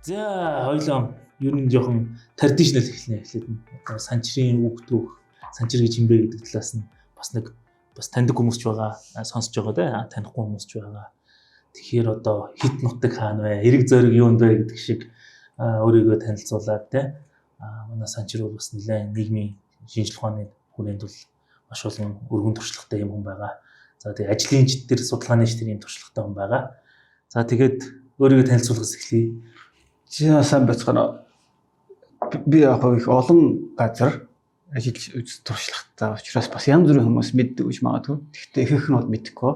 За, хоёлоо ер нь жоохон traditional эхлэнэ, эхлээд нь. Одоо Санчрын үг түүх, Санчир гэж юм бэ гэдэг талаас нь бас нэг бас таньдаг хүмүүс ч байгаа, сонсож байгаа те, танихгүй хүмүүс ч байгаа. Тэгэхээр одоо хэд нутаг хаана вэ? Хэрэг зориг юунд вэ гэдэг шиг өөрийгөө танилцуулаад те. Манай Санчир бол бас нэлээд нийгмийн шинжлэх ухааны хүрээнд бол маш олон өргөн туршлагатай юм хүн байгаа. За, тэгээ ажлын ч тэр судалгааны ч тэр юм туршлагатай хүн байгаа. За, тэгээд өөрийгөө танилцуулахаас эхлэе. За, сайн байцгаана. Би яг их олон газар ажиллаж туршлагатай учраас бас янз бүрийн хүмүүс мэддэг гэж магадгүй. Гэхдээ ихэнх нь бол мэдэхгүй.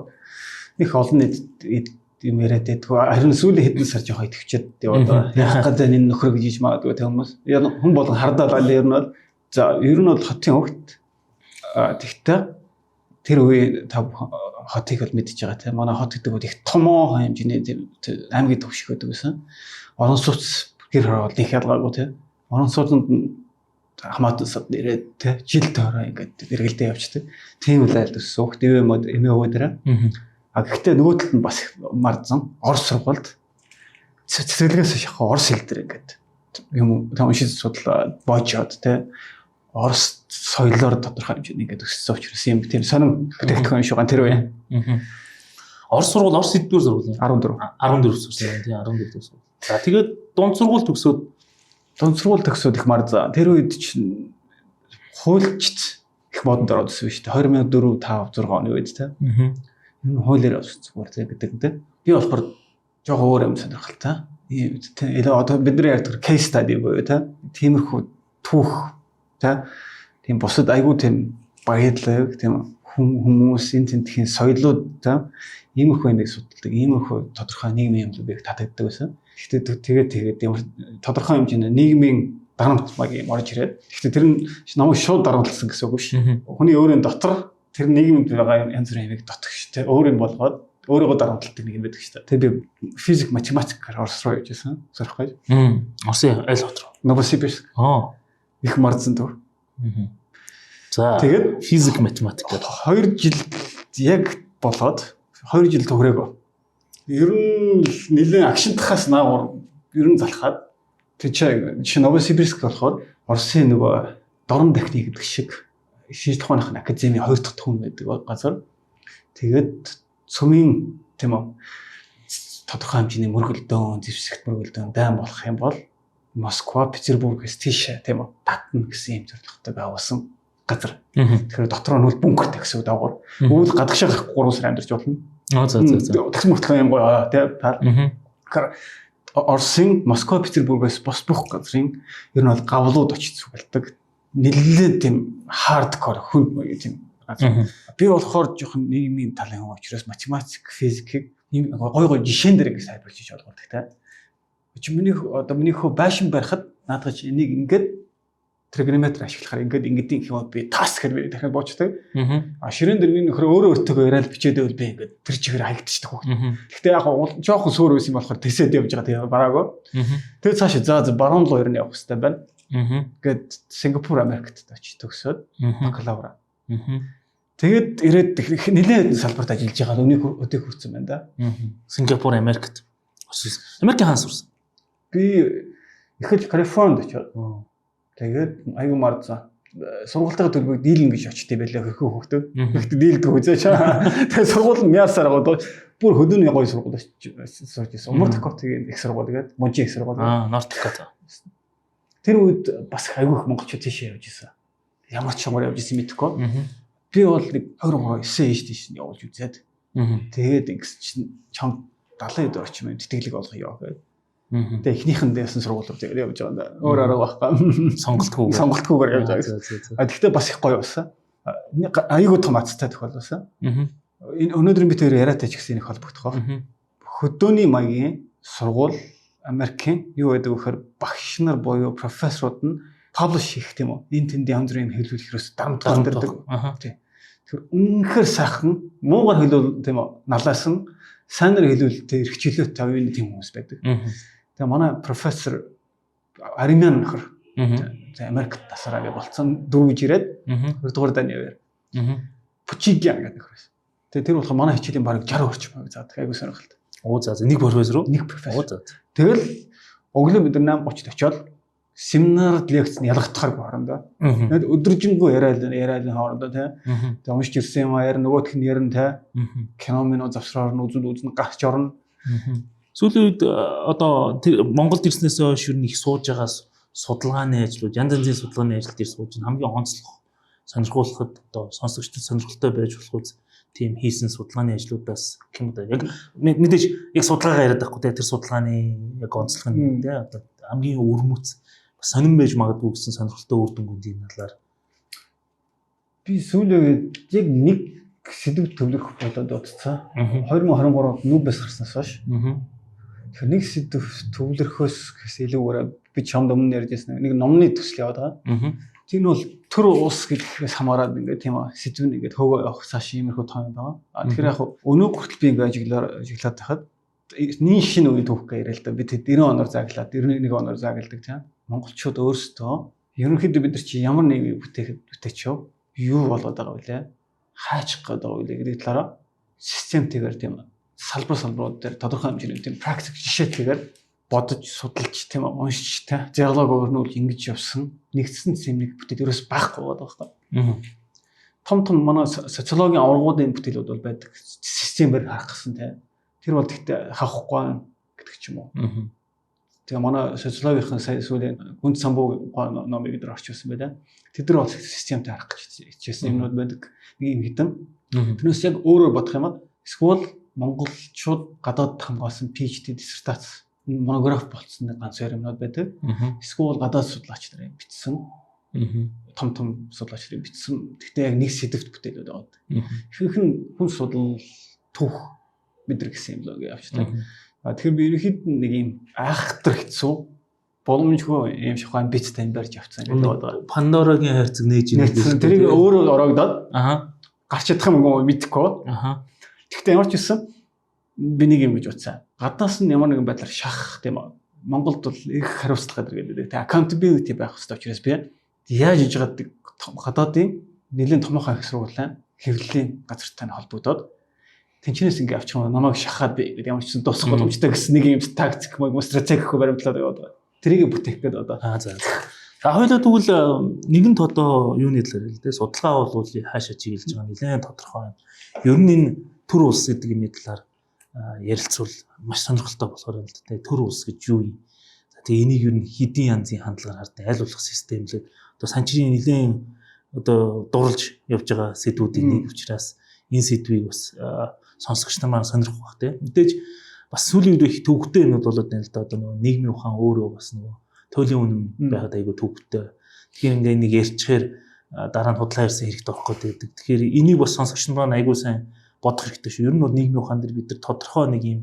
Их олон нийт юм яриад байдгүй. Харин сүүлийн хэдэн сар жоохон идэвхжээд яваад яах гэдэг энэ нөхөр гэж иж магадгүй тэг хүмүүс. Хүн болгон хардаад ал ер нь бол, за, ер нь бол хотын хөвгт, тэгтээ тэр үе та хотыг бол мэдчихэж байгаа тийм. Манай хот гэдэг бол их томоохон хэмжээний тийм аймгийн төвшиг байдаг гэсэн. Орон сууц гэр хороол их ялгаагүй тийм. Орон сууцнд хамаатан сад нэрээд тийм жил тоороо ингээд эргэлдээ явчихдаг. Тийм л айл өссөн. Хөлт ивэ мод эмээ өвөө дээрээ. А гэхдээ нөгөө талд нь бас марзан Орос сургуульд цэцэрлэгээс шахах Орос хэл дээр ингээд юм та уншиж судлаа боожоод тийм Орос соёлоор тодорхой хэмжээний ингээд өссөн учраас юм тийм сонин бүтээгдэхүүн шиг тэр үе. Орос сургууль, Орос хэддүгээр сургууль юм? 14. 14 сурсан, тийм, 14 сургууль. За, тэгээд дунд сургууль төгсөөд Дунд сургууль төгсөөд их марзаа. Тэр үед чинь хуульчд их модонд ороод ирсэн шүү дээ. 2004 5 6 оны үед тийм. Энэ хуулиар явсан зүгээр тийм гэдэг тийм. Би болохоор жоохон өөр юм сонирхолтой. Ийм тийм илүү одоо бидний ярьдаг case study буюу тийм тиймэрхүү түүх тийм тийм бусад айгүй тийм баялаг тийм хүмүүс энэ тентхийн соёлууд тийм иймэрхүү юмыг судалдаг, иймэрхүү тодорхой нийгмийн юмлууд би татагддаг байсан. Гэхдээ тэгээд тэгээд ямар тодорхой хэмжээний нийгмийн дарамт маяг юм орж ирээд, гэхдээ тэр нь намайг шууд дарамтлсан гэсэн үг биш. Хүний өөрийн дотор тэр нийгэмд байгаа янз бүрийн юмыг дотгош тэ өөр юм болгоод өөрийгөө дарамталдаг нэг юм байдаг шүү дээ. Тэгээ би физик математикаар Орос руу явж байсан. Сурах гэж. Оросын аль хот руу? Новосибирск. Их марзан төв. За. Тэгээд физик математик. 2 жил яг болоод 2 жил төгрөөгөө. Ер нь нэлээд агшинтахаас наагур ер нь залхаад тэг чи Новосибирск болохоор Оросын нөгөө дорн дахны гэдэг шиг шинжлэх ухааны академийн хоёр дахь түвэн байдаг газар. Тэгээд цөмийн тийм үү тодорхой хэмжээний мөргөлдөөн, зэвсэгт мөргөлдөөн, дайн болох юм бол Москва, Петербургээс тийшээ тийм үү татна гэсэн юм зорилготой байгуулсан газар. Тэгэхээр дотор нь үл бункертэй гэсэн үг доогуур. Өвөл гадагшаа гарах 3 сар амьдарч болно. Аа, за за за. Тэгсэн мөртлөө юм гоё тийм. Тэгэхээр Оросын Москва, Петербургээс бос бүх газрын ер нь бол гавлууд очиж цугладаг. Нэлээд тийм hardcore хүн тийм газар. Би болохоор жоохон нийгмийн талын хүн учраас математик, физикийг гой гой жишээн дээр ингэ сайбарлаж иж ойлгодог те. Чи миний одоо миний хөө байшин барихад наадах чи энийг ингээд тригонометр ашиглахаар ингээд ингэдэг юм би тас гэхээр би дахиад боочдаг. А ширээн дээр миний нөхөр өөрөө өөртөө яриад бичээд байвал би ингээд тэр чигээр хаягдчихдаг хөх. Гэхдээ яг жоохон сөөр байсан болохоор тэсээд явж байгаа, тэгээ бараагүй. Тэгээ цаашаа за за баруун руу ер нь явах хэрэгтэй байна. Гээд Сингапур, Америкт очиж төгсөөд бакалавра. Тэгээд ирээд нэлээд салбарт ажиллаж байгаа үнийг өдөө хүрсэн байна да. Сингапур, Америкт. Америкийн хаан сурсан? Би эхэлж Калифорнид очиод. Тэгээд аягүй марзан сургуультайгаа төлбөрийг дийлнэ гэж очт юм байлаа хөрхөө хөхтөө. Гэхдээ дийлдэг үзээч. Тэгээд сургууль нь мясаар байгаа бүр хөдөөний гоё сургууль сурч ирсэн. Умар Дакотагийн их сургууль гэдэг, Мужийн их сургууль. Аа, Норт Дакота. Тэр үед бас аягүй их монголчууд тийшээ явж исэн. Ямар ч чамаар явж исэн мэдэхгүй. Би бол нэг 23 9 ээж тийш нь явуулж үзээд. Тэгээд ингэс чинь чам 70 орчим юм тэтгэлэг олгоё гэдэг. Тэгээ эхнийх нь дэсэн сургуулиуд тэгээд явж байгаа юм да. Өөр арга байхгүй. Сонголтгүй. Сонголтгүйгээр явж байгаа. А тэгтээ бас их гоё болсон. Аягүй том азтай тохиол болсон. Энэ өнөөдөр би тэр яриатай ч гэсэн их холбогдох. Хөдөөний маягийн сургууль Америкийн юу байдаг вэ гэхээр багш нар буюу профессорууд нь publish хийх тийм үү? Энэ тэнд янз бүрийн юм хэлүүлэх ерөөс дарамт гардаг. Тийм. Тэр үнэхээр сайхан муугар хэлүүл тийм үү? Налаасан сайнаар хэлүүл тэр эрхчлөөтэй тавын тийм хүмүүс байдаг. Тэгээ манай профессор Аримян нөхөр Америкт тасараа гэж болцсон дөрвөж ирээд хоёрдугаар дайны үеэр Пучигян гэдэг нөхөр байсан. Тэгээ тэр болохоор манай хичээлийн бараг 60 орчим байг заадаг, айгуу сонирхолтой. Оо, за за, нэг профессор уу? Нэг профессор. Оо, за. Тэгэл Өглөө бид нар 8:30-д очиод семинар лекц нь ялгагдахааргүй хоорондоо. Тэгээд өдөржингөө яриад яриад хоорондоо тий. Тэгээд уншиж ирсэн юм аа ярина, нөгөөх нь ярина тий. Кино минь завсраар нь үзэн үзэн гарч орно. Сүүлийн үед одоо Монголд ирснээс хойш ер нь их сууж байгаа судалгааны ажлууд, янз янзын судалгааны ажил дээр сууж хамгийн онцлог сонирхуулахад одоо сонсогчдод сонирхолтой байж болох үз тийм хийсэн судалгааны ажлуудаас гэх юм да. Яг мэдээж яг судалгаагаа яриад байхгүй те, тэр судалгааны яг онцлог нь те, одоо хамгийн өвөрмөц бас сонирн байж магадгүй гэсэн сонирхолтой үр дүнгуудын талаар. Би сүүлийн үед яг нэг сэдэв төвлөрөх болоод бодцсон. 2023 онд Нүбэс гарснаас хойш. Тэгэхээр нэг сэдэв төвлөрөхөөс гэсэн илүүгээр би чамд өмнө ярьж байсан нэг номны төсөл яваад байгаа. Тэр нь бол төр улс гэхээс хамаарат ингээд тийм сэдв нь ингээд хөөгөө явах цааш иймэрхүү том юм байгаа. А тэгэхээр яг өнөө хүртэл би ингээд ажиглаад байхад нин шинэ үеийн түүх гэж яриа л да. Би тэд 90 оноор зааглаад 91 оноор заагладаг тийм. Монголчууд өөрсдөө ерөнхийдөө бид нар чи ямар нэг бүтээхэд бүтээчөө юу болоод байгаа вэ? Хаачих гээд байгаа вэ гэдэг талаараа системтэйгээр тийм салбар салбарууд дээр тодорхой хэмжээний тийм практик жишээтэйгээр бодож судалж тийм уншиж тийм диалог өрнүүлж ингэж явсан нэгдсэн систем нэг бүтээл ерөөс байхгүй байгаа байхгүй. Том том манай социологийн аваргуудын бүтээлүүд бол байдаг системээр харах гэсэн тийм. Тэр бол тэгтээ хавахгүй гэдэг ч юм уу. Тэгээ манай социологийн сая сүүлийн Хүнд самбуу номыг бид нар орчуулсан байлаа. Тэд нар бол системтэй харах гэж хичээсэн юмнууд байдаг. Нэг юм хитэн. Тэрнээс яг өөрөөр бодох юм аа. Эсвэл монголчууд гадаад хамгаалсан PhD диссертац монограф болцсон нэг ганц хоёр юмнууд байдаг. Эсвэл гадаад судлаач нарын бичсэн. Том том судлаач нарын бичсэн. Гэхдээ яг нэг сэдвт бүтээлүүд байгаа. Ихэнх нь хүн судал түүх мэдэр гэсэн юм л үгүй явчихлаа. Тэгэхээр би ерөнхийд нь нэг юм айхтар хэцүү боломжгүй юм шиг амбицтай юм барьж явцсан гэдэг байна. Пандорагийн хайрцаг нээж ирсэн. Тэрийг өөрөө ороогдоод гарч чадах юм уу мэдэхгүй. Гэхдээ ямар ч байсан би нэг юм гэж утсан. Гаднаас нь ямар нэгэн байдлаар шахах тийм үү. Монголд бол их хариуцлага гэдэг. Тэг accountability байх хэрэгтэй учраас би яаж иж байгаа гадаадын нэлээд томоохон их сургуулийн хэвлэлийн газартай нь холбогдоод тэнчнээс ингээ авчих юм намайг шахаад би гэдэг ямар ч гэсэн дуусах боломжтой гэсэн нэг юм тактик мөн стратегик баримтлаад яваад байгаа. Тэрийг бүтээх гээд одоо. За. За хоёулаа тэгвэл нэгэнт одоо юуны талаар л дээ судалгаа бол хаашаа чиглэж байгаа нэлээд тодорхой байна. Ер нь энэ төр улс гэдэг юмны талаар ярилцвал маш сонирхолтой болохоор байна л да. Төр улс гэж юу юм? За тэгээ энийг ер нь хэдийн янзын хандлагаар хардаг аль болох системлэг одоо санчрын нэлээд одоо дурлж явж байгаа сэдвүүдийн нэг учраас энэ сэдвийг бас сонсогч нар маань сонирхох бах тийм. Мэдээж бас сүүлийн үед их төвөгтэй юмнууд болоод байна л да. Одоо нөгөө нийгмийн ухаан өөрөө бас нөгөө туйлын үнэн байхад айгүй төвөгтэй. Тэгэхээр ингээ нэг ярьчихээр дараа нь худлаа ярьсан хэрэгт орох гэдэг. Тэгэхээр энийг бас сонсогч нар маань айгүй сайн бодох хэрэгтэй шүү. Ер нь бол нийгмийн ухаан дээр бид нар тодорхой нэг юм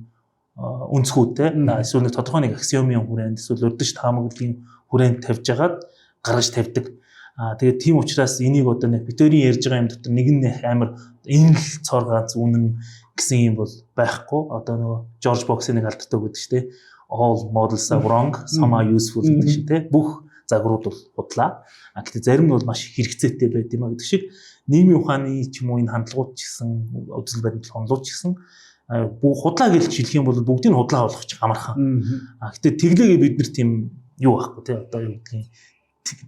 өнцгүүдтэй эсвэл нэг тодорхой нэг аксиомын хүрээнд эсвэл урдч таамаглалын хүрээнд тавьж агаад гаргаж тавьдаг. Тэгээд тийм учраас энийг одоо нэг битэрийн ярьж байгаа юм дотор нэг нь амар энэ л цор ганц үнэн гэсэн юм бол байхгүй. Одоо нөгөө Жорж Боксын нэг алдартай үг гэдэг чинь те all models are wrong, some are useful гэдэг шиг те бүх загварууд бол худлаа. А гэхдээ зарим нь бол маш хэрэгцээтэй байд юм а гэдэг шиг нийгмийн ухааны ч юм уу энэ хандлагууд ч гэсэн үзэл баримтлал онолууд ч гэсэн бүх худлаа гэж хэлэх юм бол бүгдийг нь худлаа болгох ч амархан. А гэхдээ тэглээгээ бид нар тийм юу байхгүй те одоо юу гэдгийг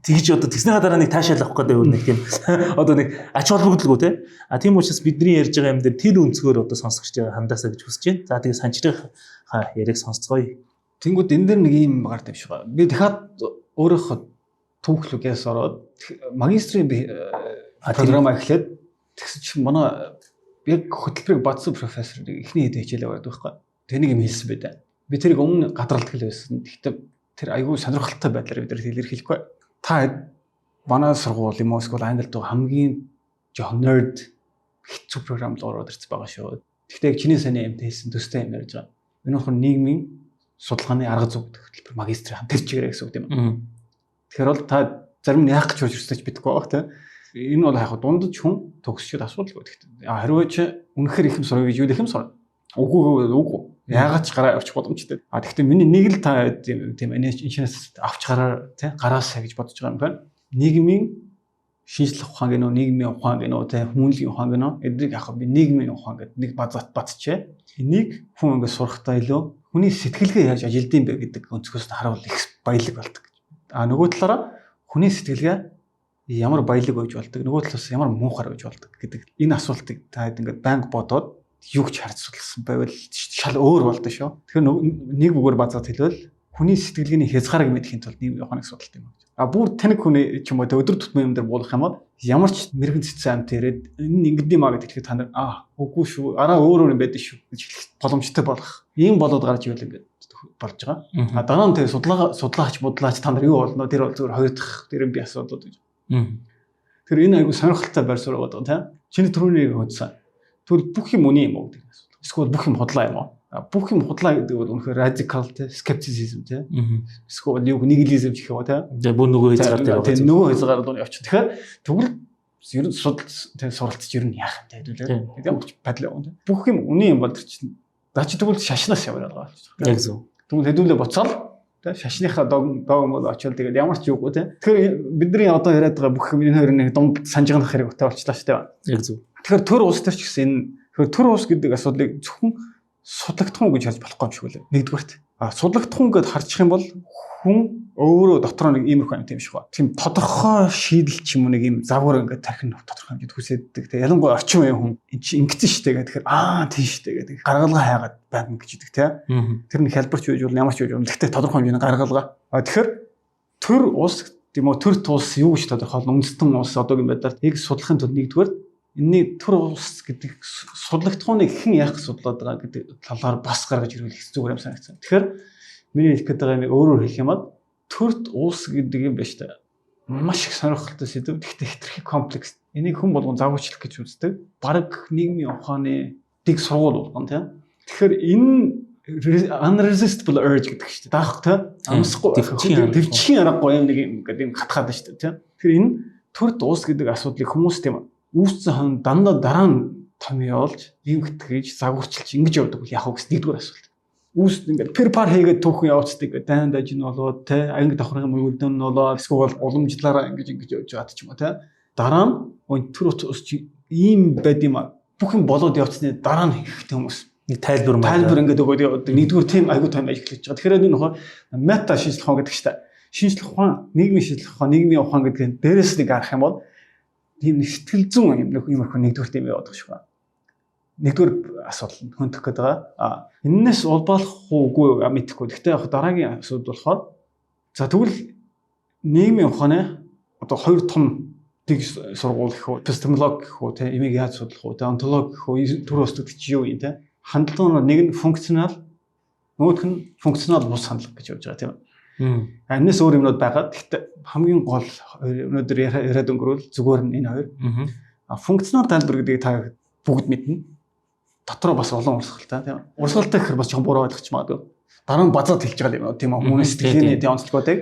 тэгж одоо тэгснийхаа дараа нэг таашаал авах гэдэг нэг тийм одоо нэг ач холбогдолгүй те. А тийм учраас бидний ярьж байгаа юм дээр тэр өнцгөр одоо сонсогч хандаасаа гэж хүсэж байна. За тэгээ санчрынхаа яриаг сонсцгоё. Тэнгүүд энэ дээр нэг юм гард юм шиг байна. Би дахиад өөрийнхөө түүхлүгээс ороод магистрийн програм эхлээд тэгсэн чинь манай яг хөтөлбөрийг бодсон профессор эхний хэд хичээлээ байдаг байхгүй. Тэр нэг юм хэлсэн байдаа. Би тэрийг өмнө гадралдаг л байсан. Гэхдээ тэр айгүй сонирхолтой байдлаар бид нар илэрхийлэхгүй. Та манай сургууль юм уу эсвэл Англид хамгийн жоохон nerd хэцүү програм л ороод ирсэн байгаа шүү. Гэхдээ яг чиний сайн юм хэлсэн төстэй юм ярьж байгаа. Энэ болохоор нийгмийн судалгааны арга зүй гэдэг хөтөлбөр магистрийн тэр чигээрээ гэсэн үг юм. Тэгэхээр бол та зарим нь яах гэж орж ирсэн ч мэдэхгүй байх тийм. Энэ бол яг дундаж хүн төгсчөөд асуудалгүй. Гэхдээ хэрвээ чи үнэхээр их юм сурах гэж юу их юм сурна. Үгүй үгүй. Яагаад ч гараа явчих боломжтой. А тэгвэл миний нэг л та тийм энэчнээс авч гараа тийм гараасаа гэж бодож байгаа юм байна. Нийгмийн шинжлэх ухаан гэнэ үү, нийгмийн ухаан гэнэ үү, тийм хүмүүнлэгийн ухаан гэнэ үү. Эднийг яг би нийгмийн ухаан гэдэг нэг базат батчээ. Энийг хүн ингээд сурахтаа илүү Хүний сэтгэлгээ яаж ажилдсан бэ гэдэг өнцгөөс нь харуул их баялаг болдог. А нөгөө талаараа хүний сэтгэлгээ ямар баялаг байж болдог, нөгөө талаас ямар муухай байж болдог гэдэг энэ асуултыг та хэд ингээд байнга бодоод юу гэж харьцуулсан байвал шал өөр болдог шүү. Тэгэхээр нэг үгээр базаад хэлбэл хүний сэтгэлгээний хязгаарыг мэдэхийн тулд нийгмийн ухааныг судалт юм гэж. А бүр таныг хүний ч юм уу тэ өдөр тутмын юм дээр буулгах юм бол ямар ч мэрэгэн цэцэн амт ирээд энэ ингэдэм юм а гэдэг тэгэхээр та нар аа үгүй шүү, араа өөр өөр юм байдаг шүү гэж хэлэх боломжтой болох. Ийм болоод гарч ивэл ингээд болж байгаа. А дараа нь тэгээ судлаач будлаач та нар юу болно? Тэр бол зүгээр хоёр дахь тэр юм би асуудал гэж. Тэр энэ айгу сонирхолтой байр суурь байгаа тийм. Чиний түрүүнийг хөдсөн. Тэгвэл бүх юм үний юм уу гэдэг асуудал. Эсвэл бүх юм худлаа юм уу? Бүх юм худлаа гэдэг бол үнэхээр radical те, skepticism те. Эсвэл юу нигилизм гэх юм уу те. Тэгээ бүр нөгөө хязгаар дээр байгаа. Тийм, нөгөө хязгаар руу явчих. Тэгэхээр тэгвэл ер нь судал те, суралцж ер нь яах юм те хэдүүлээ. Ямар ч байдал явна те. Бүх юм үний юм бол тэр чинь за чи тэгвэл шашнаас ямар ялгаа болчих. Яг зөв. Тэгвэл хэдүүлээ буцаал те, шашныхаа догм бол очил тэгээд ямар ч юугүй те. Тэгэхээр бидний одоо яриад байгаа бүх юм энэ хоёрын нэг дунд санжигнах хэрэг өтэй болчлаа шүү дээ. Яг зөв. Тэгэхээр төр улс төр ч гэсэн энэ тэгэхээр төр улс гэдэг асуудлыг зөвхөн судлагдах уу гэж харж болохгүй юм шиг үлээ. Нэгдүгээрт. А судлагдах уу гэд харчих юм бол хүн өөрөө дотроо нэг иймэрхүү юм тийм шиг ба. Тийм тодорхой шийдэл ч юм уу нэг юм загвар ингээд тархин тодорхой хэмжээд хүсэддэг. Тэг ялангуяа орчин үеийн хүн эн чи ингэсэн штэ гэдэг. Тэгэхээр аа тийм штэ гэдэг. Гаргалгаа хайгаад байна гэж идэг те. Тэр нь хялбарч байж болно, ямар ч байж болно. Гэхдээ тодорхой хэмжээний гаргалгаа. А тэгэхээр төр улс тийм үү, төр тулс юу гэж тодорхойлно? Үндэстэн улс одоогийн байдлаар яг судлахын тулд нэгдүгээр энэний төр улс гэдэг судлагдахууныг хэн яах гэж судлаад байгаа гэдэг талаар бас гаргаж ирвэл их зүгээр юм санагдсан. Тэгэхээр миний хэлэх гээд байгаа юм өөрөөр хэлэх юм бол төрт улс гэдэг юм байна шүү дээ. Маш их сонирхолтой сэдэв. Гэхдээ хэтэрхий комплекс. Энийг хүн болгон загварчлах гэж үздэг. Бараг нийгмийн ухааны дэг сургууль болгон тийм. Тэгэхээр энэ unresistible urge гэдэг шүү дээ. Даах тийм. Амсахгүй төвчхийн аргагүй юм нэг юм гэдэг юм хатгаад байна шүү дээ тийм. Тэгэхээр энэ төрт улс гэдэг асуудлыг хүмүүс тийм үүссэн хон дандаа дараа нь томьёолж, эмхтгэж, загварчилж ингэж явдаг бол яах вэ гэсэн нэгдүгээр асуулт. Үүс ингээд пер пар хийгээд түүхэн явцдаг ингээд дайн дажин болоод те, анги давхрын мөргөлдөн нь болоод эсвэл уламжлалаараа ингэж ингэж явж байгаад ч юм уу те. Дараа нь өн төр ус чи ийм байд юм а. Бүх юм болоод явцсны дараа нь ихтэй хүмүүс нэг тайлбар тайлбар ингээд өгөөд явдаг. Нэгдүгээр тийм айгуу том ажиглаж байгаа. Тэгэхээр энэ нөхөр мета шинжлэх ухаан гэдэг чинь шинжлэх ухаан, нийгмийн шинжлэх ухаан, нийгмийн ухаан гэдэг нь дээрээс нэг харах юм бол тийм нэг сэтгэл зүйн юм нэг иймэрхүү нэгдүгээр тийм яваад байгаа шүү. Нэгдүгээр асуудал нь хөндөх гээд байгаа. А энэнээс улбаалах уугүй мэдэхгүй. Гэхдээ яг дараагийн асуудал болохоор за тэгвэл нийгмийн ухааны одоо хоёр том дэг сургууль гэх үү, эпистемологи гэх үү, те, эмийг яаж судлах үү, те, онтологи гэх үү, төр ус гэдэг чи юу юм те. Хандлага нь нэг нь функционал, нөгөөх нь функционал бус хандлага гэж явж байгаа тийм. Энэс өөр юмнууд байгаа. Гэхдээ хамгийн гол өнөөдөр яриад өнгөрвөл зүгээр нь энэ хоёр. А функционал тайлбар гэдгийг та бүгд мэднэ. Дотроо бас олон урсгалтай тийм. Урсгалтай гэхээр бас жоохон буруу ойлгоч магадгүй. Дараа нь базаад хэлж байгаа юм тийм үү? Хүний сэтгэлгээний тийм онцлогоодыг.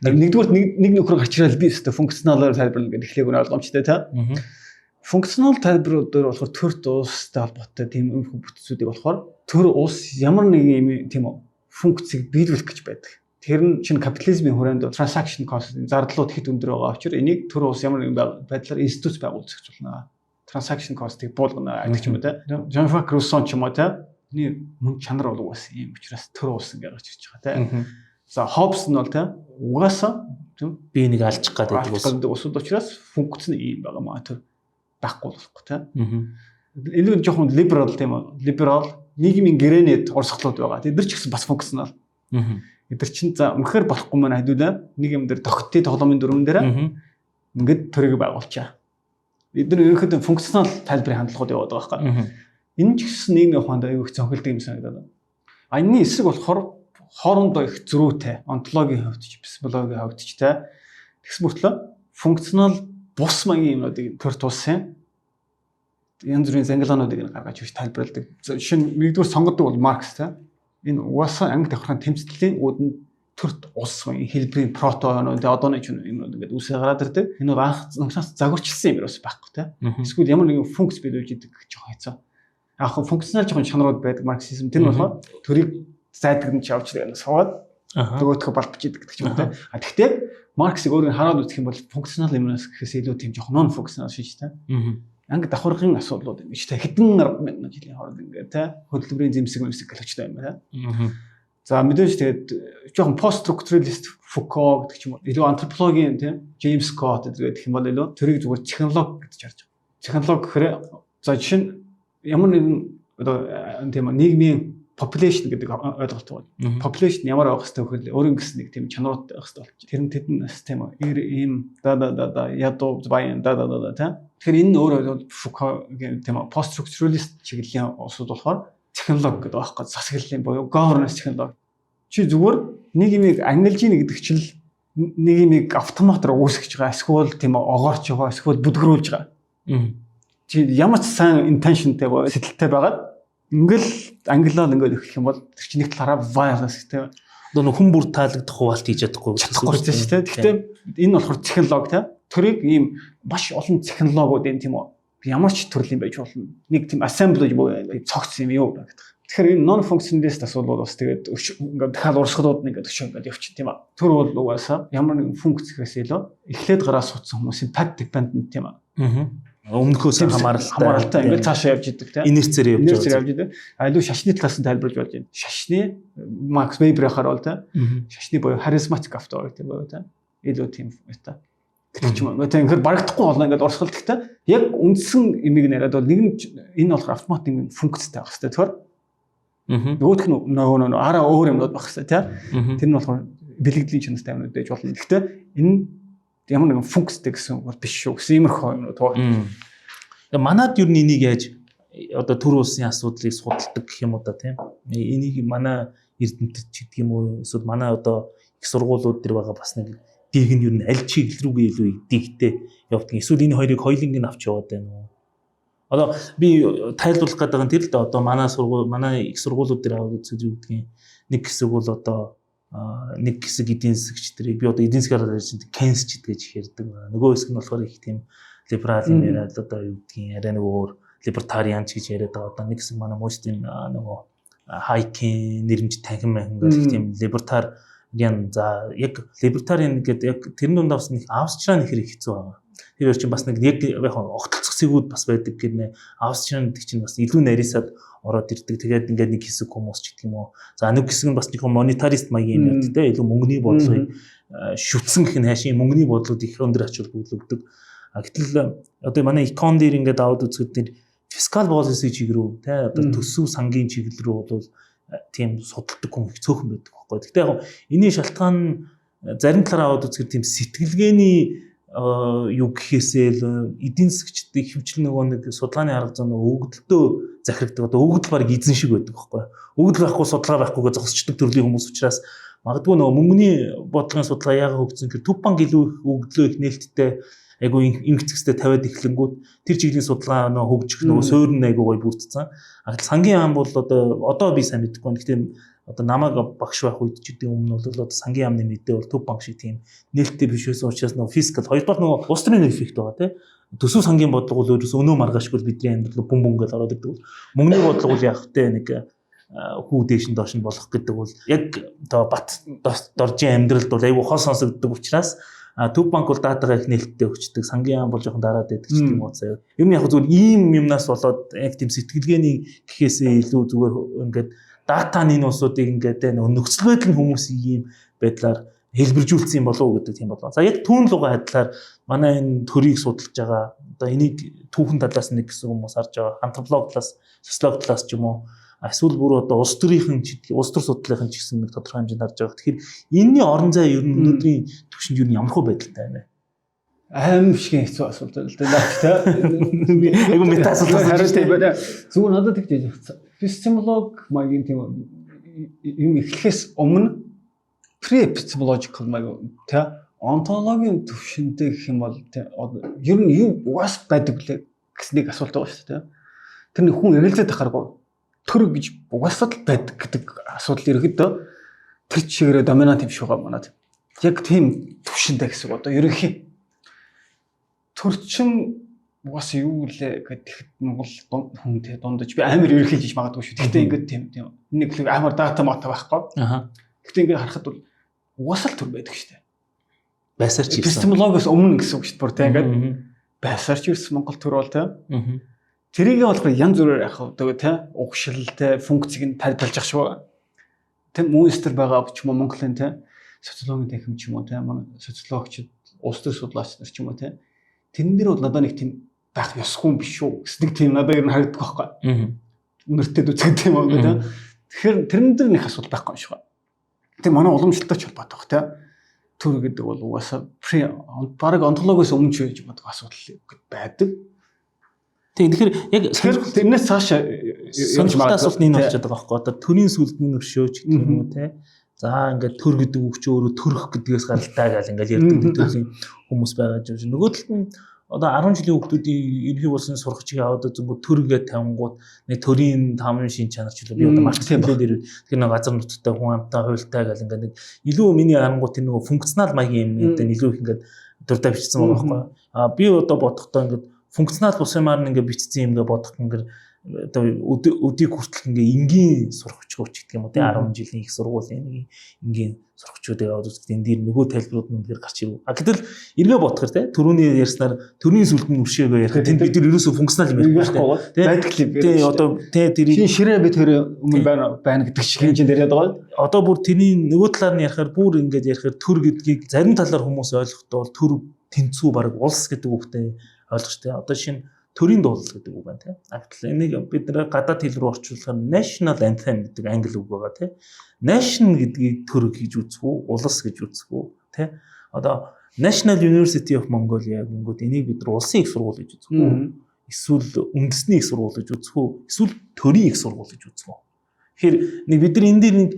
Нэгдүгээр нэг нөхөр гарч ирэл би өстө функционалаар тайлбарлана гэдэг эхлээг нь ойлгомжтой тийм. Функционал тайлбарууд дээр болохоор төр улстай холбоотой тийм өмхөн бүтцүүдийг болохоор төр улс ямар нэг юм тийм үү функцийг биелүүлэх гэж байдаг. Тэр нь чинь капитализмын хүрээнд transaction cost зардлууд хэд өндөр байгаа учраас энийг төр улс ямар нэгэн байдлаар институт байгуулж зохицуулна. Transaction cost-ыг буулгана гэдэг ч юм уу те. Jean-Jacques Rousseau ч юм уу те. Миний мөн чанар бол угаасаа ийм учраас төр улс ингэ гарч ирж байгаа те. За Хоббс нь бол те угаасаа тийм би нэг алчих гад байдаг ус. Усуд учраас функц нь ийм байгаа маа тэр байхгүй болохгүй те. Илүү жоохон либерал тийм үү? Либерал нийгмийн гэрээний урсгалууд байгаа. Тэд нар ч гэсэн бас функционал. Эдгээр чинь за үнэхээр болохгүй маань хэдүүлээ нэг юм дээр тогттой тоглоомын дүрмэн дээр ингээд төрийг байгуулчаа. Бид нар ерөнхийдөө функционал тайлбарын хандлагууд яваад байгаа байхгүй. Энэ ч гэсэн нийгмийн ухаанд аюу их зөнхөлдөг юм санагдаад байна. А энэний эсрэг болохоор хоорондоо их зөрүүтэй онтологийн хувьд ч эпистемологийн хувьд ч те. Тэгс мөртлөө функционал бус маягийн юмнуудыг төр тулсын янз бүрийн зангилаануудыг гаргаж ирж тайлбарладаг. Жишээ нь нэгдүгээр сонгодог бол Маркс те. Энэ угаасаа анги давхархын тэмцлийн үүдэн төрт улс хэлбэрийн прото нөө одооны ч юмнууд ингээд үсээ гараад ирдэг. Энэ бол анх анхнаас загварчилсан юм ерөөс байхгүй те. Эсвэл ямар нэгэн функц биелүүлж идэг жоохон хэцүү. Яг функционал жоохон чанарууд байдаг марксизм. Тэр нь болохоор төрийг зайдаг нь ч авч ирэх суугаад нөгөөдхөө балбж идэг гэдэг ч юм уу те. А тэгтээ Марксыг өөрийг хараад үзэх юм бол функционал юмнаас гэхээс илүү тийм жоохон нон функционал шиж те. Анги давхаргын асуудлууд юм гэж те хэдэн 10,000 жилийн хооронд ингээд те хөдөлмөрийн зэмсэг мэмсэг гэх хүчтэй юм байна. За мэдээж тэгээд жоохон post-structuralist Foucault гэдэг ч юм уу илүү антропологийн тийм Джеймс Скотт гэдэг юм бол илүү тэрийг зүгээр технологи гэж харж байгаа. Технологи гэхээр за жишээ нь ямар нэгэн одоо тийм нийгмийн population гэдэг ойлголт байна. Population ямар байх хэвтэй вөхөл өөрийн гэсэн нэг тийм чанарууд байх хэвтэй болчих. Тэр нь тэдэн бас тийм ир ийм да да да да ядуу баян да да да да тийм. Тэгэхээр энэ нь өөрөө Foucault-гийн тийм post-structuralist чиглэлийн улсууд болохоор технологи гэдэг байхгүй засаглалын буюу governance технологи. Чи зүгээр нэг юмыг ангилж ийн гэдэг чил нэг юмыг автоматар үүсгэж байгаа эсвэл тийм огоорч байгаа эсвэл бүдгэрүүлж байгаа. Чи ямар ч сайн intention тэй буюу сэтэлтэй байгаад ингээл ангилал ингээд эхлэх юм бол тэр чинь нэг талаараа violence тийм. Одоо нөх хүн бүр таалагдах хуваалт хийж чадахгүй чадахгүй шүү дээ. Гэхдээ энэ болохоор технологи тийм. Тэрийг ийм маш олон технологиуд юм тийм үү ямар ч төрлийн байж болно. Нэг тийм assemblage буюу цогц юм юу гэдэг. Тэгэхээр энэ non functionalist асуудлууд бас тэгээд ингээд дахиад урсгалууд нь ингээд өчөө ингээд явчих тийм аа. Тэр бол угаасаа ямар нэгэн функц гэхээс илүү эхлээд гараа суудсан хүмүүсийн path dependent тийм аа. Өмнөхөөс хамааралтай хамааралтай ингээд цаашаа явж идэг тийм. Инерцээр явж инерцээр явж идэг. А илүү шашны талаас нь тайлбарлаж болж байна. Шашны Макс Вебер-аар бол тийм. Шашны буюу charismatic authority буюу тийм. Илүү тийм та гэдэг ч юм уу. Тийм тэгэхээр барагдахгүй болно ингээд урсгал. Гэхдээ яг үндсэн имийг яриад бол нэг нь энэ болохоор автомат нэг функцтэй байх хэрэгтэй. Тэгэхээр нөгөөх нь нөгөө араа өөр юмнууд байх хэрэгтэй тийм. Тэр нь болохоор бэлгэдлийн чанартай юмнууд байж болно. Гэхдээ энэ ямар нэгэн функцтэй гэсэн бол биш шүү гэсэн иймэрхүү юмнууд тоо. Тэгээ манад ер нь энийг яаж одоо төр улсын асуудлыг судалдаг гэх юм уу да тийм. Энийг манай эрдэмтэд ч гэдэг юм уу эсвэл манай одоо их сургуулиуд дээр байгаа бас нэг дэг нь ер нь аль чиглэл рүүгээ илүү дэгтэй явдаг. Эсвэл энэ хоёрыг хоёуланг нь авч яваад байна уу? Одоо би тайлбарлах гэдэг нь тэр л дээ. Одоо манай сургууль, манай их сургуулиуд дээр аваад үзэх юу гэдгийг нэг хэсэг бол одоо нэг хэсэг эдийн засгч тэрийг би одоо эдийн засгаар ярьж Кейнс ч гэж их ярьдаг. Нөгөө хэсэг нь болохоор их тийм либерал юм яриад одоо юу гэдгийг арай нэг өөр libertarian ч гэж яриад байгаа. Одоо нэг хэсэг манай мостын нөгөө Хайкийн нэрмж танхим махин гэх их тийм libertarian, за яг libertarian гэдэг яг тэрэн дундаа бас нэг Австрийн их хэцүү байгаа. Тэр чинь бас нэг яг яг огтлцох зэгүүд бас байдаг гэнэ. Австрийн гэдэг чинь бас илүү нарийсаад ороод ирдэг. Тэгээд ингээд нэг хэсэг хүмүүс ч гэдэг юм уу. За нэг хэсэг нь бас нэг монетарист маягийн юм ярьдаг те. Илүү мөнгөний бодлогыг шүтсэн гэх нь хайшин мөнгөний бодлууд их өндөр ач холбогдол өгдөг. Гэтэл одоо манай econ дээр ингээд аваад үзэхэд тэр fiscal policy чиг рүү те одоо төсөв сангийн чиглэл рүү бол тийм судалдаг хүн их цөөхөн байдаг байхгүй. Гэхдээ яг энэний шалтгаан нь зарим талаараа аваад үзэхэд тийм сэтгэлгээний юу гэхээсээ л эдийн засгчд их хвчлэн нөгөө нэг судалгааны арга зүй нөгөө өгөгдөлтөө захирагдаг. Одоо өгөгдөл баг эзэн шиг байдаг байхгүй. Өгөгдөл байхгүй судалгаа байхгүйгээ зогсчдөг төрлийн хүмүүс учраас магадгүй нөгөө мөнгөний бодлогын судалгаа яагаад хөгжсөн гэхээр төв банк илүү их өгөгдлөө их нээлттэй айгу эмгцэгстэй тавиад эхлэнгүүт тэр чиглэлийн судалгаа нөгөө хөгжих нөгөө суурь нь айгу гоё бүрдсэн. А гэтэл сангийн яам бол одоо би сайн мэдэхгүй байна. Гэхдээ одоо намайг багш байх үед ч гэдэг өмнө бол одоо сангийн яамны мэдээ бол төв банк шиг тийм нээлттэй биш байсан учраас нөгөө fiscal, хоёрдугаар нөгөө улс төрийн эффект байгаа тийм. Төсөв сангийн бодлого бол ерөөсөө өнөө маргаашгүй бидний амьдрал бүм бүм гэж ороод ирдэг. Мөнгөний бодлого бол яг тэ нэг хүү дээш нь доош нь болох гэдэг бол яг одоо бат доржийн амьдралд бол айгүй хол сонсогддог учраас төв банк бол датагаа их нээлттэй өгчдөг. Сангийн яам бол жоохон дараад байдаг ч тийм үү заяа. Ер нь яг зүгээр ийм юмнаас болоод яг тийм сэтгэлгээний гэхээсээ илүү зүгээр ингээд датаны энэ улсуудыг ингээд нөхцөл байдал нь хүмүүсийг ийм байдлаар хэлбэржүүлсэн юм болов уу гэдэг тийм бодлоо. За яг түүн лугаа адилаар манай энэ төрийг судалж байгаа одоо энийг түүхэн талаас нэг гэсэн хүмүүс харж байгаа. Антропологи талаас, социологи талаас ч юм уу эсвэл бүр одоо улс төрийнхэн улс төр судлалын ч гэсэн нэг тодорхой хэмжээнд харж байгаа. Тэгэхээр энэний орон зай ер нь өнөөдрийн түвшинд ер нь ямар хөө байдалтай байна вэ? Аим шиг хэцүү асуулт л дээ. Тэ. Айгу мета асуулт асууж байна. Зүгээр надад тэгж яж. Эпистемологи маягийн тийм юм эхлэхээс өмнө pre-epistemological маяг тэ онтологийн төвшөнтэй гэх юм бол ер нь юу угаас байдаг лээ гэсэн нэг асуулт байгаа шүү дээ. Тэр нэг хүн эргэлзээд тахааргүй төр гэж угаасаа л байдаг гэдэг асуудал ерөөдөө тэр чигээрээ доминант юм шиг байгаа манад. Яг тийм төвшөндөө гэсэн үг одоо ерөнхий төр чин угаасаа юу лээ гэхэд Монгол хүн те дундаж би амар ерөнхийлж магадгүй шүү. Гэхдээ ингээд тийм тийм нэг л амар дата мата байхгүй. Гэхдээ ингээд харахад бол угаасаа л төр байдаг шүү дээ. Байсаар ч юм. Эпистемологоос өмнө гэсэн үг шүү дээ. Бүр те ингээд Байсаар ч ирсэн Монгол төр бол те. Тэрийг болохоор янз бүрээр яг хавдаг те. Угшил те, функцийг нь тайлбарлаж ах шиг байгаа. Тэ Мünster байгаа ч юм уу Монголын те социологийн танхим ч юм уу те, манай социологчид, улс төр судлаач нар ч юм уу те. Тэрэн дээр бол надад нэг тийм байх ёсгүй юм биш үү гэсэн нэг тийм надад ер нь харагддаг байхгүй. Үнэртэй үзэгдэх юм аа те. Тэгэхээр тэрэн дээр нэг асуудал байхгүй юм шиг байна. Тэг манай уламжлалтай ч холбоотой баг те. Төр гэдэг бол угаасаа бараг онтологоос өмнө ч байж магадгүй асуудал байдаг. Тийм, тэгэхээр яг тэрнээс цааш сонирхолтой асуулт нь энэ болчиход байгаа байхгүй. Одоо төрийн сүлд нь өршөөч гэдэг юм уу те. За ингээд төр гэдэг үг чи өөрөө төрөх гэдгээс гаралтай гал ингээд ярьдаг төрлийн хүмүүс байгаа юм шиг. Нөгөө талд нь одоо 10 жилийн хүүхдүүдийн ерөнхий болсон сургачийг аваад үзэнгүүт төр гээд тавингууд нэг төрийн тамын шин чанар ч үлээ би одоо маркетинг дээр тэр нэг газар нутагтай хүн амтай хуйлтай гал ингээд нэг илүү миний харангуут тэр нөгөө функционал маягийн юм гэдэг илүү их ингээд дурдаа бичсэн байгаа байхгүй. А би одоо бодохдоо ингээд функционал бус юмар нь ингээд бичсэн юм ингээд бодох ингээд одоо өдийг хүртэл ингээ энгийн сургачгууч гэдэг юм уу те 10 жилийн их сургуулийн нэг энгийн сургачуудыг аваад үзэхэд энэ дээр нөгөө тайлбарууд нь үнэхээр гарч ирв. А гэтэл эргээ бодохоор те түрүүний ярьснаар төрийн сүлд нь өршөөгөө ярих тэнд бид нар ерөөсөө функционал юм ярихгүй шүү дээ. Байдаг л юм. Те одоо те тэрийг шин ширээ би тэр өмнө байна байна гэдэг шиг хэмжээнд яриад байгаа. Одоо бүр тэрний нөгөө талаар нь ярихаар бүр ингээд ярихаар төр гэдгийг зарим талаар хүмүүс ойлгохдоо бол төр тэнцүү баг улс гэдэг үгтэй ойлгож те. Одоо шинэ төрийн дуулал гэдэг үг байна тийм. Гэтэл энийг бид нэр гадаад хэл рүү орчуулахаар national anthem гэдэг англи үг байгаа тийм. Nation гэдгийг төр гэж үзэх үү, улс гэж үзэх үү тийм. Одоо National University of Mongolia гингүүд энийг бид нар улсын их сургууль гэж үзэх үү? Эсвэл үндэсний их сургууль гэж үзэх үү? Эсвэл төрийн их сургууль гэж үзэх үү? Тэгэхээр нэг бид нар энэ дээр нэг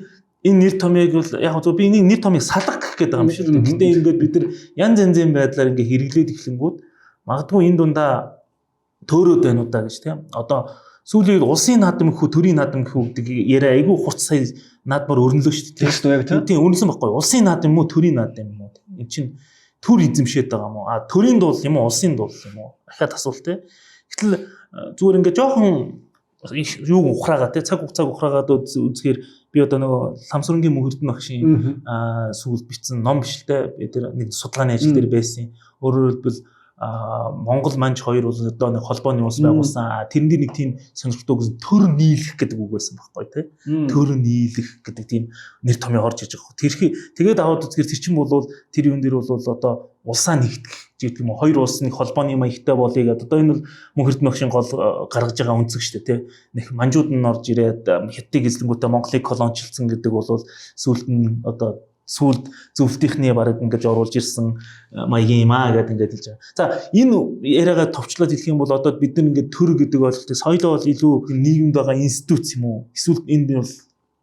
энэ нэр томьёог бол яг зөв би энийг нэр томьёог салгах гэх гээд байгаа юм шиг л. Гэтэ ингээд бид нар янз янзын байдлаар ингээд хэрэглээд эхлэнгүүд магадгүй энэ дундаа төөрөөд байна уу да гэж тийм. Одоо сүүлийн үед улсын наадам гэх үү, төрийн наадам гэх үү гэдэг яриа айгүй хурц сая наадмаар өрнөлөө шүү дээ. Тийм үү тийм. Тийм өрнөсөн байхгүй. Улсын наадам юм уу, төрийн наадам юм уу? Энд чинь төр эзэмшээд байгаа юм уу? А төрийн дуул юм уу, улсын дуул юм уу? Дахиад асуулт тийм. Гэтэл зүгээр ингээ жоохон юу ухраагаа тийм цаг хугацааг ухраагаад үзэхээр би одоо нөгөө Ламсүрэнгийн мөнхөрдөн багшийн сүүлд бичсэн ном биш л дээ. Би тэр нэг судалгааны ажил дээр байсан. Өөрөөр хэлбэл Монгол манж хоёр бол одоо нэг холбооны улс байгуулсан. Тэрэн дээр нэг тийм сонирхолтой үгс төр нийлэх гэдэг үг байсан байхгүй тий. Төр нийлэх гэдэг тийм нэр томьёо орж иж байгаа. Тэрхий тэгээд аваад үзэхээр тэр чинь бол тэр юун дээр бол одоо улсаа нэгтгэх гэдэг юм уу? Хоёр улс нэг холбооны маягтай болъё гэдэг. Одоо энэ бол Мөнхөрдөн багшийн гол гаргаж байгаа өнцөг шүү дээ тий. Нэг манжууд нь орж ирээд хятадыг эзлэнгүүтээ Монголыг колоничлсан гэдэг бол сүүлд нь одоо сүүлд зөвлөлтийнхний бараг ингэж оруулж ирсэн маягийн юм аа гэдэг ингээд хэлж байгаа. За энэ яриагаа товчлоод хэлэх юм бол одоо бид нар ингээд төр гэдэг ойлголтыг соёлоо бол илүү нийгэмд байгаа институт юм уу? Эсвэл энд бол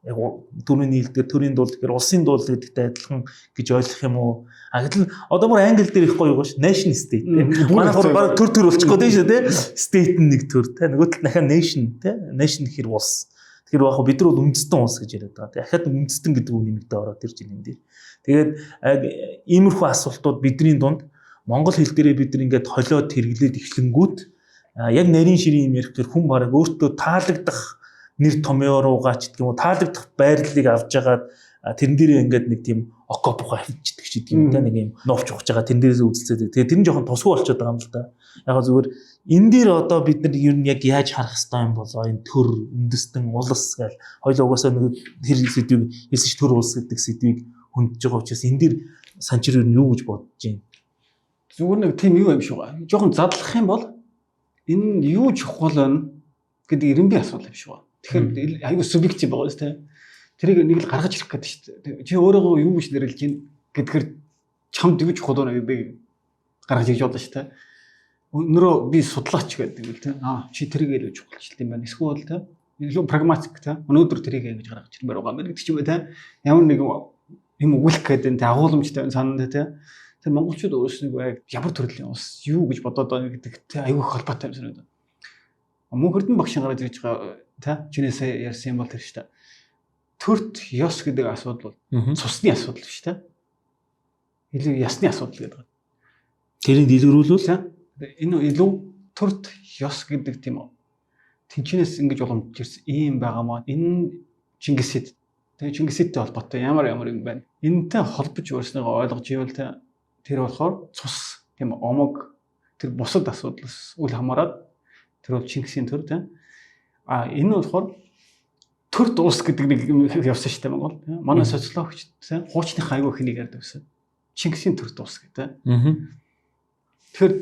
яг төрийн нийлдэг, төрийн дуул гэхээр улсын дуул гэдэгтэй адилхан гэж ойлгох юм уу? А гэтэл одоо бүр англи дээр их гоё юм ш. Nation state тийм. Манай гур бараг төр төр болчих гээд шүү дээ. State нь нэг төр тийм. Нөгөө талд дахиад nation тийм. Nation гэхэр улс. Тэгэхээр яг бид нар бол үндэстэн улс гэж яриад байгаа. Дахиад үндэстэн гэдэг үг нэмэгдээ ороод ирж байна энэ дээр. Тэгээд иймэрхүү асуултууд бидний дунд монгол хэл дээрээ бид нар ингээд холиод хэрэглээд эхлэнгүүт яг нарийн ширийн юм ярих гэхээр хүн бараг өөртөө таалагдах нэр томьёо руугаа ч гэдэг юм уу таалагдах байрлалыг авч жагаад тэрэн дээрээ ингээд нэг тийм окоп ухаа хөвчдөг ч гэдэг юм те нэг юм нуувч ухаж байгаа тэрэн дээрээс үзэлцээд. Тэгээд тэр нь жоохон тусгүй болчиход байгаа юм л да. Яг зүгээр энэ дээр одоо бид нар ер нь яг яаж харах хэвээр юм болоо энэ төр үндэстэн улс гэл хоёул угаасаа нэг тэр сэдвийг хэлсэн ч төр улс гэдэг сэдвийг хөндөж байгаа учраас энэ дээр Санчир ер нь юу гэж бодож байна? Зүгээр нэг тийм юу юм шиг байна. Жоохон задлах юм бол энэ юу чухал байна гэдэг эренбий асуудал юм шиг байна. Тэгэхээр айгүй субъектив байгаа юм тийм. Тэрийг нэг л гаргаж ирэх гэдэг шүү дээ. Чи өөрийгөө юу гэж нэрлэж чинь гэдгээр чамд юу чухал байна бэ гаргаж ирж болно шүү дээ. Өнөрөө би судлаач гэдэг л тийм. Аа чи тэрийг илүү чухалчлт юм байна. Эсвэл тийм илүү прагматик тийм. Өнөөдөр тэрийг ингэж гаргаж ирмээр байгаа юм байна гэдэг ч юм уу тийм. Ямар нэг юм өгүүлэх гэдэг тийм агуулмжтай санаанд тийм. Тэр монголчууд өөрснийгөө яг ямар төрлийн улс юу гэж бодоод байгаа гэдэг тийм аюу холбоотой юм санагдав. Мөнхөрдөн багшин гараад ирж байгаа тийм чинээсээ ярьсан юм бол тэр шүү дээ. Төрт ёс гэдэг асуудал бол цусны асуудал биш тийм. Илүү ясны асуудал гэдэг. Тэрийг дэлгэрүүлвэл энэ илүү төрт ёс гэдэг тийм үү. Тэнчнээс ингэж уламжиж ирсэн ийм байгаа маа. Энэ Чингисид тэгээ Чингисидтэй холбоотой ямар ямар юм байна. Энэнтэй холбож өөрснийгөө ойлгож ивэл тэр болохоор цус тийм омог Тэр бусад асуудлаас үл хамааран тэр бол Чингисийн төр тийм. А энэ болохоор төрт улс гэдэг нэг юм явсан шүү дээ Монгол. Манай социологч тийм хуучных айгүй хэнийг ярьдаг гэсэн. Чингисийн төрт улс гэдэг. Тэгэхээр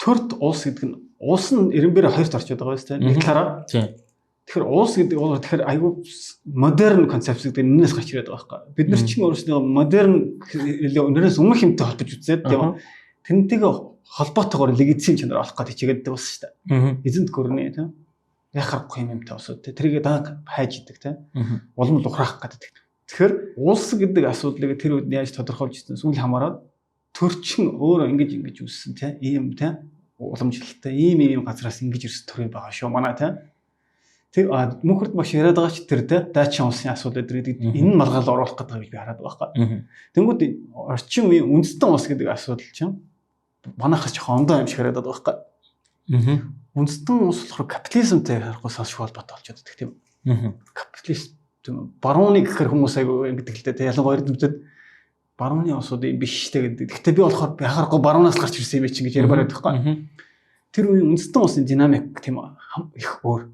төрт улс гэдэг нь улс нь эренбэр хоёрт орчод байгаа биз тийм. Нэг талаараа. Тэгэхээр улс гэдэг бол тэгэхээр айгүй модерн концепц гэдэг энэс гарч ирээд байгаа байхгүй. Бид нар чинь өөрсдөө модерн өнөөс өмнөх юмтай холбож үзээд тийм. Тэрнтэйгээ холбоотойгоор легитим чанар олох гэж хичээгээд болсон шүү дээ. Эзэнт гүрний тийм. Яг харахгүй юм юмтай улсууд тийм. Тэрийг даанг хайж идэг тийм. Улам л ухраах гэдэг. Тэгэхээр улс гэдэг асуудлыг тэр үед яаж тодорхойлж ирсэн сүүл хамаарат төрчин өөрөө ингэж ингэж үүссэн тийм. Ийм тийм уламжлалтай ийм ийм газраас ингэж ирсэн төрөө байгаа шүү манай тийм. Тэр мөнхөрд багш яриад байгаа ч тэр те дайчин улсын асуудал гэдэг энэ нь малгал оруулах гэдэг гэж би хараад байгаа байхгүй. Тэнгүүд орчин үеийн үндэстэн улс гэдэг асуудал чинь манайхаас жоохон ондоо юм шиг хараад байгаа байхгүй. Үндэстэн улс болохоор капитализмтай харахгүй салшгүй холбоотой болчиход байдаг тийм. Капиталист тийм барууны гэхэр хүмүүс айгүй ингэдэг л дээ. Ялангуяа эрдэмтэд барууны улсууд юм биш штэ гэдэг. Гэхдээ би болохоор яхаарахгүй баруунаас гарч ирсэн юм чи гэж ярмаар байдаг байхгүй. Тэр үеийн үндэстэн улсын динамик тийм их өөр.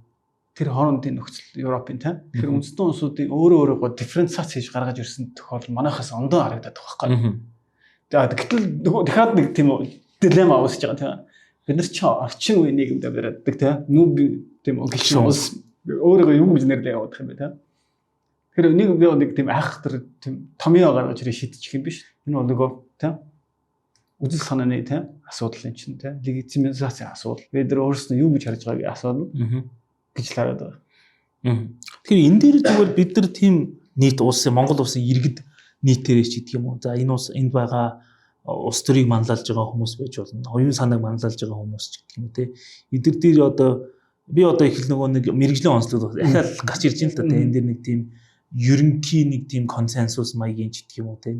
Тэр хоорондын нөхцөл Европын тийм. Тэгэхээр үндэстэн улсуудын өөрөө өөрийгөө дифференциац хийж гаргаж ирсэн тохиолдол манайхаас ондоо харагдаад байгаа байхгүй. Гэтэл дахиад нэг тийм дилемма үүсэж байгаа тийм. Бид нар чи орчин үеийн нийгэмд амьдардаг тийм. Нүг тийм гişүн улс өөрийгөө юу гэж нэрлээ явуулах юм бэ тийм. Тэгэхээр нэг би нэг тийм айхтар тийм томьёо гаргаж ирээ шийдчих юм биш. Энэ бол нөгөө тийм үзэл санааны тийм асуудал энэ чинь тийм легитимизацийн асуудал. Бид нар өөрсдөө юу гэж харж байгааг асуудал гэж л хараад байгаа. Тэгэхээр энэ дээр зүгээр бид нар тийм нийт улсын Монгол улсын иргэд нийтээрээ ч гэдэг юм уу. За энэ улс энд байгаа улс төрийг манлайлж байгаа хүмүүс байж болно. Оюун санааг манлайлж байгаа хүмүүс ч гэдэг юм уу те. Эдгээр дээр одоо би одоо их л нөгөө нэг мэрэгжлийн онцлог дахиад гарч ирж байна л да те. Энэ дээр нэг тийм ерөнхий нэг тийм консенсус маягийн ч гэдэг юм уу те.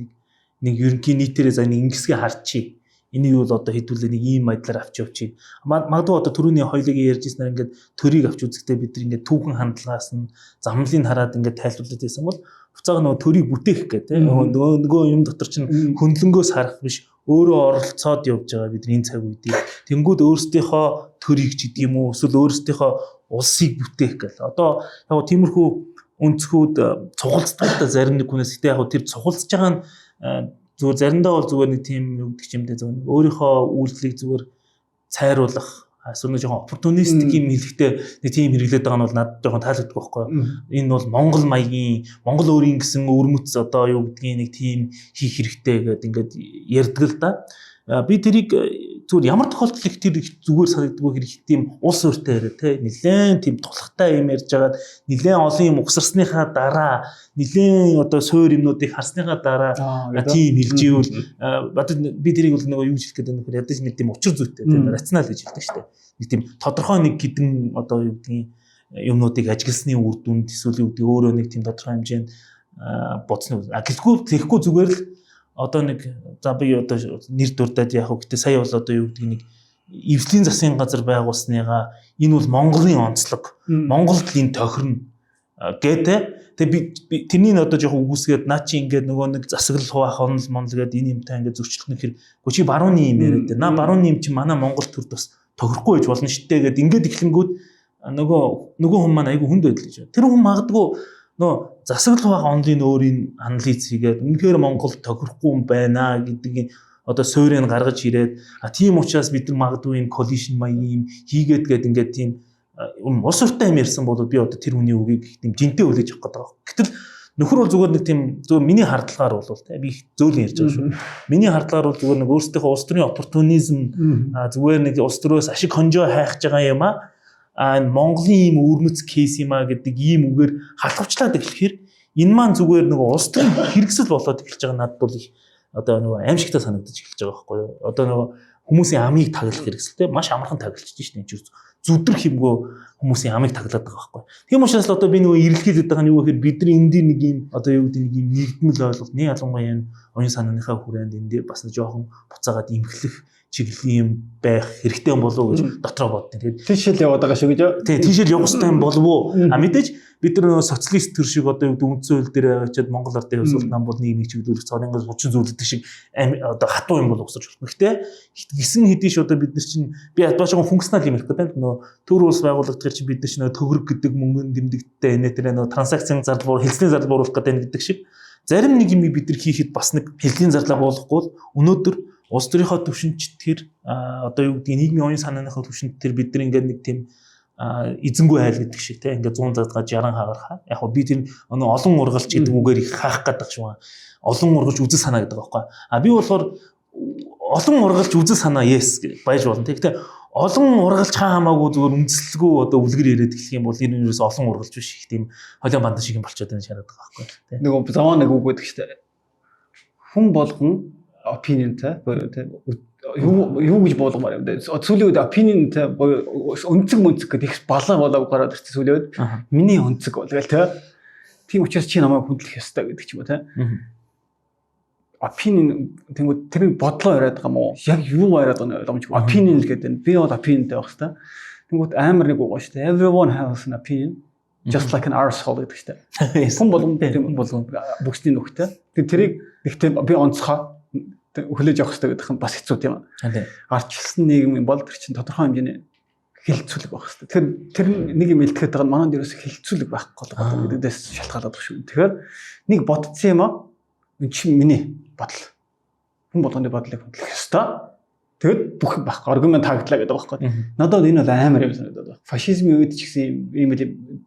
Нэг ерөнхий нийтээрээ за нэг ингэсгээ харчий. Энийг юу л одоо хэдүүлээ нэг ийм байдлаар авч явчих. Магадгүй одоо түрүүний хоёлыг ярьж ирснээр ингээд төрийг авч үзэхдээ бид нар ингээд түүхэн хандлагаас нь замлыг хараад ингээд тайлбарлаад байсан бол буцаага нөгөө төрийг бүтээх гэх тийм нөгөө юм дотор чинь хөндлөнгөөс харах биш өөрөө оролцоод явж байгаа бид энэ цаг үедийг тэнгууд өөрсдийнхөө төрийг ч гэдэг юм уу эсвэл өөрсдийнхөө улсыг бүтээх гэл. Одоо яг тиймэрхүү өнцгүүд цугалцдаг та зарим нэг хүнээс гэтээ яг тэр цугалцж байгаа нь зүгээр заримдаа бол зүгээр нэг тийм юу гэдэг юм дээ зүгээр өөрийнхөө үйлдэлийг зүгээр цайруулах эсвэл нэг жоохон оппортунистик юм хэлэхдээ нэг тийм хэрэглээд байгаа нь бол надад жоохон таалагддаг байхгүй юу. Энэ бол Монгол маягийн Монгол өөрийн гэсэн өвөрмөц одоо юу гэдгийг нэг тийм хийх хэрэгтэй гэдэг ингээд ярьдаг л да. Би тэрийг зүгээр ямар тохиолдолд их тэр зүгээр санагддаг хэрэг тийм улс өртэй яриа те нэлээд тийм тулхтай юм ярьж байгаад нэлээд олон юм угсарсныхаа дараа нэлээд одоо суур юмнуудыг харсныхаа дараа тийм хэлж ивэл би тэрийг бол нөгөө юу гэж хэлэх гээд байна вэ ядаж нэг тийм учир зүйтэй тийм рационал гэж хэлдэг шүү дээ. Нэг тийм тодорхой нэг гидэн одоо юу гэдгийг юмнуудыг ажигласны үр дүнд эсвэл юу гэдэг өөрөө нэг тийм тодорхой хэмжээнд бодсны. Гэлгүй тэгэхгүй зүгээр л одоо нэг за би одоо нэр дурдаад яах вэ гэтэ сая бол одоо юу гэдэг нэг эвслийн засгийн газар байгуулсныгаа энэ бол Монголын онцлог. Монголд л энэ тохирно гэдэг. Тэгээ би тэрнийг одоо жоохон үгүйсгээд наа чи ингээд нөгөө нэг засаглал хуваах онол монол гэдэг энэ юмтай ингээд зөрчлөх нөхөр гоо чи барууны юм яриад байна. Наа барууны юм чи манай Монгол төрд бас тохирохгүй байж болно шүү дээ гэд ингээд эхлэнгүүд нөгөө хүн маань айгүй хүнд байдал гэж. Тэр хүн магадгүй нөгөө засаглал хуваах онолын өөрийн анализ хийгээд үнэхээр Монгол тохирохгүй юм байна гэдгийг одоо суурийг гаргаж ирээд а тийм учраас бид нар магадгүй юм коллишн маягийн юм хийгээд гээд ингээд тийм улс уртай юм ярьсан бол би одоо тэр хүний үгийг тийм жинтэй хүлээж авах гэдэг байгаа. Гэтэл нөхөр бол зүгээр нэг тийм зүгээр миний хардлагаар бол те би их зөөлөн ярьж байгаа шүү. Миний хардлагаар бол зүгээр нэг өөрсдийнхөө улс төрийн оппортунизм зүгээр нэг улс төрөөс ашиг хонжоо хайх байгаа юм а энэ Монголын ийм өвөрмөц кейс юм а гэдэг ийм үгээр халахвчлаад эхлэхээр энэ маань зүгээр нэг улс төрийн хэрэгсэл болоод эхэлж байгаа надад бол их одоо нөгөө аимшигтай санагдаж эхэлж байгаа байхгүй юу. Одоо нөгөө хүмүүсийн амийг таглах хэрэгсэл те маш амархан таглаж шин энэ чинь зүдрэх юмгүй хүмүүсийн амийг таглаад байгаа байхгүй. Тийм учраас л одоо би нөгөө эрэлхийлээд байгаа нь юу гэхээр бидний энэ дээр нэг юм одоо юу гэдэг нэг юм нэгдмэл ойлголт нэг ялангуяа энэ оюун санааныхаа хүрээнд энэ дээр бас нэг жоохон буцаагаад имхлэх чиглэлийн юм байх хэрэгтэй юм болов уу гэж дотроо боддیں۔ Тэгээд тийшэл яваад байгаа шүү гэж. Тий, тийшэл явах хэрэгтэй юм болов уу? А мэдээж Бид нар нөгөө социалист төр шиг одоо юу гэдэг үндсэн хууль дээр аваачаад Монгол ардын хувьсгал нам бол нийгмийг чиглүүлэх цорын ганц хүчин зүйлдэг шиг одоо хатуу юм бол угсарч болохгүй. Гэхдээ гисэн хэдий ш одоо бид нар чинь би баашаа функционал юм ярих гэдэг нөгөө төр улс байгуулагдахаар чинь бид нар чинь нөгөө төгрөг гэдэг мөнгөн дэмдэгтэй энэ тэр нөгөө транзакцийн зардал буур хэлцлийн зардал бууруулах гэдэг гэдэг шиг зарим нэг юм бид нар хийхэд бас нэг хэлцлийн зардлаа буулгахгүй бол өнөөдөр улс төрийнхөө төвшөнд тэр одоо юу гэдгийг нийгмийн оюун санааныхаа төвшөнд тэр бид нар ингээд нэг тийм эзэнгүй хайл гэдэг шиг те ингээд 100 задгаа 60 хагархаа. Яг хөө би тэр өнөө олон ургалч гэдэг үгээр их хаах гэдэг шиг байна. Олон ургалч үзэл санаа гэдэг байхгүй. А би болохоор олон ургалч үзэл санаа yes байж болно. Тэгэхдээ олон ургалч хаа хамаагүй зүгээр үндэслэлгүй одоо үлгэр яриад эхлэх юм бол энэ юус олон ургалч биш их тийм холион бандан шиг юм болчиход байна шараад байгаа байхгүй. Нөгөө заваа нэг үг гэдэг чинь хүн болгон opinionтэй буюу тийм юу гэж буулгамаар юм бэ? Сүүлийн үед opinionтэй буюу өнцөг мөнцөг гэдэг их балаа болоо гараад ирсэн сүүлийн үед. Миний өнцөг бол гээл те. Тийм учраас чи намайг хүндлэх ёстой гэдэг ч юм уу те. Opinion тэнгүүд тэр бодлоо яриад байгаа юм уу? Яг юу яриад байгаа нь ойлгомжгүй. Opinion л гэдэг нь би бол opinionтэй байх хэвээр. Тэнгүүд амар нэг үг ба шүү дээ. Everyone has an opinion just like an arsehole гэдэг чинь. Хүн болгон тийм болгон бүксний нүхтэй. Тэр тэрийг нэгтэй би онцгой хүлээж авах хэрэгтэй гэдэг нь бас хэцүү тийм ээ. Ардчилсан нийгэм бол тэр чинь тодорхой хэмжээний хэлэлцүүлэг байх хэрэгтэй. Тэгэхээр тэр нэг юм илтгэхэд байгаа нь манайд ерөөсө хэлэлцүүлэг байхгүй болоод гэдэгээс шалтгаалаад байгаа шүү. Тэгэхээр нэг бодсон юм аа энэ чинь миний бодол. Хүн болгоны бодлыг хүндлэх ёстой. Тэгэд бүх юм байхгүй. Аргумент таагдлаа гэдэг байгаа байхгүй. Надад энэ бол амар юм санагдаад байна. Фашизмын үед ч гэсэн ийм л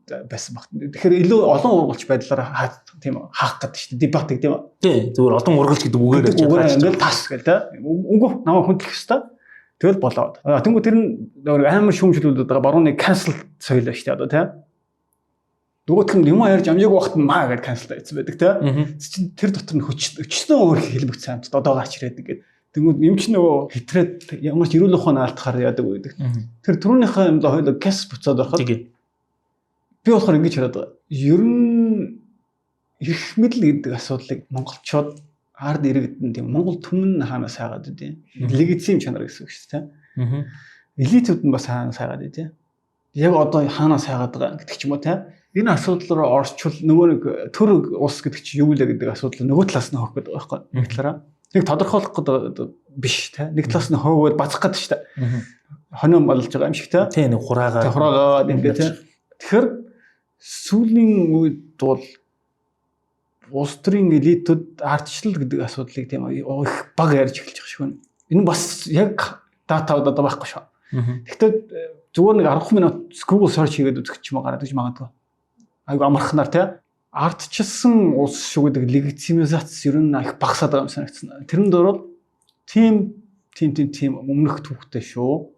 байсан баг. Тэгэхээр илүү олон ургалч байдлаар тийм хаах гэдэг шүү дээ. Дебат гэдэг тийм үү? Тий, зүгээр олон ургалч гэдэг үгээр ярьж байгаа. Ингээл тас гэл тэ. Үгүй намайг хүндлэх ёстой. Тэгэл болоод. Тэнгүү тэр нь амар шүүмжлүүлээд байгаа барууны cancel соёл шүү дээ одоо тий. Нөгөөх нь юм ярьж амжаагүй багт маа гэд cancel хийсэн байдаг тий. Чин тэр дотор нь өчсөн өөр хэлбэгц амт одоо гарч ирээд ингээд Тэнгүүд юм чи нөгөө хитрээд ямар ч эрүүл ухаан алдахаар яадаг байдаг. Тэр түрүүнийхээ юм хоёул газ буцаад ороход би болохоор ингэж хараад байгаа. Ер нь эрх мэдэл гэдэг асуудлыг монголчууд ард иргэдэн тийм Монгол түмэн хаанаас хайгаад идэв. Легитим чанар гэсэн үг шүү дээ. Элитүүд нь бас хаанаас хайгаад идэв. Яг одоо хаанаас хайгаад байгаа гэдэг ч юм уу те. Энэ асуудал руу орчвол нөгөө нэг төр улс гэдэг чи юу лээ гэдэг асуудал нөгөө талаас нь хөөх гэдэг байгаа байхгүй. Нэг талаараа нэг тодорхойлох гэдэг биш те. Нэг талаас нь хөөгөөд бацах гэдэг шүү дээ. Хонио болж байгаа юм шиг те. Тий, нэг хураагаа. Хураагаа ингээд те. Тэгэхээр сүүлийн үед бол улс төрийн элитүүд ардчлал гэдэг асуудлыг тийм их бага ярьж эхэлж байгаа шиг байна. Энэ бас яг дата одоо байхгүй шүү. Гэхдээ зүгээр нэг 10 минут Google search хийгээд үзэх ч юм уу гараад иж магадгүй. Айгу амархнаар те. Ардчилсан улс шүү гэдэг легитимизац ер нь их багасаад байгаа юм санагдсан. Тэрэн дээр бол тийм тийм тийм тийм өмнөх түүхтэй шүү.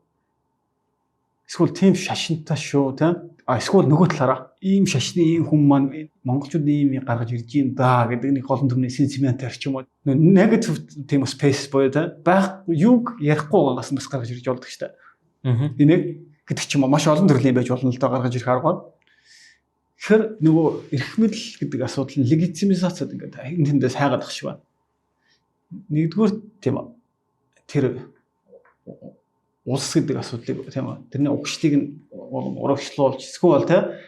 Эсвэл тийм шашинтай шүү те. А эсвэл нөгөө талаараа ийм шашны ийм хүн маань монголчууд ийм юм гаргаж ирж юм да гэдэг нэг олон түмний сентимент арч юм уу. Negative тийм space буюу те байх юуг ярихгүй байгаагаас бас гаргаж ирж болдог шүү дээ. Энийг гэдэг ч юм уу маш олон төрлийн байж болно л доо гаргаж ирэх арга. Тэгэхээр нөгөө эрх мэдэл гэдэг асуудал нь легитимизацид ингээд энэ тэндээс хайгаад ах шиг байна. Нэгдүгээр тийм тэр улс гэдэг асуудлыг тийм үү тэрний угшлыг нь урагшлуулж эсвэл те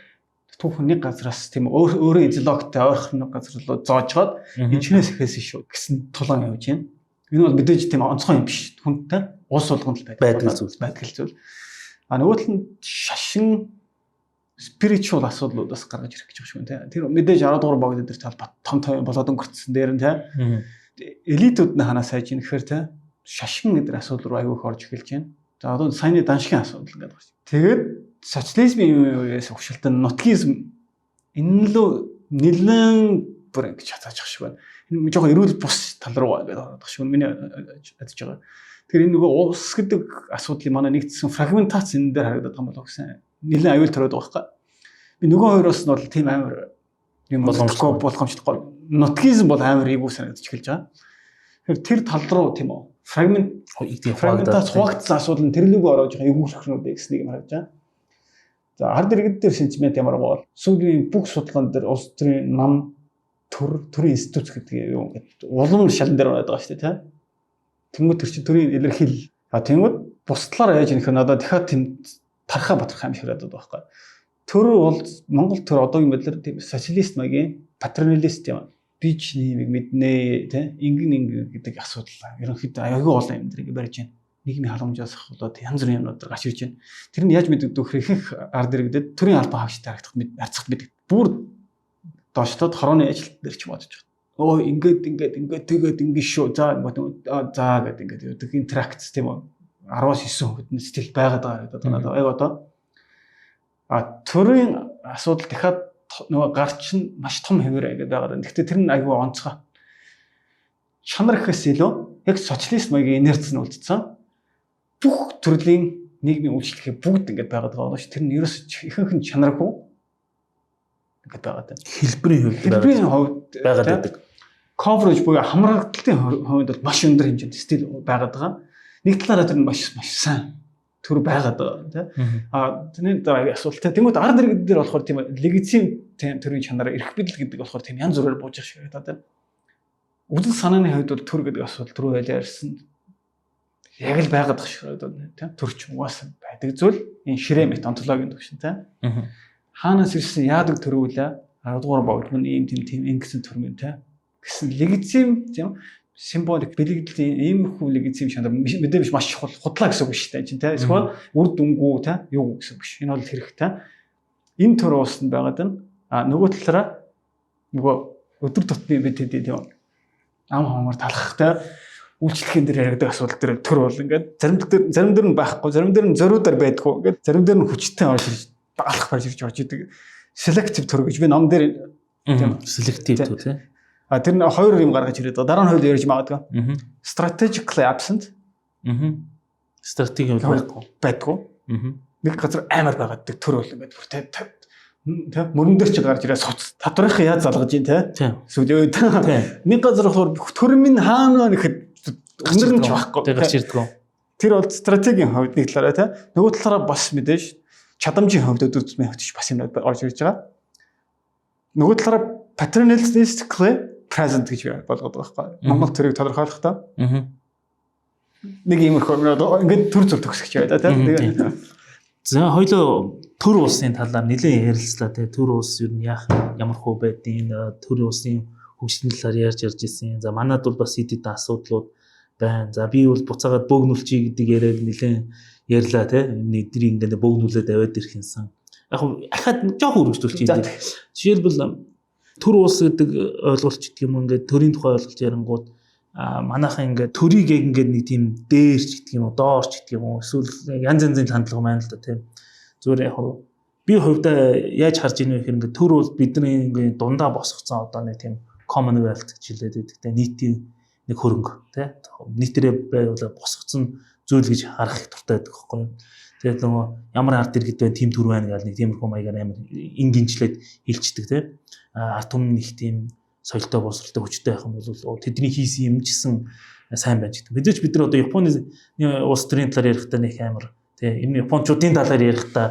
түүхэн нэг газраас тийм өөрөө идеологитой ойрхон нэг газар руу зоожгоод энэ чинээс эхэлсэн шүү гэсэн тулаан явж байна. Энэ бол мэдээж тийм онцгой юм биш. Хүнтэй улс болгонд л байдаг зүйл. Байдаг зүйл. А нөгөө тал нь шашин spiritual асуудлуудаас гаргаж ирэх гэж байгаа шүү те. Тэр мэдээж 10 дугаар богд дээр талбай том том болоод өнгөрцсөн дээр нь те. Элитүүд нь ханаас хайж ийн гэхээр те шашин гэдэг асуудал руу аягүй их орж эхэлж байна. За одоо саяны даншгийн асуудал ингээд байна. Тэгээд социализмын үеэс өгшөлтөн нутгизм энэ лөө нэлээд бүр ингэж хатааж шиг байна. Энэ жоохон эрүүл бус тал руу ингээд ороод шиг миний адж байгаа. Тэгэхээр энэ нөгөө улс гэдэг асуудлыг манай нэгдсэн фрагментац энэ дээр харагдаад байгаа юм болоо гэсэн. Нэлээд аюул төрөөд байгаа байхгүй. Би нөгөө хоёроос нь бол тийм амар юм болгоомжлохгүй. Нутгизм бол амар эвгүй санагдаж эхэлж байгаа. Тэгэхээр тэр тал руу тийм үү фрагментац хуваагдсан асуудал нь тэр лүүгээ ороод байгаа эвгүйрхнүүд гэсэн нэг юм харагдаж байгаа. За ард иргэд дээр сентимент ямар бол сүүлийн бүх судалгаан дээр улс төрийн нам төрийн институт гэдэг юм ингээд улам шалан дээр ороод байгаа шүү дээ тийм. Тэнгүүд тэр чинь төрийн илэрхийл. А тэнгүүд бус талаараа яаж ийм нөхөр надад дахиад тийм тархаа батрах юм шиг харагдаад байгаа байхгүй. Төр бол Монгол төр одоогийн байдлаар тийм социалист маягийн патерналист юм. Би ч нэг мэднэ тий ингэн ингэн гэдэг асуудал ерөнхийдөө аягүй олон юм дээр ингэ барьж байна. Нийгмийн халамжаас ахуулаад янз бүрийн юмнууд гарч ирж байна. Тэр нь яаж мэдэгдэх вэ? Ихэнх ард иргэдэд төрийн албан хаагчтай харагдах харьцах мэддэг. Бүр доошлоод хорооны ажил дээр ч бодож байна. Өө ингээд ингээд ингээд тэгээд ингэ шүү. За ингээд за гэдэг ингээд яадаг интеракц тийм үү? 10-9% нь сэтгэл байгаад байгаа гэдэг надад яг одоо төрийн асуудал дахиад нөгөө гарч нь маш том хэвээр ингээд байгаа. Гэхдээ тэр нь айгүй онцгой. Чанар гэхээс илүү яг социалист маягийн инерц нь үлдсэн. Бүх төрлийн нийгмийн үйлчлэгээ бүгд ингээд байгаад байгаа шүү. Тэр нь ерөөс ихэнх нь чанаргүй ингээд байгаад байна. Хэлбэрийн хувьд байгаад байдаг. Coverage буюу хамрагдлын хувьд бол маш өндөр хэмжээнд стил байгаад байгаа. Нэг талаараа тэр нь маш маш сайн төр байгаад байгаа тийм. А тэрний дараа асуулт. Тэнгүүд ард иргэд дээр болохоор тийм легитим тийм төрийн чанар эрх мэдэл гэдэг болохоор тийм янз бүрээр бууж шиг харагдаад байна. Үзэл санааны хувьд бол төр гэдэг асуудал түрүү байлаа ярьсан. Яг л байгаад байх шиг харагдаад байна тийм. Төр ч угаасаа байдаг зүйл энэ ширээ мэт онтологийн төвшин тийм. Хаанаас ирсэн яадаг төрүүлээ 10 дугаар богд мөн ийм тийм тийм ингэсэн төр мөн тийм. Гэсэн легитим тийм символик бэлэгдлийн иймэрхүү легитим чанар мэдээ биш маш чухал худлаа гэсэн үг шүү дээ чинь те эсвэл үр дүнгүү те юу гэсэн үг биш энэ бол хэрэгтэй энэ төр уус нь байгаад байна. А нөгөө талаараа нөгөө өдөр тутмын бид тэд тийм ам хамаар талах те үйлчлэхийн дээр яригдаг асуудал дээр төр бол ингээд зарим дээр нь байхгүй, зарим дээр нь зориудаар байдгүй, ингээд зарим дээр нь хүчтэй орж ирж дагалах барьж ирж орж идэг. Selective төр гэж би ном дээр тийм selective төр тийм. А тэр нь хоёр юм гаргаж ирээд байгаа. Дараа нь хоёул ярьж магадгүй. Strategically absent. Стратеги байхгүй. Байдгүй. Нэг газар амар байгаад төр бол ингээд бүр тэ мөрөн дээр чи гарч ирээ суц. Татварынхаа яаж залгаж ийн те. Эсвэл нэг газар болохоор төр минь хаана вэ гэхэд өндөр нь ч байхгүй. Гарч ирдэг. Тэр бол стратегийн хувьд нэг талаараа те. Нөгөө талаараа бас мэдээж чадамжийн хувьд өдөр тутмын хувьд ч бас юм орж ирж байгаа. Нөгөө талаараа paternalistically present гэж болгоод байгаа байхгүй. Монгол төрийг тодорхойлохдоо. Нэг иймэрхүү ингээд төр зур төгсөж байгаа тийм. За хоёлоо төр улсын талаар нэлээд ярилцлаа тий. Төр улс ер нь яах ямар хөө байдیں۔ Төр улсын хөгжлийн талаар ярьж ирсэн. За манад бол бас хэд хэдэн асуудлууд байна. За би бол буцаагаад бөөгнүүлчихье гэдэг яриаг нэлээд ярьлаа тий. Эдний ингээд бөөгнүүлээд аваад ирэх юмсан. Яг ахаад жоох өргөжлүүлчихье. Жишээлбэл төр улс гэдэг ойлголт гэдэг юм ингээд төрийн тухай ойлголт ярангууд манайхан ингээд төрийг яг ингээд нэг тийм дээрч гэдэг юм уу, доорч гэдэг юм уу, эсвэл янз янзын хандлага байна л да тийм. Зүгээр яг би хувьдаа яаж харж ийнэ вэ гэхээр ингээд төр бол бидний ингээд дундаа босгоцсон одоо нэг тийм commonwealth гэж хэлээд байдаг тийм, нийтийн нэг хөрөнгө тийм, нийтээрээ байгуулаад босгоцсон зүйл гэж харах их дуртай байдаг байхгүй юу. Тэгээд нөгөө ямар ард иргэд байна, тийм төр байна гэл нэг тиймэрхүү маягаар амар ингинчлээд хэлчихдэг тийм. Ард түмэн их тийм соёлтой, боловсролтой, хүчтэй байх юм бол тэдний хийсэн юм ч гэсэн сайн байж гэдэг. Мэдээж бид нар одоо Японы улс төрийн талаар ярихдаа нэг амар тийм, энэ Япончуудын талаар ярихдаа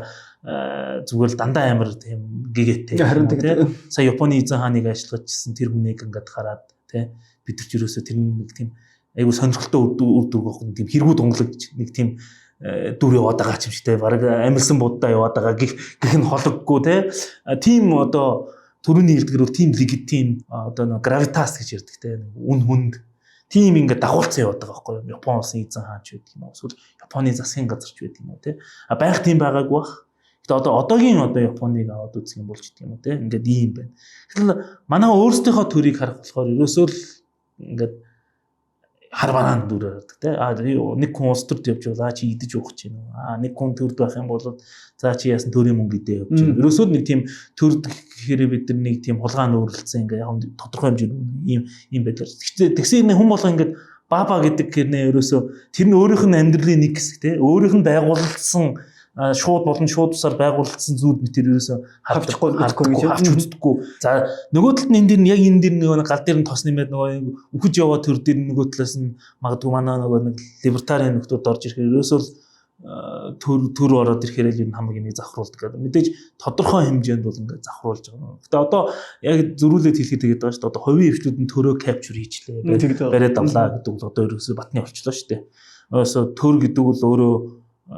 зүгээр л дандаа амар тийм гэгээтэй. Харин тийм. Сая Японы эзэн хааныг ажиллажсэн тэр хүнийг ингээд хараад тийм, бид нар ч ерөөсөө тэр нэг тийм айгу сонирхолтой үр дүр байхгүй тийм хэрэгүү дунгалагч нэг тийм дүр яваад байгаа ч юм шиг те, бараг амилсан буддаа яваад байгаа гэх гэх нь хологгүй те. Тийм одоо төрөний хэлдгэр бол тийм легитим одоо нэг gravitas гэж ярьдаг те, үн хүнд тийм ингээд дагуулсан яваад байгаа байхгүй юу. Япон улсын эзэн хаан ч байдаг юм уу, эсвэл Японы засгийн газар ч байдаг юм уу те. А байнга тийм байгаагүй бах. Гэтэ одоо одоогийн одоо Японыг аваад үзэх юм бол ч гэдэг юм уу те, ингээд ийм байна. Тэгэхээр манай өөрсдийнхөө төрийг харах болохоор ерөөсөө л ингээд хар бараан дүр хардаг те. А нэг хүн улс төрд явж бол чи идэж уух гэж байна. А нэг хүн төрд байх юм бол за чи яасан төрийн мөнгө идэ явж байна. Ерөөсөө нэг тийм төрд гэхээр бид нар нэг тийм хулгай нүүрлэлсэн ингээ яг тодорхой хэмжээний ийм ийм байдлаар. Тэгсэн хүн болго ингээд баба гэдэг гэрнээ ерөөсөө тэр нь өөрийнх нь амьдралын нэг хэсэг те. Өөрийнх нь байгуулсан шууд болон шууд тусаар байгуулсан зүйл мэт ерөөсөө хавчихгүй гэж авч үздэггүй. За нөгөө талд нь энэ дэр нь яг энэ дэр нөгөө гал дээр нь тос нэмээд нөгөө үхэж яваа төр дээр нөгөө талаас нь магадгүй манай нөгөө нэг либертариан нөхдүүд орж ирэхээр ерөөсөө л төр ороод ирэхээр л энэ хамаг юмыг завхруулдаг гэдэг. Мэдээж тодорхой хэмжээнд бол ингээд завхруулж байгаа. Гэтэ одоо яг зөрүүлээд хэлэхэд тэгээд байгаа шүү дээ. Одоо хувийн хвшлүүд нь төрөө capture хийчлээ. Бариад авлаа гэдэг бол одоо ерөөсөө батны болчлоо шүү дээ. Ерөөсөө төр гэдэг бол өөрөө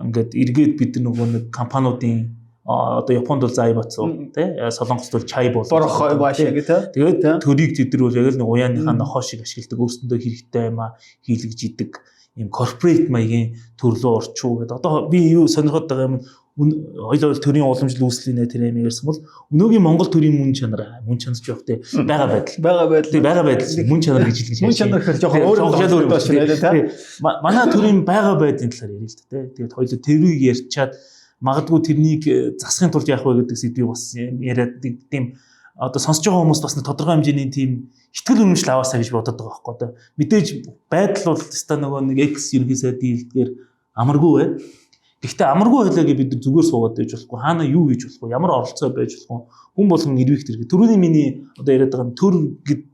ингээд эргээд бид нөгөө нэг компаниудын Одоо Японд бол зайбацу тий, Солонгост бол чайбол. Борхой бааш гэх тий. Тэгээд төрийг тэд нар бол яг л нэг уяаныхаа нохоо шиг ашигладаг, өөрсөндөө хэрэгтэй юм а хийлгэж идэг юм корпорат маягийн төрлөө орчуу гэдэг. Одоо би юу сонирхоод байгаа юм хоёул төрийн уламжлал үүслийн нэ тэр юм ярьсан бол өнөөгийн Монгол төрийн мөн чанар ч явах тий байгаа байдал. Байгаа байдал. Тий, байгаа байдал мөн чанар гэж хэлж Мөн чанар гэхээр жоохон өөр өөр юм байна тий. Манай төрийн байгаа байдлын талаар ярил л да тий. Тэгээд хоёул тэрийг ярьчаад магадгүй тэрнийг засахын тулд яах вэ гэдэг сэдвийг бас яриад тийм одоо сонсож байгаа хүмүүс бас нэг тодорхой хэмжээний тийм ихтгэл үнэмшил аваасаа гэж бодод байгаа байхгүй одоо. Мэдээж байдал бол өстой нөгөө нэг экс ерөнхий сайдын хэлдгээр амаргүй бай. Гэхдээ амаргүй байлаа гэж бид нар зүгээр суугаад байж болохгүй. Хаана юу хийж болохгүй, ямар оролцоо байж болохгүй. Хүн болгон эрвих тэрэг. Төрөний миний одоо яриад байгаа нь төр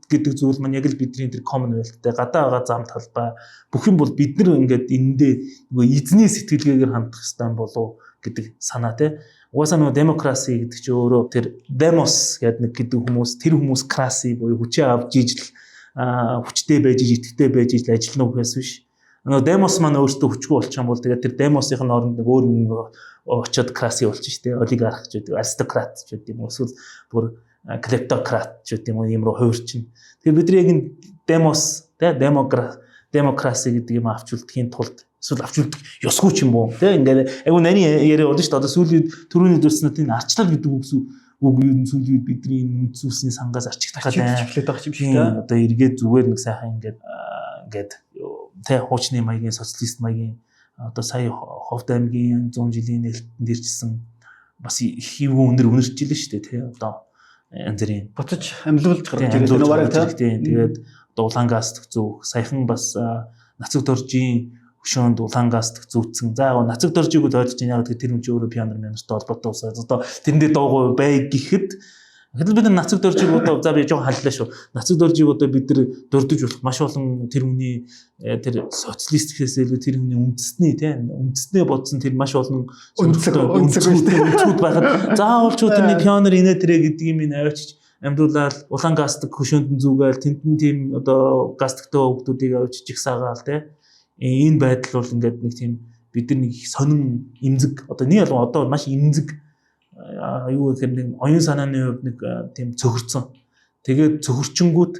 гэдэг зүйл маань яг л бидний тэр commonwealth-тэй гадаа байгаа зам талбай бүх юм бол бид нар ингээд энэндээ нөгөө эзний сэтгэлгээгээр хандах ёстой болов гэдэг санаа тий. Угаасаа нөгөө демокраси гэдэг чинь өөрөө тэр демос гэдэг нэг гэдэг хүмүүс, тэр хүмүүс краси буюу хүчээ авч ижил хүчтэй байж иж итгэвтэй байж ижил ажиллана гэхээс биш. Нөгөө демос маань өөртөө хүчгүй болчих юм бол тэгээд тэр демосын оронд нэг өөр нэг очиод краси болчих шүү дээ. Олигарх ч гэдэг, аристократ ч гэдэг юм уу, эсвэл бүр клептократ ч гэдэг юм уу, ийм руу хувирчин. Тэгэхээр бид нар яг энэ демос тий демокраси гэдэг юм авч үлдэхийн тулд эсвэл авч үлдэх ёсгүй ч юм уу тий ингээд айгу нарийн яриа болно шүү дээ. Одоо сүүлийн үед түрүүний дурснууд энэ арчлал гэдэг үг үг юу сүүлийн үед бидний үндэс үлсний сангаас арчигдах гэдэг эхлээд байгаа юм шиг тий. Одоо эргээд зүгээр нэг сайхан ингээд ингээд тий хуучны маягийн социалист маягийн одоо сая Ховд аймгийн 100 жилийн нээлтэнд ирчихсэн бас их хэвгүн өнөр үнэрчилээ шүү дээ тий. Одоо янз бүрийн буцаж амьлуулж гарч ирээд байна бараг тий. Тэгээд одоо улаан газ зүүх саяхан бас Нацаг доржийн хөшөөнд улаан газ зүүцсэн. За яг Нацаг доржийг бол ойлгож байна. Яг тэр хүн чинь өөрөө пионер мянартай холбоотой усаа. Одоо тэрэн дээр дуугүй бай гэхэд тэгэхээр бид нар Нацаг доржийг одоо за би жоохон халлаа шүү. Нацаг доржийг одоо бид нар дурдж болох маш олон тэр хүний тэр социалист гэхээс илүү тэр хүний үндэсний тий үндэснээ бодсон тэр маш олон өнцгүүд байхад заавал ч тэрний пионер инээ тэрэ гэдэг юм ин авчиж амьдуулаад улаан газдаг хөшөөнд нь зүгээл тэнд нь тийм одоо газдагтай хүмүүсийг авчиж жигсаагаал тий. Энэ байдал бол ингээд нэг тийм бид нар нэг их сонин эмзэг одоо нэг ялган одоо маш эмзэг юу гэхээр нэг оюун санааны хувьд нэг тийм цөхөрцөн. Тэгээд цөхөрчөнгүүт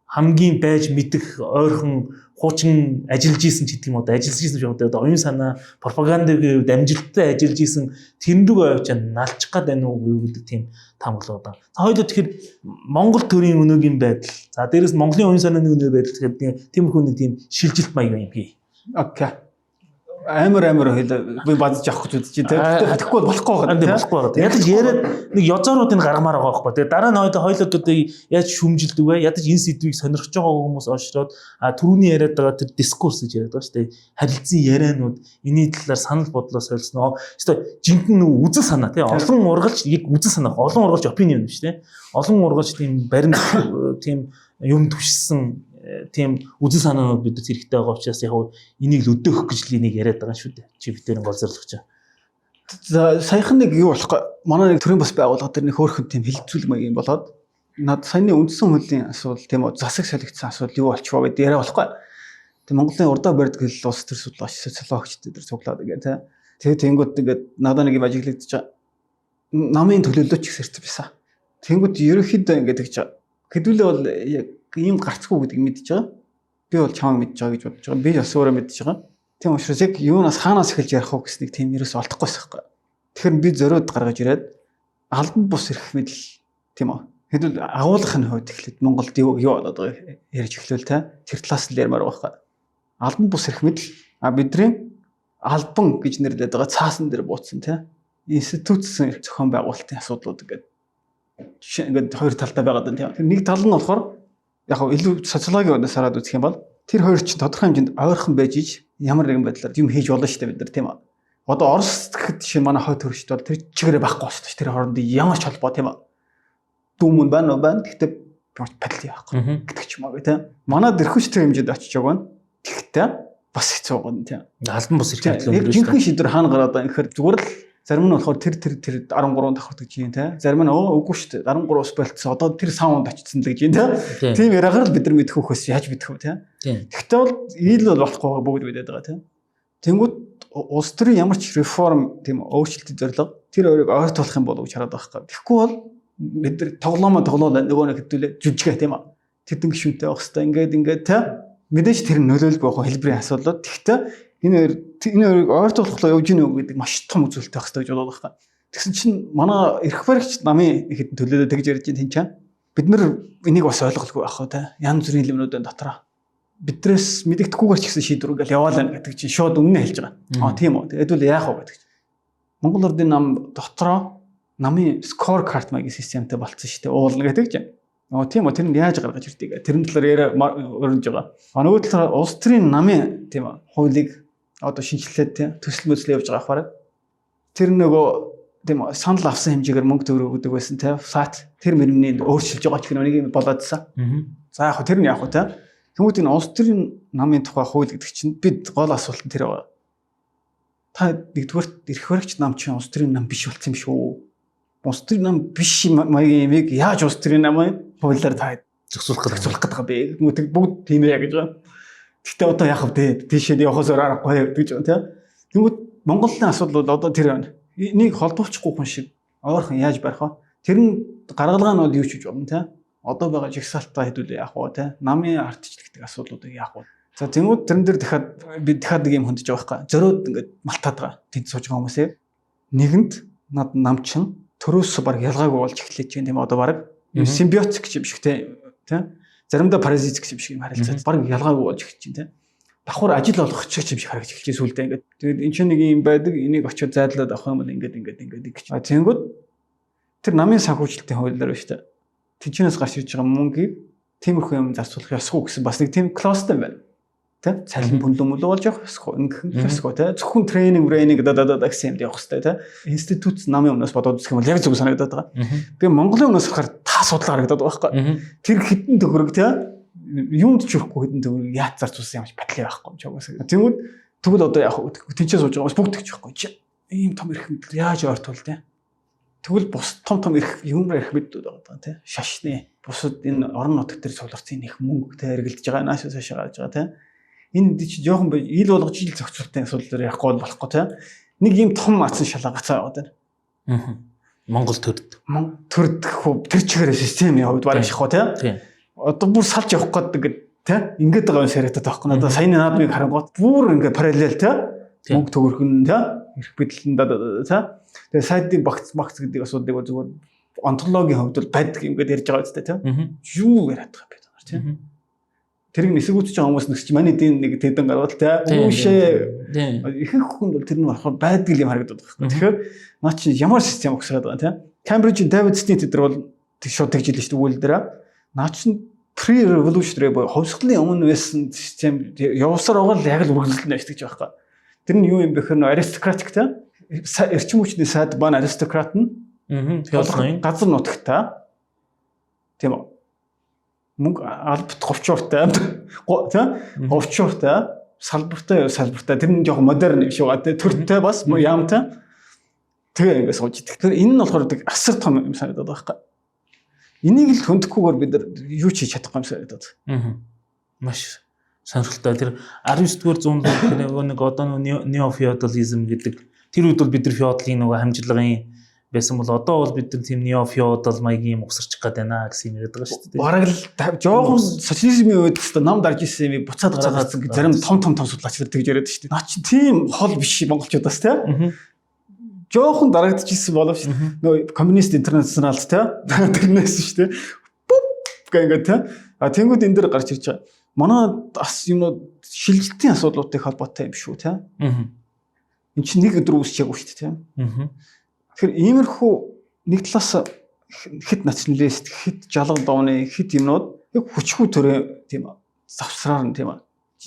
хамгийн байж мэдэх ойрхон хуучин ажиллаж исэн ч гэдэг юм одоо ажиллаж исэн ч одоо оюун санаа пропагандагийн хувьд амжилттай ажиллаж исэн тэрэн рүү авчаа налчих гад байна уу гэдэг тийм таамаглал байна. За хоёулаа тэгэхээр Монгол төрийн өнөөгийн байдал, за дээрэс нь Монголын оюун санааны өнөө байдал тэгэхээр тиймэрхүү нэг тийм шилжилт маяг юм хий. Окей. Амар хоёул би бадж авах гэж үзэж байна. Тэгэхгүй болохгүй байгаа. Болохгүй байгаа. Ядаж яриад нэг ёзооруудыг гаргамаар байгаа байхгүй. Тэгээ дараа нь хоёулаа одоо яаж шүмжилдэг вэ? Ядаж энэ сэдвийг сонирхож байгаа хүмүүс олшроод түрүүний яриад байгаа тэр дискурс гэж яриад байгаа шүү дээ. Харилцан ярианууд энэний талаар санал бодлоо солилцсноо. Өстой жинхэнэ нэг үзэл санаа тий. Олон ургалч яг үзэл санаа. Олон ургалч opinion биш тий. Олон ургалч тийм баримт тийм юм түшсэн тийм үзэл санаанууд бид нар хэрэгтэй байгаа учраас яг энийг л өдөөх гэж л энийг яриад байгаа шүү дээ. Чи битэрийн гол зорилго чинь. За саяхан нэг юу болохгүй. Манай нэг төрийн бас байгууллага дээр нэг хөөрхөн тийм хилцүүл маяг юм болоод над саяны үндсэн хуулийн асуудал тийм үү засаг солигдсон асуудал юу болчихвоо гэдээ яриа болохгүй. Тэг Монголын урдаа барьдаг хэл улс төр судлаач социологч дээр цуглаад ингээ тий. Тэгээ тэнгууд ингээд надад нэг юм ажиглагдчих. Намын төлөөлөөч гэсэн хэрэг байсан. Тэнгууд ерөнхийдөө ингээд тэгж байгаа. Хэдүүлээ бол яг ийм гарцгүй гэдгийг мэдж байгаа. Би бол чамайг мэдж байгаа гэж бодож байгаа. Би бас өөрөө мэдж байгаа. Тийм учраас яг юунаас хаанаас эхэлж ярих вэ гэснийг тийм ерөөс олдохгүй байсан байхгүй. Тэгэхээр би зориуд гаргаж ирээд албан бус эрх мэдэл тийм үү. Хэдүүл агуулгын хувьд эхлээд Монголд юу болоод байгааг ярьж эхлүүл те. Тэр талаас нь ярмаар байгаа байхгүй. Албан бус эрх мэдэл бидний албан гэж нэрлэдэг байгаа цаасан дээр бууцсан те. Институцийн зохион байгуулалтын асуудлууд ингээд жишээ ингээд хоёр талтай байгаад байна тийм. Нэг тал нь болохоор яг илүү социологийн өнөөс хараад үзэх юм бол тэр хоёр чинь тодорхой хэмжээнд ойрхон байж иж ямар нэгэн байдлаар юм хийж болно шүү дээ бид нар тийм үү. Одоо Орос гэхэд жишээ манай хойд төрчд бол тэр чигээрээ байхгүй шүү дээ. Тэр хооронд ямар ч холбоо тийм үү. Дүүмэн байна уу байна. Гэхдээ падал яахгүй гэдэг ч юм уу тийм. Манад эрхүүчтэй хэмжээнд очиж байгаа нь. Гэхдээ бас хэцүү байгаа тийм. Албан бус эрх мэдэл өндөр. Жинхэнэ шийдвэр хаана гараад байгаа юм гэхээр зүгээр л зарим нь болохоор тэр 13 давхарт гэж юм те. Зарим нь үгүй шүү дээ. 13 ус болцсон. Одоо тэр саунд очсон л гэж юм те. Тийм яриагаар л бид нар мэдэх хөхөөс яаж мэдэх вэ те. Тэгэхдээ бол ил бол болохгүй бүгд мэдээд байгаа те. Тэнгүүд улс төрийн ямар ч реформ, тийм өөрчлөлтийн зорилго тэр хоёрыг ойртуулах юм болов гэж хараад байгаа байхгүй. Тэгэхгүй бол бид нар тоглоомоо тоглоол нөгөө нэг хэдүүлээ жүжигээ, тийм ээ. Тэдэн гишүүнтэй байх хэвээр ингээд ингээд те мэдээж тэр нь нөлөөлөг байх хэлбэрийн асуудлууд. Тэгэхдээ энэ хоёрыг ойртуулах явж гинэ үү гэдэг маш том үзүүлэлт байх хэвээр гэж бодоод байгаа байхгүй. Тэгсэн чинь манай эрх баригч намын хэдэн төлөөлөө тэгж ярьж байна тэнцэн. Бид нар энийг бас ойлголгүй байх уу те. Янз бүрийн юмнууд дотроо бидрээс мэдэгдэхгүйгээр ч гэсэн шийдвэр ингээл яваал байна гэдэг чинь шууд үнэнэ хэлж байгаа. Аа, тийм үү. Тэгвэл яах вэ гэдэг чинь. Монгол Ордын нам дотроо намын score card маягийн системтэй болцсон шүү дээ. Уулна гэдэг чинь. Аа, тийм үү. Тэр нь яаж гаргаж ирдгийг. Тэрэн талаар яриа өрнөж байгаа. А нөгөө талаар улс төрийн намын, тийм үү, хуулийг одоо шинжилээд, тийм, төсөл мөслөө явж байгаа ахвар. Тэр нөгөө, тийм, санал авсан хэмжээгээр мөнгө төгрөг өгдөг байсан, тийм, flat тэр мөрний өөрчилж байгаа ч гэх нэг юм болоодсан. За, яг хөө тэр нь яг хөө тийм. Тэнгүүд энэ улс төрийн намын тухай хууль гэдэг чинь бид гол асуулт нь тэр байгаа. Та нэгдүгээр эрх баригч нам чинь улс төрийн нам биш болсон юм шүү. Улс төрийн нам биш маягийн юмыг яаж улс төрийн намын хуулиар та зохицуулах гэдэг байгаа бэ? Тэнгүүд бүгд тийм ээ гэж байгаа. Гэхдээ одоо яах вэ? Тийшээ явахаас өөр аргагүй гэж байгаа, тийм. Тэнгүүд Монголын асуудал бол одоо тэр байна. Энийг холдуулчихгүй хүн шиг ойрхон яаж барих вэ? Тэр нь гаргалгаа нь бол юу ч гэж болно, тийм. Одоо байгаа жагсаалтаа хэдүүлээ яах вэ, те, намын ардчлагддаг асуудлуудыг яах вэ? За, тэнгууд тэрэн дээр дахиад би дахиад нэг юм хөндөж байгаа байхгүй, зориуд ингээд малтаад байгаа тэнд сууж байгаа хүмүүсээ. Нэгэнд над нам чин төрөөс баг ялгаагүй болж эхлэж байна, тийм, одоо баг симбиотик юм шиг, те, заримдаа паразитик юм шиг юм харилцаад баг ялгаагүй болж эхэлж байна, те, давхар ажил олгох юм шиг харагдаж эхэлж сүулдэ ингээд. Тэгээд эн чинь нэг юм байдаг, энийг очиод зайдлаад авах юм бол ингээд ингээд ингээд гэж. Тэнгүүд тэр намын санхүүжилтийн хуулиар байна шүү дээ. Тэнчнээс гарч ирж байгаа мөнгийг тиймэрхүү юм зарцуулах ёсгүй гэсэн бас нэг тийм clause тай байна. Тэ? Цалин бүнлэн мөлөө болж явах ёсгүй, ингэх ёсгүй, тэ. Зөвхөн тренинг, брейнинг да да да гэсэн юмд явах хэрэгтэй, тэ. Институт намын өмнөөс бодоод үзэх юм бол яг зөв санагдаад байгаа. Би Монголын өмнөөс болохоор та судлаа харагдаад байгаа байхгүй. Тэр хитэн төгрөг, тэ, юунд ч өрөхгүй хитэн төгрөг яаж зарцуулсан юм ч батлаа байхгүй юм чагаас. Тэгвэл тэгвэл одоо яг тэнцээ сууж байгаа бас бүгд тэгж байхгүй. Ийм том эрх мэдэл яаж ойртуул, тэ. Тэгвэл бус том том эрх юмраа эрх мэдүүд байгаа, тий. Шашны бусад энэ орон нутаг дээр цугларсан их мөнгө, тий, эргэлдэж байгаа, наашаа цаашаа гарч байгаа, тий. Энэ чи жоохон ил болгож ил зохицуултын асуудал дээр явахгүй болохгүй, тий. Нэг ийм том ацсан шалаа гацаа яваад байна. Аа. Монгол төрд. Монгол төрд гэх үү, тэр чигээр системийн хувьд бараг ших уу, тий. Одоо бүр салж явах гээд ингээд, тий. Ингээд байгаа юм шаригдаад байхгүй. Одоо саяны наадмыг харангуут бүр ингээд параллел, тий. Мөнгө төгөрхөн, тий. Эрх мэдэл нь, тий. Тэгээ сайдын багц багц гэдэг асуудлыг зүгээр онтологийн хувьд бол байдаг юм гээд ярьж байгаа үстэй, тийм. Юу яриад байгаа юм бэ та нар, тийм. Тэрийг эсэргүүцэж байгаа хүмүүс нэгч манай дийн нэг тэдэн гарвал, тийм. Үүшээ ихэнх хүн бол тэр нь болохоор байдаг юм харагдаад байгаа байхгүй. Тэгэхээр наа чи ямар систем өгсөд байгаа, тийм. Кембрижийн Дэвид Смит тэр бол тэг шууд тэгж хэлсэн шүү дээ үйл дээр. Наа чин pre-revolutionary буюу хувьсгалын өмнө байсан систем явсаар байгаа л яг л үргэлжлэнэ гэж байгаа байхгүй. Тэр нь юу юм бэ гэхээр аристократик, тийм, эрчим хүчний сайд бан аристократ нь газар нутагтай, тийм үү, мөнгө албат говчууртай, тийм, говчууртай, салбартай салбартай, тэр нь жоохон модерн юм шиг байгаа, тийм, төртэй бас яамтай, тэгээ ингээд сууж идэх. Тэр энэ нь болохоор асар том юм санагдаад байгаа байхгүй. Энийг л хөндөөхгүйгээр бид нар юу ч хийж чадахгүй юм санагдаад. Маш сонирхолтой. Тэр 19 дугаар зуунд нэг одоо неофеодализм гэдэг тэр үед бол бид нар феодлын нөгөө хамжлагын байсан бол одоо бол бид нар тийм неофеодал маягийн юм угсарчих гээд байна гэсэн юм яриад байгаа шүү дээ. Бараг л жоохон социализмын үед хэвээр нам дарж исэн юмыг буцаад гаргаад ирсэн гэж зарим том том том судлаач нар тэгж яриад шүү дээ. Наа чи тийм хол биш монголчуудаас, тийм. Жоохон дарагдчихсэн боловч нөгөө коммунист интернационалд, тийм, тэрнээс шүү дээ. Бүп гэх ингээд, тийм. А тэнгууд энэ дэр гарч ирж байгаа. Манай бас юмнууд шилжилтийн асуудлуудтай холбоотой юм шүү, тийм. Энд чинь нэг өдөр үүсчээгүй шүү дээ, тийм. Тэгэхээр иймэрхүү нэг талаас хэд националист, хэд жалга дооны, хэд юмнууд яг хүчгүй төрөө, тийм, завсраар нь, тийм,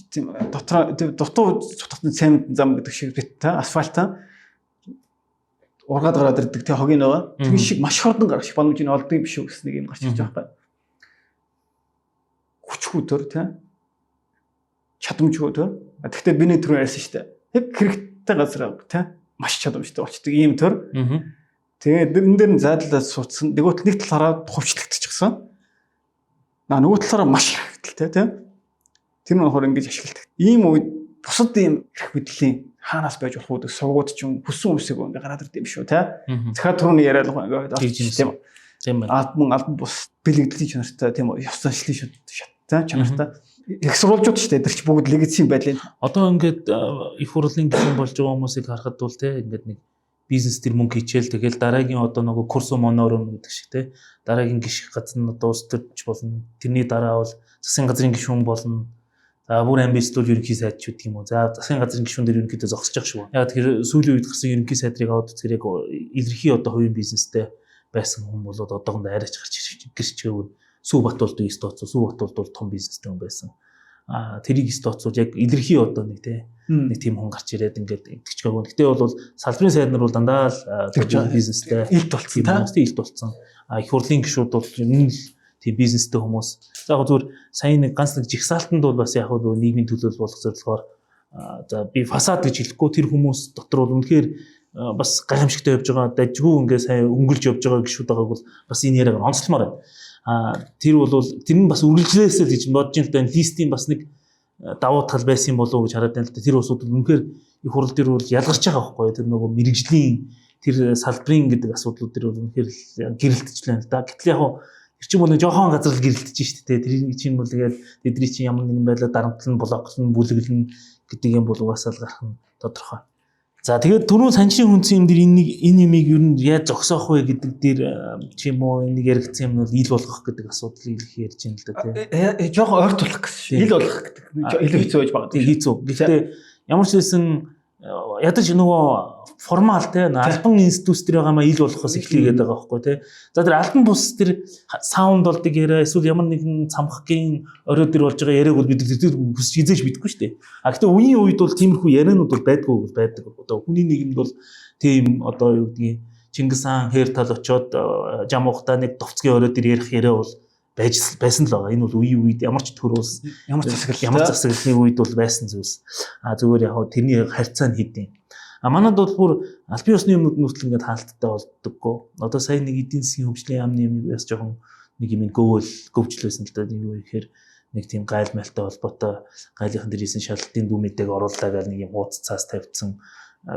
тийм, дотроо дутуу цутгatan цемент зам гэдэг шиг бит та асфальтаа ургаад гараад ирдэг, тийм, хогийн нөгөө тэр шиг маш хурдан гарах шиг боломж нь олдог юм биш үү гэсэн нэг юм гарч ирж байгаа байхгүй. Хүчгүй төр, тийм, чадамжгүй төр. Гэхдээ би нэг түрүү ярьсан шүү дээ. Яг хэрэгтэй газар, тийм, маш чадамжтай болчдөг ийм төр. Тэгээд энэ дээр нь зайдлаад суудсан. Нөгөө нэг талаараа хувьчлагдчихсан. Нөгөө талаараа маш хэрэгтэй, тийм. Тэр нь болохоор ингэж ашигладаг. Ийм үед Бусад ийм эрх мэдлийн хаанаас байж болох вэ гэдэг сувгууд ч юм хүссэн хүмүүсийг ингээ гараад ирд юм шүү те. Захаа түрүүний яриад байгаа ингээ тийм үү. Тийм байна. Албан бус бэлгэдлийн чанартай тийм үү, ёс заншлын шаттай чанартай их сурвалжууд шүү дээ. Тэр чи бүгд легитим байдлын. Одоо ингээд их хурлын гишүүн болж байгаа хүмүүсийг харахад бол те ингээд нэг бизнес төр мөнгө хичээл тэгэл дараагийн одоо нөгөө курсо монорум гэдэг шиг те дараагийн гишг газар нь одоо улс төрч болно. Тэрний дараа бол засгийн газрын гишүүн болно. За бүр амбицлуул ерөнхий сайд ч гэдэг юм уу. За засгийн газрын гишүүн дээр ерөнхийдөө зогсож явах шүү. Яг тэгэхээр сүүлийн үед гарсан ерөнхий сайдрыг аваад үзэхээр яг илэрхий одоо хувийн бизнестэй байсан хүн болоод одоохондоо арайч гарч ирж чигээгүй. Сүү Батулд ёс тооцоо, Сүү Батулд бол том бизнестэй хүн байсан. А тэрийг ёс тооцоол яг илэрхий одоо нэг те нэг тийм хүн гарч ирээд ингээд итгэж байгаагүй. Гэтэ бол салбарын сайд нар бол дандаа л бизнестэй илт болцсон та. Илт болцсон. А их хурлын гишүүд бол ер нь л тийм бизнестэй хүмүүс. За яг зүгээр сая нэг ганц нэг жигсаалтанд бол бас яг нөгөө нийгмийн төлөөлөл болох зорилгоор за би фасад гэж хэлэхгүй тэр хүмүүс дотор бол үнэхээр бас гайхамшигтай явж байгаа, дажгүй ингээ сайн өнгөлж явж байгаа гişүүд байгааг бол бас энэ яриагаар онцлмоор байна. А тэр бол тэр нь бас үргэлжлээсэй л гэж бодож ин л да, энэ листийн бас нэг давуу тал байсан юм болов уу гэж хараад байна л да. Тэр улсууд үнэхээр их хурал дээр бол ялгарч байгаа байхгүй тэр нөгөө мэрэгжлийн тэр салбарын гэдэг асуудлууд дээр бол үнэхээр гэрэлтэж байна л да. Гэтэл яг тэр чинь бол нэг жохон газар л гэрэлтэж шүү дээ. Тэр чинь бол тэгээд тэдний чинь ямар нэгэн байдлаар дарамтлан, блоклон, бүлэглэн гэдэг юм бол угаасаа л гарах нь тодорхой. За тэгээд түрүүн санчийн хүнцэн юм дээр энэ нэг энэ юмыг ер нь яаж зогсоох вэ гэдэг дээр ч юм уу энийг яригдсан юм нь бол ил болгох гэдэг асуудлыг их ярьж байна л да тий. Жохон ойртуулах гэсэн шүү. Ил болгох гэдэг илүү хэцүү байж магадгүй. Хэцүү. Гэхдээ ямар ч байсан ядаж нөгөө формал те албан институт дээр байгаа маа ил болохоос эхлэе гэдэг байгаа байхгүй те. За тэр албан бус тэр саунд болдог яриа эсвэл ямар нэгэн цамхгийн орой дээр болж байгаа яриаг бол бид тэр хүсэж хизээж мэдэхгүй шүү дээ. А гэхдээ үеийн үед бол тиймэрхүү яриануд бол байдгүй бол байдаг. Одоо хүний нийгэмд бол тийм одоо юу гэдгийг Чингис хаан хээр тал очоод жамуухтаа нэг довцгийн орой дээр ярих яриа бол байж байсан л байгаа. Энэ бол үеийн үед ямар ч төр улс ямар засаглал ямар засаглалын үед бол байсан зүйлс. А зүгээр яг тэрний харьцаа нь хэдийн. А манад бол бүр албан ёсны юмнууд нүртэл ингээд хаалттай болдоггүй. Одоо сая нэг эдийн засгийн хөгжлийн яамны юм бас жоохон нэг юм гөвөл гөвчлөөсөн л да. Нэг юу ихээр нэг тийм гайл майлтай холбоотой гайлынхан дээр хийсэн шалгалтын дүү мэдээг оруулаа гал нэг юм хууц цаас тавьдсан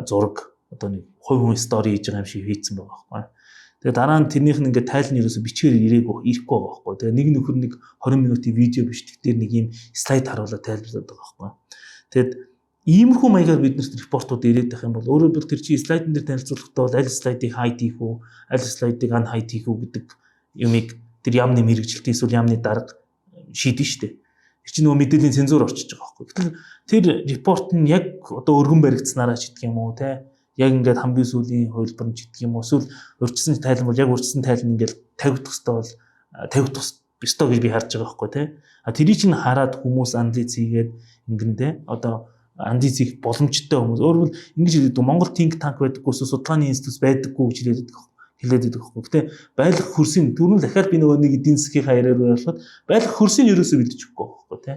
зураг одоо нэг хувь хүн стори хийж байгаа юм шиг хийцэн байгаа байхгүй. Тэгээ дараа нь тэрнийх нь ингээд тайл нь ерөөсө бичгээр ирээгүй ирэхгүй байгаа байхгүй. Тэгээ нэг нөхөр нэг 20 минутын видео бичлэг дээр нэг юм слайд харуулаад тайлбарлаад байгаа байхгүй. Тэгээд иймэрхүү маягаар бид нарт репортууд ирээд байх юм бол өөрөөр хэлбэл тэр чи слайдн дээр танилцуулахдаа бол аль слайдыг хайд хийх үү, аль слайдыг unhide хийх үү гэдэг юмыг тэр яамны мэрэгжилтийн эсвэл яамны дарга шийдэн штэ. Тэр чинь нөгөө мэдээллийн цензуур орчиж байгаа байхгүй. Гэтэл тэр репорт нь яг одоо өргөн баригдсанараа ч гэдэг юм уу те яг ингээд хамгийн сүүлийн хувилбар нь ч гэдэг юм уу эсвэл урьдчилсан тайлан бол яг урьдчилсан тайлан ингээд тавигдах хэвээр бол тавигдах ёстой гэж би харж байгаа байхгүй те. А тэрийг чинь хараад хүмүүс анализ хийгээд ингэн те одоо анализ хийх боломжтой хүмүүс. Өөрөөр ингэж хэлдэг Монгол think tank байдаггүй эсвэл судалгааны институт байдаггүй гэж хэлээд байдаг байхгүй. Гэтэ байлгах хөрсийн түрүүн дахиад би нөгөө нэг эдийн засгийн яриа руу явахад байлгах хөрсийн ерөөсөө бэлдэж өгөхгүй байхгүй те.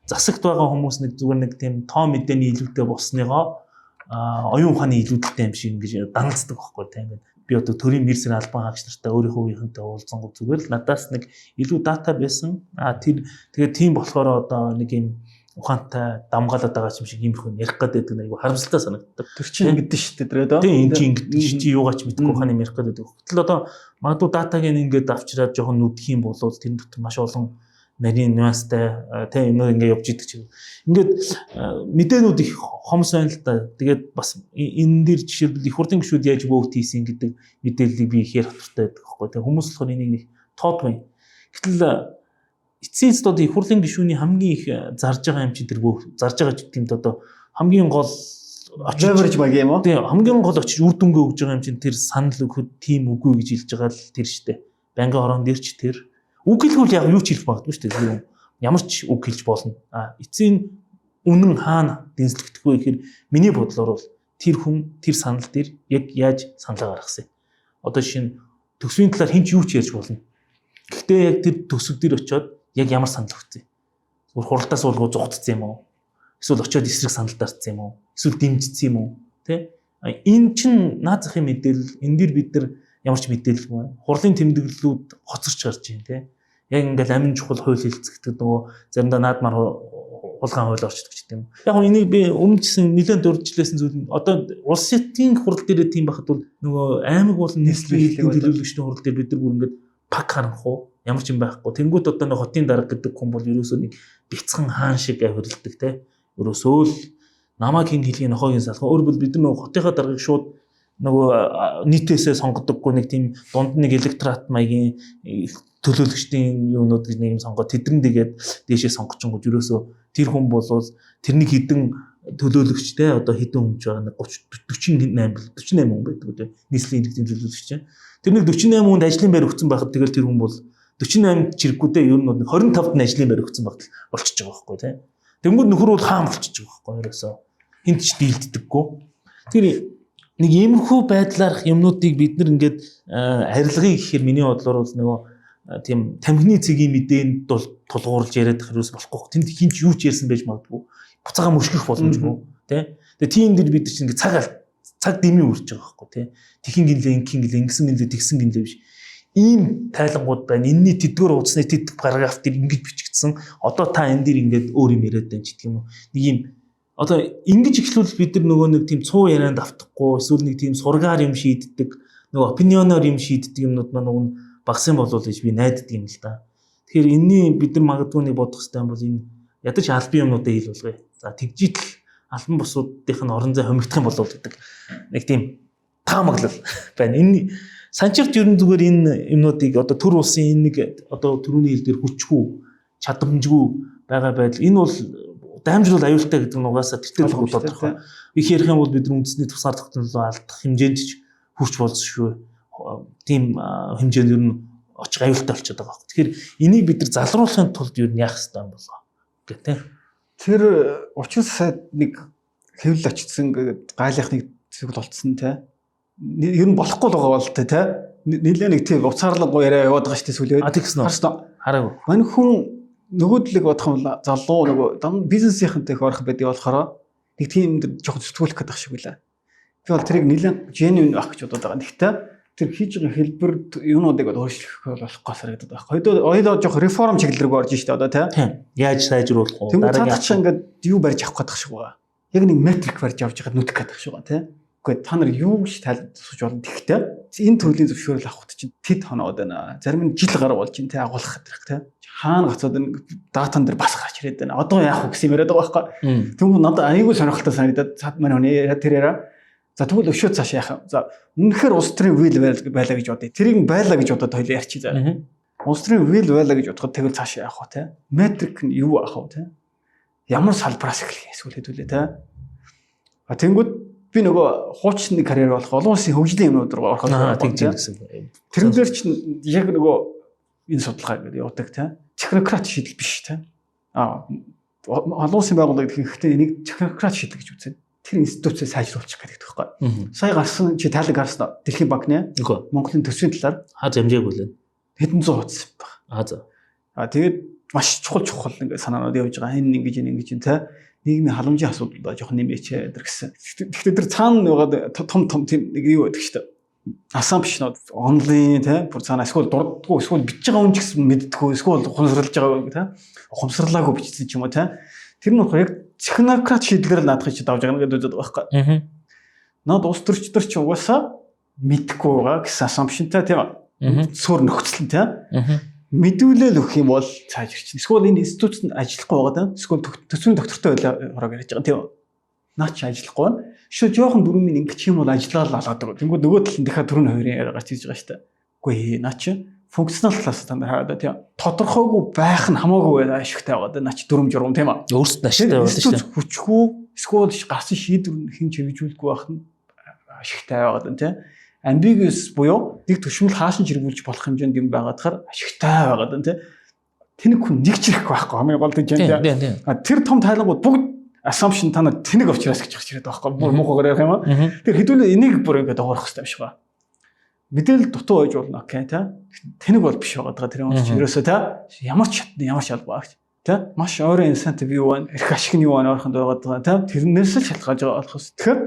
Засагт байгаа хүмүүс нэг зүгээр нэг тийм тоо мэдээний илүүтэй болсныгоо оюун ухааны илүүдэлтэй юм шиг ингэж даналцдаг байхгүй тийм ингээд би одоо төрийн мэрсэр албан хаагч нартай өөрийнхөө үеийнхэнтэй уулзсангууд зүгээр л надаас нэг илүү дата байсан. А тэр тэгээд тийм болохоор одоо нэг юм ухаантай дамгаалаад байгаа юм шиг иймэрхүү ярих гээд байдаг нэг айгу харамсалтай санагддаг. Тэр чинь ингэдэж шүү дээ тэр Тийм энэ чинь ингэдэж чи юугаач мэдэхгүй ухааны юм ярих гээд байдаг. Гэтэл одоо магадгүй датаг ингээд авчираад жоохон нүдэх юм бол тэр дотор маш олон нарийн нюанстай тийм юмнууд ингээ явж идэг чинь. Ингээд мэдээнүүд их хомс байна л да. Тэгээд бас энэ дэр жишээлбэл их хурлын гишүүд яаж вөт хийсэн гэдэг мэдээллийг би ихээр хатартай байдаг байхгүй. Тэгээд хүмүүс болохоор энийг нэг тоодгүй. Гэтэл эцсийн эцэст одоо их хурлын гишүүний хамгийн их зарж байгаа юм чи тэр зарж байгаа ч гэдэг юм одоо хамгийн гол очиж leverage баг юм уу? Тийм хамгийн гол очиж үр дүнгээ өгж байгаа юм чинь тэр санал өгөхөд тийм үгүй гэж хэлж байгаа л тэр штэ. Байнгын хорон дээр ч тэр үг хэлбэл яг юу ч хэлэх магадгүй шүү дээ. Ямар ч үг хэлж болно. А эцсийн үнэн хаана дэнслэгдэх вэ гэхээр миний бодлоор бол тэр хүн тэр санал дээр яг яаж саналаа гаргасан юм. Одоо жишээ нь төсвийн талаар хэн ч юу ч ярьж болно. Гэхдээ яг тэр төсөв дээр очиод яг ямар санал өгсөн юм. Зүгээр хуралдаа суулгуу зугтцсан юм уу? Эсвэл очиод эсрэг санал дарцсан юм уу? Эсвэл дэмжсэн юм уу? Тэ? Энэ чинь наад захын мэдээлэл энэ дэр бид нар ямар ч мэдээлэлгүй байна. Хурлын тэмдэглэлүүд хоцорч гарч байна тэ. Яг ингээл амин чухал хууль хэлцэгдэг нөгөө заримдаа наадмаар Хулгайн хууль орчдөг ч гэдэг юм. Яг нь энийг би өмнө ч гэсэн нэлээд дурдчихлээсэн зүйл нь одоо улсын хурал дээр тийм байхад бол нөгөө аймаг болон нийслэлийн төлөөлөгчдийн хурал дээр бид нар бүр ингээд пак харанхуу ямар ч юм байхгүй. Тэнгүүд одоо нэг хотын дарга гэдэг хүн бол ерөөсөө нэг бяцхан хаан шиг авиралдаг те. Ерөөсөө л намайг хин хэлхийн нохойн салхан. Өөрөөр бид нар нөгөө хотынхаа даргыг шууд нөгөө нийтээсээ сонгодоггүй нэг тийм дунд нэг электрат маягийн төлөөлөгчдийн юунууд гэж нэг юм сонгоод тэдэн тэгээд дээшээ сонгочингууд ерөөсөө тэр хүн болвол тэрний хідэн төлөөлөгчтэй одоо хідэн хүмж байгаа нэг 30 48 48 хүн байдаг үү нийслэлийн иргэдийн төлөөлөгч. Тэр нэг 48 хүнд ажлын байр өгсөн байхад тэгэл тэр хүн бол 48 чирэггүүдээ ер нь 25-д нь ажлын байр өгсөн байхад болчихж байгаа байхгүй тий. Тэнгүүд нөхөр бол хаан болчихж байгаа байхгүй ерөөсөө. Хинт ч дийлддэггүй. Тэр нэг иймэрхүү байдлаарх юмнуудыг бид нар ингээд арилгыг гэхээр миний бодлоор бол нөгөө тийм тамхины цэгийн мэдээнд бол тулгуурлаж яриад байх юус болохгүй. Тэнд хин ч юу ч ярьсан байж магадгүй. Буцаага мөшгөх боломжгүй тий. Тэгээ тийм дэр бид нар чинь ингээд цаг дэмий үрж байгаа байхгүй тий. Тэхэн гинлээ, инхэн гинлээ, ингэсэн гинлээ, тэгсэн гинлээ биш. Ийм тайлангууд байна. Энийний тэдгээр хуудасны тэд параграф дээр ингэж бичигдсэн. Одоо та энэ дэр ингээд өөр юм яриад байна ч гэх юм уу. Нэг ийм одоо ингэж эхлүүл бид нар нөгөө нэг тийм цуу ярианд автахгүй эсвэл нэг тийм сургаар юм шийддэг, нөгөө опинионоор юм шийддэг юмнууд маань уг нь багсан болов гэж би найддаг юм л да. Тэгэхээр энэний бид нар магадгүй нэг бодох хэрэгтэй юм бол энэ ядаж албан юмнуудаа хэл болгоё. За тэгжитл албан бусуудынх нь орон зай хомигдох юм болов гэдэг нэг тийм таамаглал байна. Энэ санчирт ер нь зүгээр энэ юмнуудыг одоо төр улсын энэ нэг одоо төрөүний хэл дээр хүчгүй, чадамжгүй байгаа байдал энэ бол дамжруул аюултай гэдэг нь угаасаа тэртээ л тодорхой. Их ярих юм бол бид нар үндэсний тусгаар тогтнолоо алдах хэмжээнд ч хүрч болзошгүй тийм хэмжээнд ер нь очих аюултай болчиход байгаа байхгүй. Тэгэхээр энийг бид нар залруулахын тулд ер нь яах ёстой юм болоо гэх тээ. Тэр учир сайд нэг хэвлэл очсон гэдэг гайлынх нэг зүйл болцсон те. Ер нь болохгүй л байгаа бол те. Нилээ нэг тийм уцаарлангуй яриа яваад байгаа шүү дээ сүлээд. А тэгсэн үү? Харсан. Хараагүй. Мань хүн нөгөө талыг бодох юм бол залуу нөгөө дан бизнесийнхэнтэй их орох байдаг болохоор нэг тийм жоохон сэтгүүлэх гэдэг шиг үлээ. Би бол тэрийг нэлээд genuine байх гэж бодод байгаа. Гэхдээ тэр хийж байгаа хэлбэр юунуудыг бол өөрчлөх болохгүй санагдаад байна. Хоёул жоохон реформ чиглэл рүү орж штэ одоо тий. Яаж сайжруулах вэ? Тэнгүү цаадах чинь ингээд юу барьж авах гэдэг шиг байгаа. Яг нэг метрик барьж авч яхад нүдэх гэдэг шиг байгаа тий. Үгүй та нар юу гэж тайлбарлаж болно. Тэгэхдээ энэ төрлийн зөвшөөрөл авахд чинь тэд хоноод байна. Зарим нь жил гаруй болж чинь тий агуулах гэдэг тий. Хаана гацаад энэ датан дээр бас гарч ирээд байна. Одоо яах вэ гэсэн юм яриад байгаа байхгүй. Тэнгүү надад айгүй сонирхолтой санагдаад цаад маань хүний яриа тэр яриа. За тэгвэл өшөө цааш яах вэ? За үнэхээр улс төрийн will байлаа гэж бодъё. Тэрийг байлаа гэж бодоод хоёлоо ярьчих заа. Улс төрийн will байлаа гэж бодоход тэгвэл цааш яах вэ те? Метрик нь юу аах вэ те? Ямар салбараас эхлэх юм эсвэл хэдүүлээ те? А тэнгүүд би нөгөө хуучны карьер болох олон улсын хөгжлийн юмнууд руу ороход тэгж гэсэн. Тэрэн дээр чинь яг нөгөө энэ судалгаа гэдэг явдаг те. Технократ шийдэл биш те. А олон улсын байгууллага гэхэд энийг технократ шийдэл гэж үзэн. Тэр институцийг сайжруулчих гэдэг байхгүй. Сая гарсан чи тайлаг гарсан Дэлхийн банкны Монголын төсвийн талаар хаа замжаагүй лээ. Хэдэн зуун хуудас баг. Аа за. А тэгээд маш чухал чухал ингээд санаанууд явж байгаа. Энэ ингэж энэ ингэж те нийгмийн халамжийн асуудал жоохон нэмээч эдэр гэсэн. Гэхдээ тэр цаана байгаа том том тийм нэг юу байдаг шүү дээ. Assumption-ууд онлын те бүр цаана эсвэл дурддаггүй эсвэл бичиж байгаа хүн ч гэсэн мэддэггүй эсвэл ухамсарлаж байгаа те ухамсарлаагүй бичсэн ч юм уу те. Тэр нь болохоор яг технократ шийдлэр л наадах чи давж байгаа гэдэг үзээд байгаа байхгүй. Наад улс төрчдөр чи угаасаа мэдхгүй байгаа гэсэн assumption-тай тийм сур нөхцөл нь те. Мэдүүлэл өгөх юм бол цааш ирчин. Эсвэл энэ институт нь ажиллахгүй байгаа даа. Эсвэл төсвийн доктортой байлаа хорог яриад байгаа тийм. Наа чи ажиллахгүй байна. Шөө жоохон дөрмийн ингэч юм бол ажиллаад алгадаг. Тэнгүүд нөгөө тал нь дахиад дөрөв хоёрын яриа гарч ирж байгаа шүү дээ. Үгүй наа чи функционал талаас та нар хараад тийм. Тодорхойгүй байх нь хамаагүй ашигтай байгаа даа. Наа чи дүрм журам тийм ээ. Өөрсдөд нь ашигтай байна шүү дээ. Хүчгүй эсвэл гарсан шийдвэр нь хэн чиглүүлэхгүй байх нь ашигтай байгаа даа тийм. Ambiguous буюу нэг төшмөл хаашин чиргүүлж болох хэмжээнд юм байгаадахаар ашигтай байгаа даа тийм. Тэнэг хүн нэг чирэх байхгүй хамгийн гол нь тийм. Тэр том тайлангууд бүгд assumption та нар тэнэг учраас гэж гарч ирээд байгаа байхгүй. Бүр муухайгаар ярих юм аа. Тэр хэдүүлээ энийг бүр ингээд дуурах хэрэгтэй юм шиг байна. Мэдээлэл дутуу байж болно окей тий. Тэнэг бол биш байгаа даа тэр юм чи ерөөсөө тий. Ямар ч шатны ямар ч албаа гэж тий. Маш ойрын incentive юу байна? Эрх ашиг нь юу байна ойрхонд байгаа даа тий. Тэрнээс л шалтгаалж байгаа болох юм. Тэгэхээр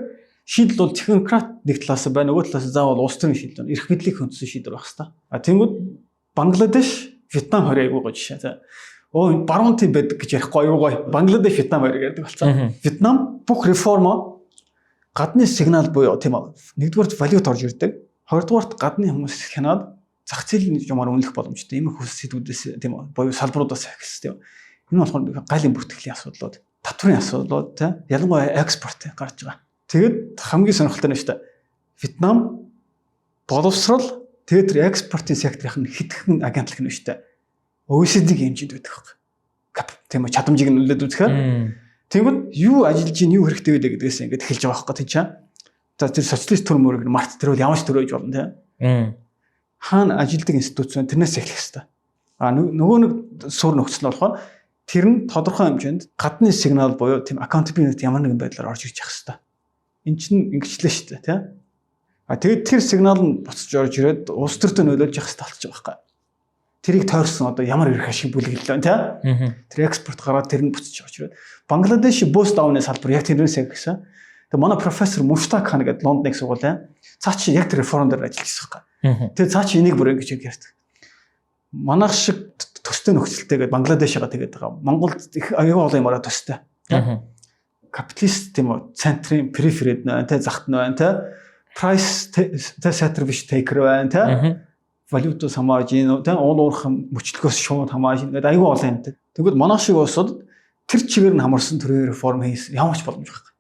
шийдэл бол технократ нэг талаас байна, нөгөө талаас заавал улс төрийн шийдэл байна. Эрх мэдлийг хөндсөн шийдвэр байх хэрэгтэй. А тэнгүүд Бангладеш, Вьетнам хоёр айгүй гоё жишээ. За. Өө, баруун тийм байдаг гэж ярихгүй, аюу гоё. Бангладеш, Вьетнам хоёр ярьдаг болсон. Вьетнам бүх реформо гадны сигнал буюу, тийм үү, нэгдүгээрт валют орж ирдэг. Хоёрдугаарт гадны хүмүүс хянаад зах зээлийн жумаар үнэлэх боломжтой. Ийм их сэдвүүдээс, тийм үү, буюу салбаруудаас эхэлсэн, тийм үү. Энэ болохоор галын бүртгэлийн асуудлууд, татврын асуудлууд, тийм, ялангуяа экспорт гарч байгаа. Тэгээд хамгийн сонирхолтой нь шүү дээ. Вьетнам боловсрал, тэгээд тэр экспортын секторын хэдхэн агентлаг нь шүү дээ. OECD-ийн хэмжээнд байдаг байхгүй. Тийм үү, чадамжийг нь үнэлээд үзэхээр. Тэгвэл юу ажиллаж чинь, юу хэрэгтэй вэ гэдгээс ингээд эхэлж байгаа байхгүй, тийм чаа. За, тэр социалист төр мөрөг март, тэр бол ямар ч төр байж болно, тийм. Хаана ажилдаг институт байна, тэрнээс эхлэх хэрэгтэй. А нөгөө нэг сур нөхцөл нь болохоор тэр нь тодорхой хэмжээнд гадны сигнал буюу тийм accountability ямар нэгэн байдлаар орж ирж явах хэрэгтэй. Эн чинь ингэчлээ шүү дээ, тийм. А тэгээд тэр сигнал нь буцаж орж ирээд улс төртөө нөлөөлж явах хэрэгтэй болчих жоох байхгүй. Тэрийг тойрсон одоо ямар эрх ашиг бүлэглэлээ, тийм. Тэр экспорт гараад тэр нь буцаж орж ирээд. Бангладеш бөөс давны салбар яг тэрнээс яг гэсэн. Тэгээ манай профессор Муштак Хан гэдэг Лондоныг сургуулийн цаа чи яг тэр реформ дээр ажиллаж байсан байхгүй. Тэгээ цаа чи энийг бүр ингэж ярьдаг. Манайх шиг төстэй нөхцөлтэй гэдэг Бангладешгаа тэгээд байгаа. Монголд их аюу олон юмараа төстэй. Капиталист, тийм үү, центрын periphery д нэ, тэ, захт нэ, тэ, price тэ setter биш, taker байна, тэ, валютаас хамаарж ийн, тэ, уул уурах мөчлөгөөс шууд хамаарж ингээд аюу олон юм. Тэгвэл манайх шиг улсад тэр чигээр нь хамарсан төрийн реформ хийсэн ямар ч боломж байхгүй.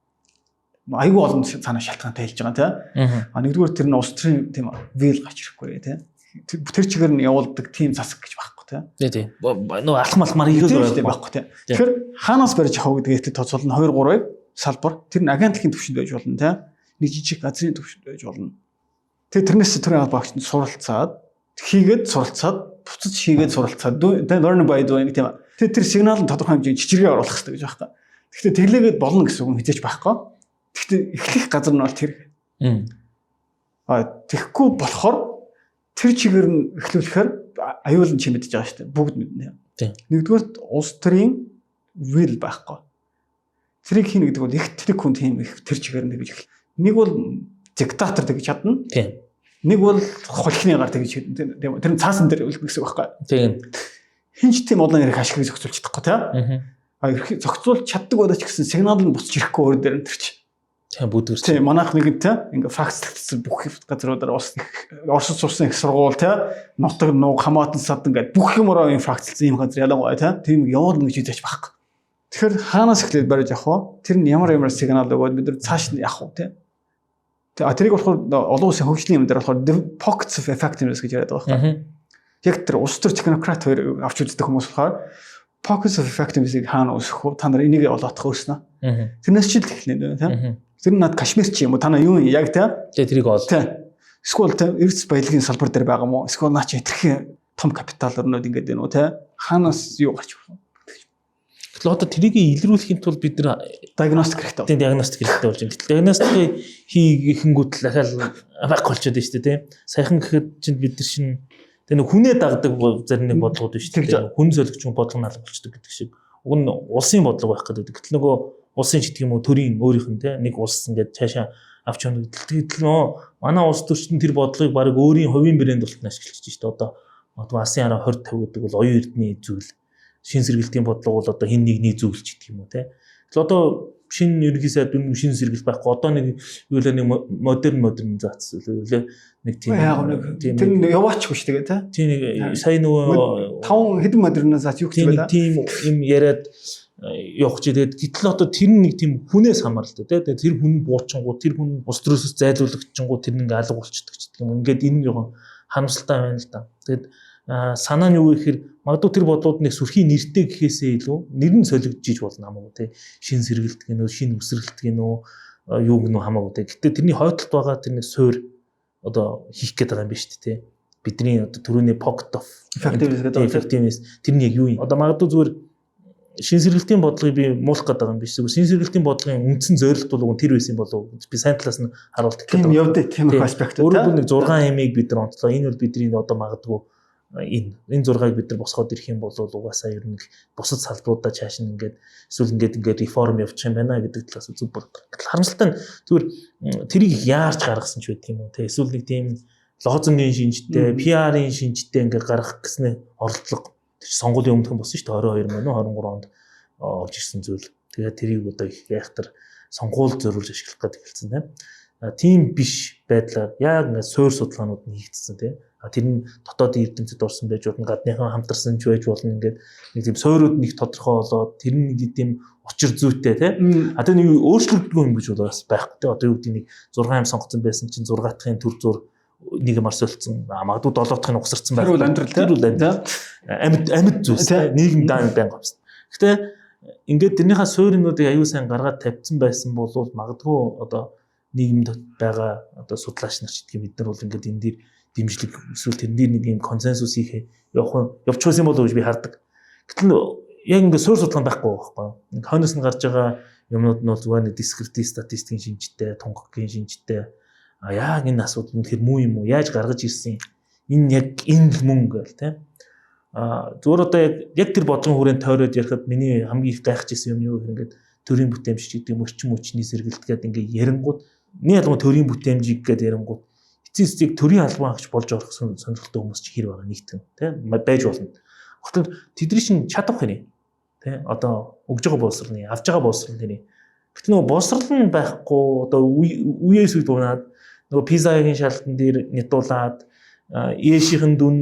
Аюу олон цаанаа шалтгаантай хэлж байгаа, тэ. А нэгдүгээр тэр нь улс төрийн, тийм, will гарч ирэхгүй, тэ. Тэр чигээр нь явуулдаг тийм засаг гэж байхгүй, тэ. Тий. Нөгөө алхам алхмаар хийгээл байхгүй, тэ. Тэгэхээр хаанаас барьж авах гэдгийг тооцоолно. 2 3-ыг салбар, тэр нь агентлагийн түвшинд байж болно, тэ. Нэг жижиг газрын түвшинд байж болно. Тэгээ тэрнээс төрийн албаа багчд суралцаад хийгээд, суралцаад, буцаж хийгээд, суралцаад, тэ, learn by doing, тийм. Тэгээ тэр сигнал нь тодорхой хэмжээнд чичиргээ оруулах хэрэгтэй гэж байна. Гэхдээ тэглээгээд болно гэсэн үг хэзээ ч байхгүй. Гэхдээ эхлэх газар нь бол тэр. А тэгэхгүй болохоор тэр чигээр нь эхлүүлэхээр аюул нь чи мэдэж байгаа шүү дээ. Бүгд мэднэ. Нэгдүгээр улс төрийн will байхгүй. Тэрийг хийнэ гэдэг бол их тэр хүн тийм их тэр чигээр нь тэгж эхэл. Нэг бол диктатор тэгж чадна. Нэг бол хулхины гар тэгж чадна. Тийм. Тэр нь цаасан дээр үлдэх гэсэн үг байхгүй. Хэн ч тийм олон эрх ашигыг зохицуулж чадахгүй, тийм. А эрх зохицуулж чаддаг болооч гэсэн сигнал нь буцаж ирэхгүй өөр дээр нь тэр чи. Тийм, бүдгэрч. Тийм, манайх нэг тийм ингээ фактлагдсан бүх газруудаар ус Оросд сурсан их сургууль, тийм, нутаг нууг хамаатан садан гэдэг бүх юмороо юм фактлсан юм газар ялангуяа, тийм, тийм явуулна гэж хэлж байхгүй. Тэгэхээр хаанаас эхлээд барьж авах вэ? Тэр нь ямар ямар сигнал өгөөд бид нар цааш нь явах уу, тийм. А тэрийг болохоор олон улсын хөгжлийн юм дээр болохоор pockets of effectiveness гэж яриад байгаа байхгүй. Яг тэр улс төр технократ хоёр авч үздэг хүмүүс болохоор pockets of effectiveness-ийг хаана үүсгэх вэ? Та нар энийг олоодох өөрснө. Тэрнээс ч л эхлэнэ, тийм. Тэр нь над Кашмир чи юм уу? Та нар юу яг, тийм? Тэгээ тэрийг ол. Тийм. Эсвэл, тийм, эрдэс баялагын салбар дээр байгаа мó? Эсвэл наа чи хэтэрхий том капитал өрнөд ингээд байна уу, тийм? Хаанаас юу гарч ирэх вэ? Гэтэл одоо тэрийг илрүүлэхийн тулд бид нар диагностик хэрэгтэй. Тийм, диагностик хэрэгтэй болж байна. Гэтэл диагностикийг хийхэнгүүт л дахиад байхгүй болчиход байна шүү дээ, тийм. Саяхан гэхэд чинь бид нар шинэ тэг нэг хүнээ дагдаг зарим нэг бодлогод байна шүү дээ. Хүн зөлөгч бодлого нь алга болчдөг гэдэг шиг. Уг нь улсын бодлого байх гэдэг. Гэтэл нөгөө улсын ч гэдэг юм уу, төрийн өөрийнх нь, тийм, нэг улс ингээд цаашаа авч явна гэдэг. Тэгэл нөө манай улс төрчдөн тэр бодлогыг баг өөрийн хувийн брэнд болтон ашиглаж шүү дээ. Одоо Асын хараа 20 50 гэдэг бол оюун эрдний зүйл, шин сэргэлтийн бодлого бол одоо хин нэгний зүйл ч гэдэг юм уу, те. Тэгэхээр одоо шинэ ерөнхий сайд дүн шин сэргэлт байхгүй. Одоо нэг юу лээ, нэг модернизац лээ, нэг тийм яг нэг тэр яваачгүй шүү дээ, те. Тийм, нэг сая нөгөө таван хэдэн модернизац юу гэж байлаа. Тийм юм яриад явах чи тэгээд гэтэл одоо тэр нэг тийм хүнээс хамааралтай, те. Тэр хүн буучингуу, тэр хүн улс төрөөсөө зайлуулагчингуу тэр нэг алга болчдөг ч гэдэг юм. Ингээд энэ жоохон харамсалтай байна л да. Тэгээд санаа нь юу гэхээр магадгүй тэр бодлууд нэг сүрхий нэртэй гэхээсээ илүү нэр нь солигдож болно, хамаагүй, те. Шин сэргэлт гэнэ үү, шин үсрэлт гэнэ үү, юу гэнэ үү, хамаагүй, те. Гэтэ тэрний хойдолд байгаа тэр нэг суур одоо хийх гээд байгаа юм биш үү, те. Бидний одоо түрүүний pocket of effectiveness гэдэг, effectiveness тэр нь яг юу юм? Одоо магадгүй зүгээр шин сэргэлтийн бодлогыг би муулах гээд байгаа юм биш. Зүгээр шин сэргэлтийн бодлогын үндсэн зорилт бол тэр байсан болов уу? Би сайн талаас нь харуулах гээд байгаа. Тийм явдээ, тийм их аспект. Өөрөөр хэлбэл нэг 6 ямыг бид нар онцлоо. Энэ бол бидний одоо магадгүй энэ 6-ыг бид нар босгоод ирэх юм бол угаасаа ер нь бусад салбаруудаа чааш нь ингээд эсвэл ингээд реформ явуучих юм байна гэдэг талаас зүг болдог. Гэтэл харамсалтай нь зүгээр тэрийг яарч гаргасан ч байдаг юм уу, те, эсвэл нэг тийм лозунгийн шинжтэй, PR-ын шинжтэй ингээд гаргах гэсний оролдлого Тэр сонгуулийн өмнөхөн болсон шүү дээ, 22 мөн 23 онд олж ирсэн зүйл. Тэгээд тэрийг одоо их гайхтар сонгуул зориулж ашиглах гэдэг хэлсэн, тийм. Тийм биш байдлаар яг ингээд суур судалгаанууд нь хийгдсэн, тийм. А тэр нь дотоодын эрдэмтэд орсон байж болно, гадныхан хамтарсан ч байж болно, ингээд нэг тийм суурьуд нэг тодорхой болоод тэр нь нэг тийм учир зүйтэй, тийм. А тэр нэг өөрчлөгддгөө юм гэж бол бас байхгүй, тийм. Одоо юу гэдэг, нэг 6 юм сонгоцсон байсан чинь 6 дахьын төр зур нэг юм арсолцсон, магадгүй 7 дахь нь угсарсан байх. Тэр бол амьдрал. Тэр бол амьдрал. Амьд амьд зүйлс, нийгэм даан байнга авсан. Гэтэ ингээд тэрнийхээ сууринуудыг аюу сайн гаргаад тавьсан байсан бол магадгүй одоо нийгэмд байгаа одоо судлаач нар ч гэдэг юм, бид нар бол ингээд энэ дээр дэмжлэг эсвэл тэрэн дээр нэг юм консенсус хийх явах явчихсан болов уу гэж би хардаг. Гэтэл яг ингээд суурь судалгаа байхгүй байхгүй юу? Хойноос нь гарч байгаа юмнууд нь бол зүгээр нэг descriptive статистикийн шинжтэй, тунгагийн шинжтэй. А яг энэ асуудал үнэхээр муу юм уу? Яаж гаргаж ирсэн? Энэ яг энэ л мөн гээл тийм. А зүгээр одоо яг тэр бодлогын хүрээнд тойроод ярихад миний хамгийн их гайхаж ирсэн юм юу гэхээр ингээд төрийн бүтээмж гэдэг юм, эрчим хүчний сэргэлт гэдэг ингээд ярингууд, нэг ялангуяа төрийн бүтээмжийг гэдэг ярингууд эцсийн эцэг төрийн албан хаагч болж орох сонирхолтой хүмүүс чи хэр байгаа нэгтгэн, тийм, байж болно. Гэхдээ тэдний чинь чадах хэрэг, тийм, одоо өгж байгаа боловсролны, авж байгаа боловсролны. Гэтэл нөгөө боловсрол нь байхгүй, одоо үеэс үед унаад нөгөө PISA-гийн шалгалтын дээр нядуулаад, ээшийнхэн дүн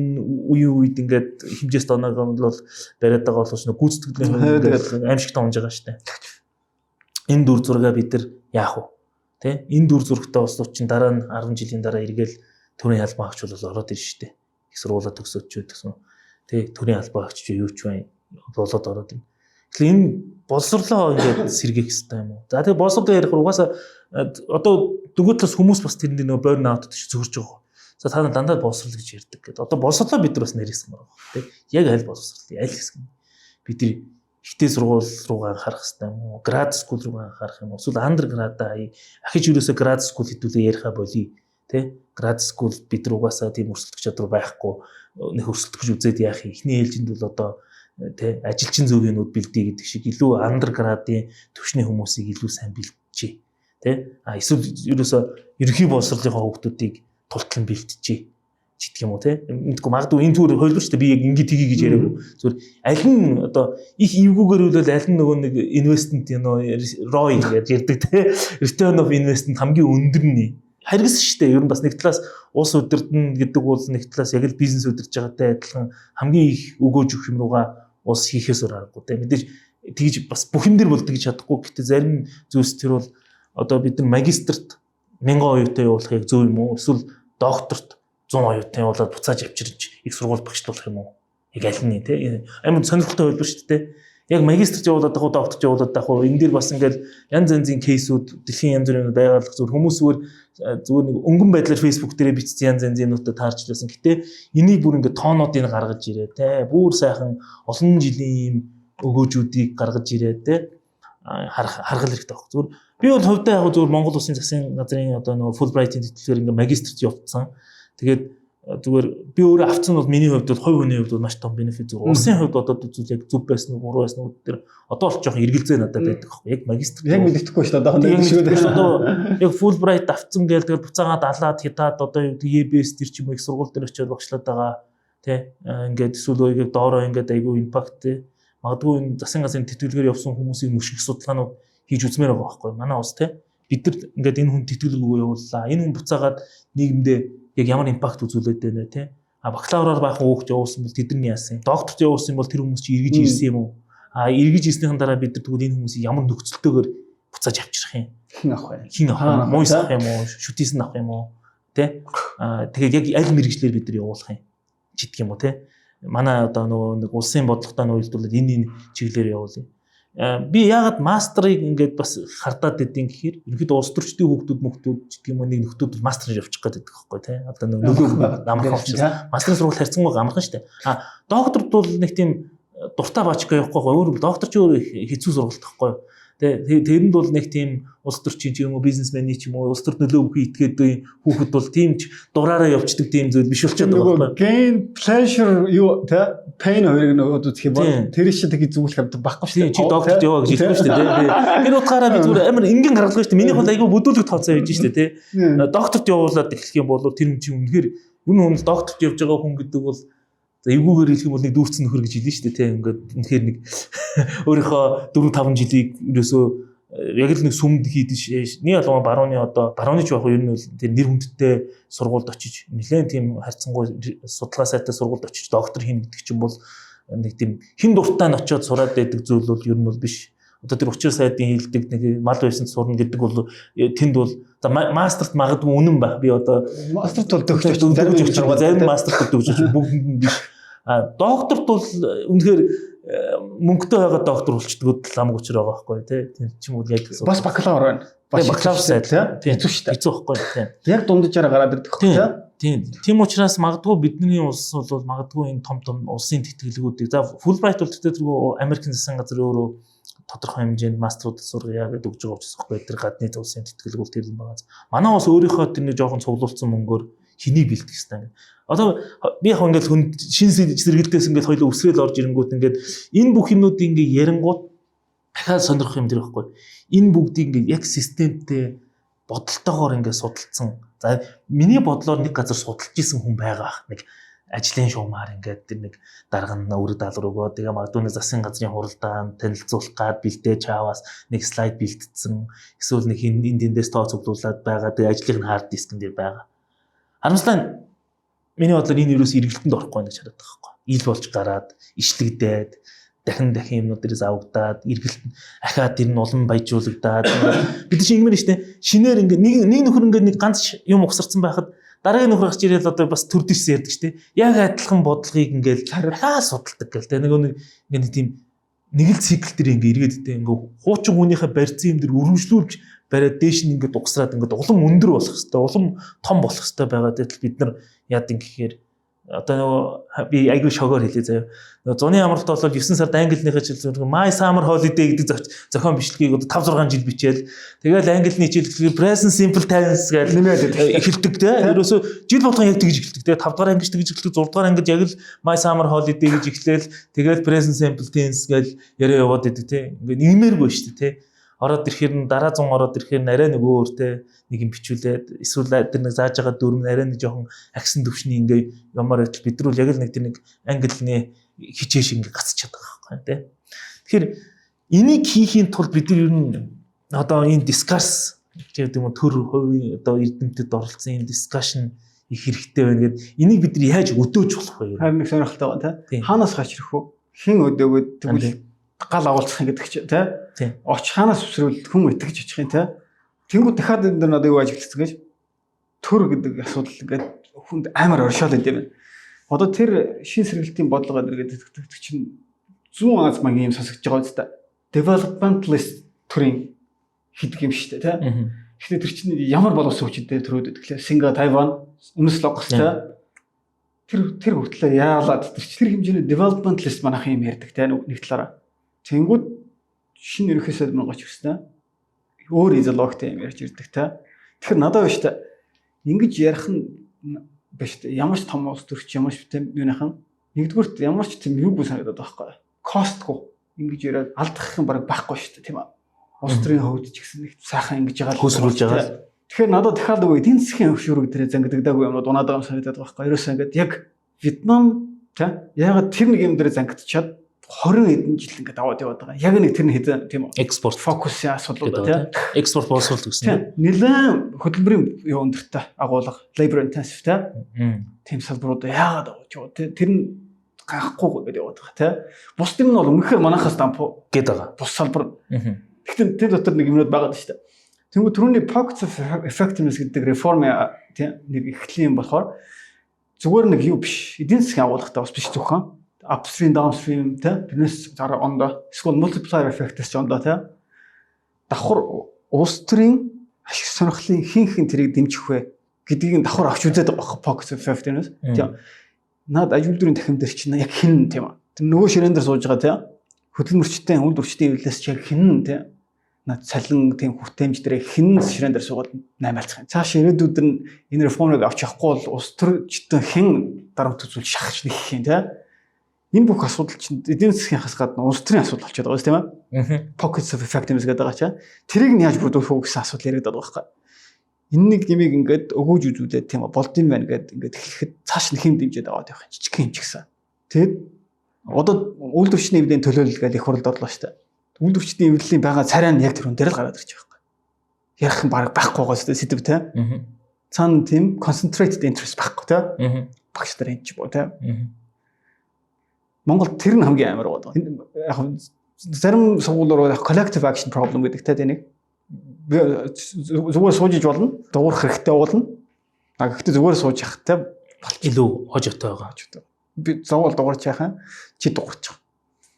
үеийн үед ингээд хэмжээс доноог бол бариад байгаа боловч нөгөө гүйцэтгэлийн хувьд ингээд аимшигтай унж байгаа шүү дээ. Энэ дүр зургаа бид нар яах вэ? Тэ? Энэ дүр зурагтай улсууд чинь дараа нь 10 жилийн дараа эргээл төрийн албан хаагч бол ороод ирж штэ. Их сургуулаа төгсөөд ч гэсэн, тэ, төрийн албан хаагч юу ч бай болоод ороод ирнэ. Тэгэхээр энэ боловсрлоо ингээд сэргээх хэрэгтэй юм уу? За, тэгээ боловсрол ярих угаасаа одоо нөгөө талаас хүмүүс бас тэрэн дээр нөгөө burn out ч зөөрч байгаа. За, та нар дандаа боловсрол гэж ярьдаг гэдэг. Одоо боловсрлоо бид нар бас нэрээсэн байгаа. Тэ? Яг аль боловсрол, аль хэсэг нь. Бид нар ихтэй сургууль руугаа анхаарах хэрэгтэй юм уу? Grad school руугаа анхаарах юм уу? Эсвэл undergrad аа ахиж ерөөсөө grad school хэдүүлээ яриха болий. Тэ? Grad school бид нар угаасаа тийм өрсөлдөх чадвар байхгүй, нэг өрсөлдөх гэж үзээд яах юм? Эхний ээлжинд бол одоо, тэ, ажилчин зөвгөнүүд бэлдээ гэдэг шиг илүү undergrad-ын төвшний хүмүүсийг илүү сайн бэлджээ. Тэ? А эсвэл ерөөсөө ерөнхий боловсролынхоо хүүхдүүдийг тултлан бэлтжээ гэдэг юм уу, те, мэдгүй, магадгүй энэ зүгээр хувилбар шүү дээ, би яг ингэ тгий гэж яриаггүй. Зүгээр аль нь одоо их эвгүүгээр үлэл, аль нь нөгөө нэг investment нөө ROI гэж ярьдаг, те, return of investment хамгийн өндөр нь харгас шүү дээ. Ер нь бас нэг талаас улс удирдна гэдэг бол нэг талаас яг л бизнес удирж байгаатай адилхан хамгийн их өгөөж өгөх юм руугаа улс хийхээс өөр аргагүй, те. Мэдээж тэгж бас бүх юм дээр бол тэгж чадахгүй. Гэхдээ зарим зүйлс тэр бол одоо бид нар магистрт 1000 оюутан явуулах яг зөв юм уу? Эсвэл докторт 100 оюутан явуулаад буцааж авчирч их сургууль багшлуулах юм уу? Яг аль нь, те? Амар сонирхолтой хувилбар шүү дээ. Яг магистрт явуулаад авах уу, докторт явуулаад авах уу? Энэ дээр бас ингээл янз янзын case үүд, дэлхийн янз бүрийн байгаль, зүгээр хүмүүс зүгээр нэг өнгөн байдлаар Facebook дээрээ бичсэн янз янзын юмнуудад таарч лсэн. Гэтэ энийг бүр ингээд тоонуудыг гаргаж ирээ, те. Бүр сайхан олон жилийн ийм өгөөжүүдийг гаргаж ирээ, те. Харах харгал хэрэгтэй баг. Зүгээр би бол хувьдаа яг зүгээр Монгол Улсын засгийн газрын одоо нөгөө Fulbright-ийн тэтгэлгээр ингээд магистрт явцсан. Тэгээд зүгээр би өөрөө авцсан бол миний хувьд бол, хувь хүний хувьд бол маш том benefit, зүгээр улсын хувьд бодоод үзвэл яг зөв байсан уу, буруу байсан уу тэр одоо бол жоохон эргэлзээ надад байдаг байхгүй, яг магистр Яг мэддэхгүй шүү дээ. Одоо нэг шүү одоо яг Fulbright авцсан гээл тэгэл буцаагаад алаад хятад одоо юу гэдэг EBS тэр ч юм уу их сургууль дээр очиод багшлаад байгаа, тий, ингээд эсвэл яг доороо ингээд айгүй impact, тий, магадгүй энэ засгийн газрын тэтгэлгээр явсан хүмүүсийн мөшгөх судалгаанууд хийж үзмээр байгаа байхгүй, манай улс, тий. Бид нар ингээд энэ хүн тэтгэлэг явууллаа, энэ хүн буцаагаад нийгэмдээ яг ямар impact үзүүлээд байна вэ, те? А бакалавраар баахан хүүхд явуулсан бол тэдний яасан? Докторт явуулсан бол тэр хүмүүс чи эргэж ирсэн юм уу? А эргэж ирснийхэн дараа бид нар тэгвэл энэ хүмүүсийг ямар нөхцөлтэйгээр буцааж авчрах юм? Хэн авах вэ? Хэн авах юм? Муйс авах юм уу? Шүтээс нь авах юм уу? Тэ? А тэгээд яг аль мэргэжлээр бид нар явуулах юм? Чидэх юм уу, те? Манай одоо нөгөө нэг улсын бодлоготой нь уялдуулаад энэ чиглэлээр явуулъя. Би яагаад мастерыг ингээд бас хардаад идэв гэхээр ерөнхийдөө улс төрчдийн хүүхдүүд мөхтүүд гэдэг юм уу, нэг нөхдүүд мастераар явчих гээд байдаг байхгүй, тий. Одоо нэг нөлөө амархан учраас мастерын сургууль харьцангуй амархан шүү дээ. А докторд бол нэг тийм дуртай баачка явахгүй, өөр доктор ч өөр хэцүү сургалт байхгүй. Тэ, тэрэнд бол нэг тийм улс төрчийн ч юм уу, бизнесмений ч юм уу, улс төрт нөлөө бүхий итгээд хүүхэд бол тийм ч дураараа явцдаг тийм зүйл биш болчиход байгаа байхгүй. Gain pleasure юу, тэ, pain хоёрыг нөгөөд үзэх юм бол тэр шиг тэг зүйлэх юм байхгүй шүү дээ. Чи докторт яваа гэж хэлэхгүй шүү дээ. Тэр утгаараа би зүгээр амар энгийн гаргалгаа шүү дээ. Минийх бол айгүй бүдүүлэг тооцоо хийж шүү дээ, тэ. Докторт явуулаад эхлэх юм бол тэр хүн чинь үнэхээр юу хүн докторт явж байгаа хүн гэдэг бол. За, эвгүүгээр хэлэх юм бол нэг дүүрсэн нөхөр гэж хэлнэ шүү дээ, тийм, ингээд үнэхээр нэг өөрийнхөө 4 5 жилийг ерөөсөө яг л нэг сүмд хийдэж, нэг ялангуяа барууны, одоо барууны ч яг ер нь бол тэр нэр хүндтэй сургуульд очиж, нэлээд тийм харьцангуй судалгаа сайтай сургуульд очиж доктор хийнэ гэдэг чинь бол нэг тийм хэн дуртай нь очиод сураад байдаг зүйл бол ер нь бол биш. Одоо тэр учир сайдын хэлдэг нэг мал байсан сурна гэдэг бол тэнд бол за мастерт магадгүй үнэн байх. Би одоо мастерт бол дөгч зарим зарим мастерт бол дөгч, бүгдэнд нь биш. А докторт бол үнэхээр мөнгөтэй байгаа доктор болчдгоо л амг учир байгаа байхгүй, тий. Тийм ч юм уу яг бас бакалавр байна. Бас бакалавр сайд, тий. Хэцүү шүү дээ. Хэцүү байхгүй, тий. Яг дунджаараа гараад ирдэг тий. Тийм. Тийм учраас магадгүй бидний улс бол магадгүй энэ том том улсын тэтгэлгүүдийг, за, Fulbright бол тэгтээ тэргүй Америкийн засгийн газар өөрөө тодорхой хэмжээнд мастерууд сургая гэдэг өгж байгаа учраас байхгүй, тэр гадны улсын тэтгэлэг бол тэр юм байгаа. Манай улс өөрийнхөө тэр нэг жоохон цуглуулсан мөнгөөр хэнийг бэлтгэх хэрэгтэй. Одоо би яг ингээл хүн шин сэргэлтээс ингээл хоёул өсрөөл орж ирэнгүүт ингээд энэ бүх юмнуудыг ингээд ярингууд дахиад сонирхох юм тэр байхгүй. Энэ бүгдийг ингээд яг системтэй бодолтойгоор ингээд судалцсан. За, миний бодлоор нэг газар судалж исэн хүн байгаа. Нэг ажлын шугамар ингээд тэр нэг дарга нь үүрэг даалгавар өгөө. Тэгээ магадгүй нэг засгийн газрын хуралдаанд танилцуулах гад бэлдээ чаавас нэг слайд бэлтцсэн. Эсвэл нэг энэ тэндээс тоо цуглуулад байгаа. Тэгээ ажлын нь hard disk-эн дээр байгаа. Харамсалтай нь миний бодлоор энэ ерөөс эргэлтэнд орохгүй байх гэж хараад байгаа байхгүй. Ил болж гараад, ишлэгдээд, дахин дахин юмнууд дээрээс авагдаад, эргэлт ахаад тэр нь улам баяжуулагдаад бид чинь ингэмэр шүү дээ. Шинээр ингээ нэг нэг нөхөр ингээ нэг ганц юм угсарсан байхад дараагийн нөхөр гарч ирээд одоо бас төр дэвс ярьдаг шүү дээ. Яг адилхан бодлогыг ингээл дахиад судалдаг гэл тэ. Нэг нэг ингээ нэг тийм нэг л цикл дээр ингээ эргээд тэ, ингээ хуучин хүнийхээ барьцсан юм дээр өргөжлүүлж бариад дээш нь ингээ дугсраад ингээ улам өндөр болох хэвээр, улам том болох хэвээр байгаа. Гэтэл бид нар яад юм гэхээр одоо нөгөө би айгүй шогоор хэлье заяа. Нөгөө зуны амралт бол 9 сард англиныхаа хичээл My Summer Holiday гэдэг зохион бичлэгийг одоо 5 6 жил бичээл, тэгэл англиний хичээл present simple tense гэж нэмээд эхэлдэг те. Ерөөсөө жил болгон яг тэгж эхэлдэг те. 5 дугаар ангич тэгж эхэлдэг, 6 дугаар ангид яг л My Summer Holiday гэж эхлээл, тэгэл present simple tense гэж яриа яваад идэг те. Ингээд нэмэргүй шүү дээ те. Ороод ирэхээр нь дараа 100 ороод ирэхээр нь арай нэг өөр те, нэг юм бичүүлээд, эсвэл тэр нэг зааж байгаа дүрм нь арай нэг жоохон агсан төвшний ингээ ямаар байтал бид нар бол яг л нэг тэр нэг англины хичээл шиг ингээ гацчихад байгаа байхгүй те. Тэгэхээр энийг хийхийн тулд бид нар ер нь одоо энэ discourse гэдэг юм уу, төр хувийн одоо эрдэмтэд оролцсон энэ discussion их хэрэгтэй байна гэд, энийг бид нар яаж өдөөж болох вэ? Харин нэг сонирхолтой байна те. Хаанаас гарч ирэх вэ? Хэн өдөөгөөд тэгвэл гал агуулцах гэдэг чи те. Оч хаанаас үсрүүл хүн итгэж очих юм те. Тэнгүү дахиад энэ дэр надад юу ажиглагдсан гэж, төр гэдэг асуудал ингээд хүнд амар оршоод идэв юм. Одоо тэр шин сэргэлтийн бодлого гэдэг чинь зүүн Аз маягийн юм сонсогдож байгаа үстэй. Developmentalist төрийн хийдэг юм шүү дээ те. Гэхдээ тэр чинь ямар боловсон хүчтэй төрөөд өгдөг лээ. Синга, Тайван, Өмнөд Солонгос те. Тэр хүртлээ яалаад тэр чинь тэр хэмжээний developmentalist манайхан юм ярьдаг те, нэг талаараа. Тэнгүүд шинэ ерөнхий сайд мөн гоч ирсэн. Өөр идеологитой юм ярьж ирдэг те. Тэгэхээр надад биш те. Ингэж ярих нь биш те. Ямар ч том улс төрч, ямар ч тийм юуныхан нэгдүгüрт ямар ч тийм юугүй санагдаад байгаа байхгүй. Cost гүй ингэж яриад алдах юм баг байхгүй шүү дээ, тийм ээ. Улс төрийн хувьд ч гэсэн нэг сайхан ингэж байгаа. Хөсрүүлж байгаа. Тэгэхээр надад дахиад үгүй эдийн засгийн хөвшүүрэг дээр зангидагдаагүй юмнууд унаад байгаа юм санагдаад байгаа байхгүй. Ерөөсөө ингээд яг Вьетнам те, ягаад тэр нэг юм дээр зангидчиад 20 хэдэн жил ингээд аваад яваад байгаа. Яг нэг тэр хэдэн, тийм үү? Экспорт фокусын асуудлууд те. Экспорт боловсруулалт гэсэн. Тийм. Нэлээд хөдөлмөрийн юу өндөртэй агуулга, labor intensive те. Тийм салбарууд яагаад аваад яваад те. Тэр нь ганхгүй гэдэг яваад байгаа те. Бусд юм нь бол үнэхээр манайхаас дампуу гээд байгаа. Бус салбар. Гэхдээ тэр дотор нэг юмнууд байгаа шүү дээ. Тэнгүү түрүүний pockets of effectiveness гэдэг реформ тийм нэг эхлэлийн юм болохоор зүгээр нэг юу биш. Эдийн засгийн агуулгатай бас биш зөвхөн upstream, downstream те, тэрнээс зараа ондоо эсвэл multiplier effect-с ч ондоо те, давхар улс төрийн ашиг сонирхлын хин хин тэрийг дэмжих вэ гэдгийг давхар авч үзээд байгаа pockets of effectiveness тийм. Наад аж үйлдвэрийн тахим дээр чинь яг хин, тийм, тэр нөгөө ширээн дээр сууж байгаа тийм хөдөлмөрчтэй, үйлдвэрчдийн хэвлэлээс чи яг хин тийм над цалин тийм хүртээмж дээр хэн ширээн дээр суугаад наймаалцах юм. Цааш ирээдүйд нь энэ реформыг авч явахгүй бол улс төрчдөн хэн дарамт үзүүл шахаж нэхэх юм те. Энэ бүх асуудал чинь эдийн засгийнхаас гадна улс төрийн асуудал болчиход байгаа юм, тийм ээ. Pockets of effectiveness гэдэг байгаа чинь тэрийг нь яаж бүрдүүлэх үү гэсэн асуудал яриадаад байгаа байхгүй. Энэ нэг нэмийг ингээд өгөөж үзүүлээд, тийм, болд юм байна гэд ингээд хэлэхэд цааш нь хэн дэмжиж аваад явах юм, жижиг юм ч гэсэн. Тэгээд одоо үйлдвэрчний эвлэлийн төлөөлөл гэж их хурлд орлоо шүү дээ. Үйлдвэрчний эвлэлийн байгаа царай нь яг тэр хүн дээр л гараад ирж байгаа байхгүй. Ярих юм баг байхгүй байгаа шүү дээ сэдэв те. Цаана тийм concentrated interest байхгүй те. Багш нар энэ ч юм уу те. Монгол тэр нь хамгийн амар байгаа. Яг зарим сургуулиуд яг collective action problem гэдэг те тэнийг зүгээр сууж иж болно, дуурах хэрэгтэй болно. А гэхдээ зүгээр сууж явах те илүү хожигтой байгаа. Би зовоол дуурч яхаа чи дуурчих.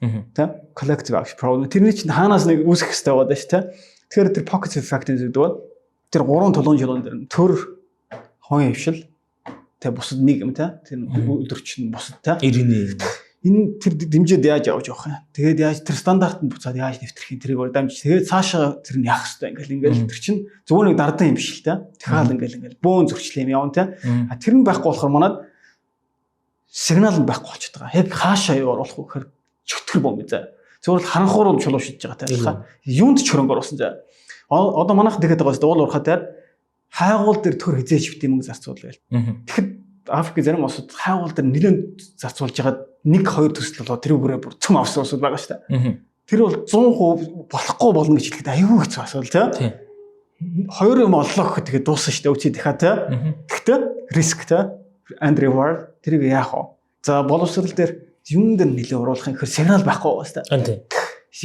Тэ? Collective action problem. Тэрний чинь хаанаас нэг үүсгэх хэрэгтэй байгаа даа шүү тэ. Тэгэхээр тэр pocket effect гэдэг бол тэр гурван тулуун жолоон дээр төр хувийн хвшил тэ бусад нэг юм тэ. Тэр өдөрч нь бусад тэ. Иргэний Энэ тэр дэмжиж яаж явж явах юм. Тэгээд яаж тэр стандарт нь буцаад яаж нэвтрэх юм тэрийг дамжиж тэгээд цаашаа тэр нь яах хэвээр ингээл ингээл тэр чинь зүгээр нэг дардан юм биш л тэ. Дахиад ингээл ингээл бөөн зөрчил юм явна тэ. А тэр нь байхгүй болохоор манад сигнал нь байхгүй болчиход байгаа. Яг хаашаа юу оруулах вэ гэхээр чөтгөр бом заа. Зүгээр л харанхуур чулуу шидэж байгаа тэ. Юунд ч хөрөнгө оруулсан заа. Одоо манайх тэгэхэд байгаа шүү дээ. Уул уурхай дээр хайгуул дээр төр хизээч бит мөнгө зарцуулъя гэл. Тэгэхэд Африк зарим улсууд хайгуул дээр нэлээд зарцуулж байгаа нэг хоёр төсөл болоо тэр бүрээ бүр цөм авсан улсууд байгаа шүү дээ. Тэр бол 100% болохгүй болно гэж хэлэхэд аюу хэцүү асуудал тий. Хоёр юм оллоо гэхэд тэгээд дууссан шүү дээ. Үчи дахиад тий. Гэхдээ риск тий. And reward тэрийг яах вэ? За боловсрол дээр юм дээр нэлээд оруулах юм хэр сигнал байхгүй байгаа шүү дээ.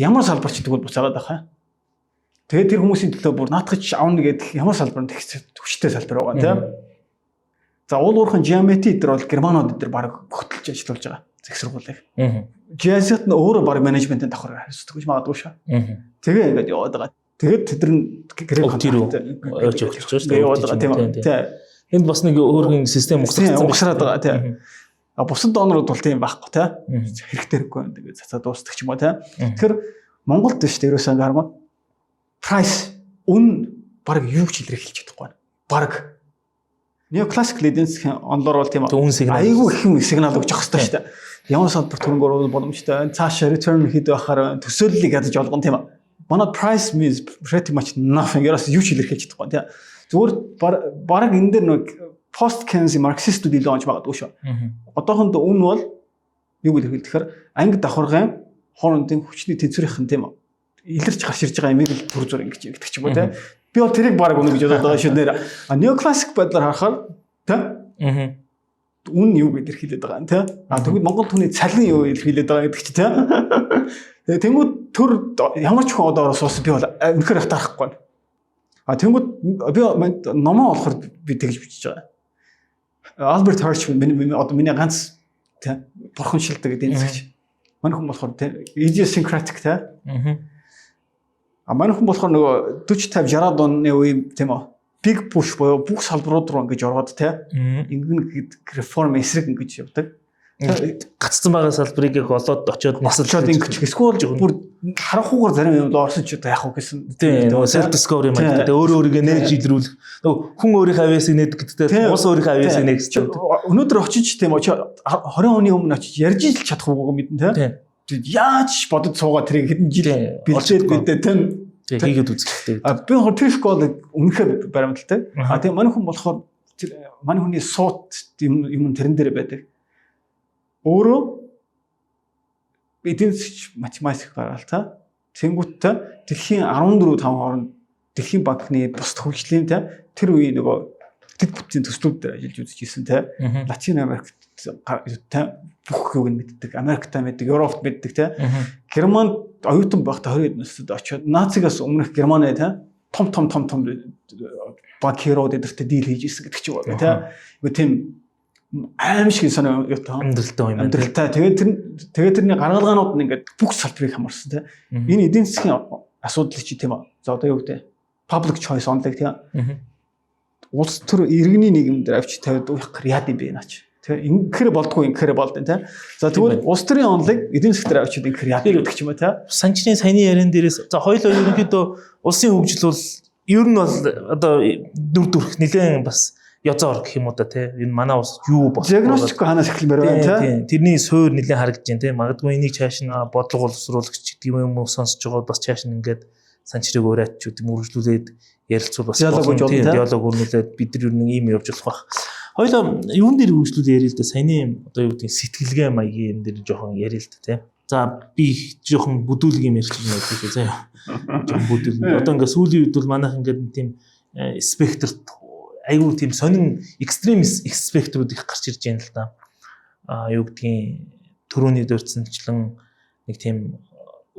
Ямар салбар ч тэгвэл буцаагаад байх юм. Тэгээд тэр хүмүүсийн төлөө бүр наадах ч авна гэдэг ямар салбар нь хүчтэй салбар байгаа тийм. За уул уурхайн GMT дээр бол германууд дээр баг хөтөлж ажиллуулж байгаа зэх сургуулийг. GIZ нь өөрөө баг менежментийн давхар хариуцдаг гэж магадгүй шүү. Тэгээ ингээд яваад байгаа. Тэгээд тэд нар гэрээ контракт өгч байгаа шүү дээ. Яваад байгаа тийм үү. Энд бас нэг өөрхөн систем угсраад байгаа тийм. А бусад донорууд бол тийм байхгүй тий. Хэрэгтэй хэрэггүй юм тэгээд цацаа дуустдаг ч юм уу тий. Тэгэхээр Монголд шүү дээ ерөөсөө ингээ харангуут price үн баг юу ч илэрхийлж чадахгүй байна. Баг неоклассик эдийн засгийн онолоор бол тийм үн сигнал айгүй их юм сигнал өгч явах хэрэгтэй шүү дээ. Ямар салбар хөрөнгө оруулах боломжтой, цаашаа return хэд байхаар төсөөллийг ядаж олгоно тийм ээ. Манай price means pretty much nothing. Ерөөс юу ч илэрхийлж чадахгүй тийм. Зүгээр бараг энэ дээр нэг пост Keynesian марксистүүд илүү онж магадгүй шүү. Одоохондоо үн бол юу илэрхийлэх тэгэхээр анги давхаргын хоорондын хүчний тэнцвэрийнхэн тийм үү илэрч гарч ирж байгаа юмыг л түр зур ингэж гэдэг ч юм уу тийм. Би бол тэрийг баг үнэ гэж бодоод байгаа шүү нэр. А неоклассик байдлаар харахаар тийм. Үн юу гэж илэрхийлээд байгаа юм тийм. А тэгвэл Монгол түүний цалин юу илэрхийлээд байгаа гэдэг чи тийм. Тэгээ тэнгууд төр ямар ч хүн одоо суусан би бол үнэхээр хатаарахгүй. А тэнгууд би номоо болохоор би тэгж бичиж байгаа. Альберт Хершман миний одоо миний ганц тийм бурханшилдаг эдийн засгч. Манай хүн болохоор тийм idiosyncratic тийм. А манай хүн болохоор нөгөө 40 50 60-аад оны үе тийм үү big push буюу бүх салбарууд руу ингэж ороод тийм ингэн реформ эсрэг ингэж явдаг. Гацсан байгаа салбарыг яг олоод очиод насалж ингэж эсвэл бүр харанхуугаар зарим юм орсон ч одоо яах вэ гэсэн. Тийм нөгөө self discovery юм аа. Тэгээ өөрөө өөрийгөө нээж илрүүлэх. Нөгөө хүн өөрийнхөө авьяасыг нээдэг гэдэгтэй улс өөрийнхөө авьяасыг нээх гэсэн. Өнөөдөр очиж тийм 20 оны өмнө очиж ярьж ил чадахгүй мэдэн тийм. Яаж бодож суугаа тэрийг хэдэн жил бэлдээд бэлдээ тийм хийгээд үзэх хэрэгтэй. А би болохоор тэр школыг үнэхээр баримталтай. А тэгээ манай хүн болохоор манай хүний суут юм юм тэрэн дээр байдаг. Өөрөө эдийн засгч математик гаргаал та. Тэнгүүтээ дэлхийн 14 5 хооронд дэлхийн банкны бусд хөгжлийн та тэр үеийн нөгөө тэд бүтцийн төслүүд дээр ажиллаж үзэж ирсэн те. Латин Америкт та бүх юуг нь мэддэг, Америкта мэддэг, Европт мэддэг те. Германд оюутан байхдаа 20 наснд очиод нацигаас өмнөх Германы те том том том том банкирууд эдэртэй deal хийж ирсэн гэдэг ч юм уу те. Үгүй тийм аим шиг сонио юутай амьдралтай юм байна. Амьдралтай. Тэгээд тэр тэгээд тэрний гаргалгаанууд нь ингээд бүх салбарыг хамарсан те. Энэ эдийн засгийн асуудал чи тийм үү. За одоо юу гэдэг public choice онлог тийм. Улс төр иргэний нийгэм дээр авч тавиад уях яад юм бэ наач. Тэ ингэхээр болдгоо ингэхээр болд тийм. За тэгвэл улс төрийн онолыг эдийн засаг дээр авчид ингэхээр яад гэдэг ч юм уу тийм. Санчны саяны яриан дээрээс за хоёулаа ерөнхийдөө улсын хөгжил бол ер нь бол одоо дүр төрх нэлээд бас ёзоор гэх юм уу да тий. Энэ манай улс юу болох диагностик ханаас эхэлмээр байна тий. Тэрний суур нэлээд харагдаж байна тий. Магадгүй энийг чааш нь бодлого боловсруулагч гэдэг юм уу сонсож байгаа бас чааш нь ингээд санчрыг ураач гэдэг юм үргэлжлүүлээд ярилцвал бас диалог өрнүүлээд бид нар ер нь ийм явж болох байх. Хоёлоо юун дээр хөгжлүүл яриа л да, саяны одоо юу гэдгийг сэтгэлгээ маягийн юм дээр жоохон яриа л да тий. За би их жоохон бүдүүлэг юм ярьчих юм байна заяа. Жоохон бүдүүлэг. Одоо ингээд сүүлийн үед бол манайх ингээд тийм спектрт айгүй тийм сонин extreme спектрүүд их гарч ирж байна л да. А юу гэдгийг түрүүний дурдсанчлан нэг тийм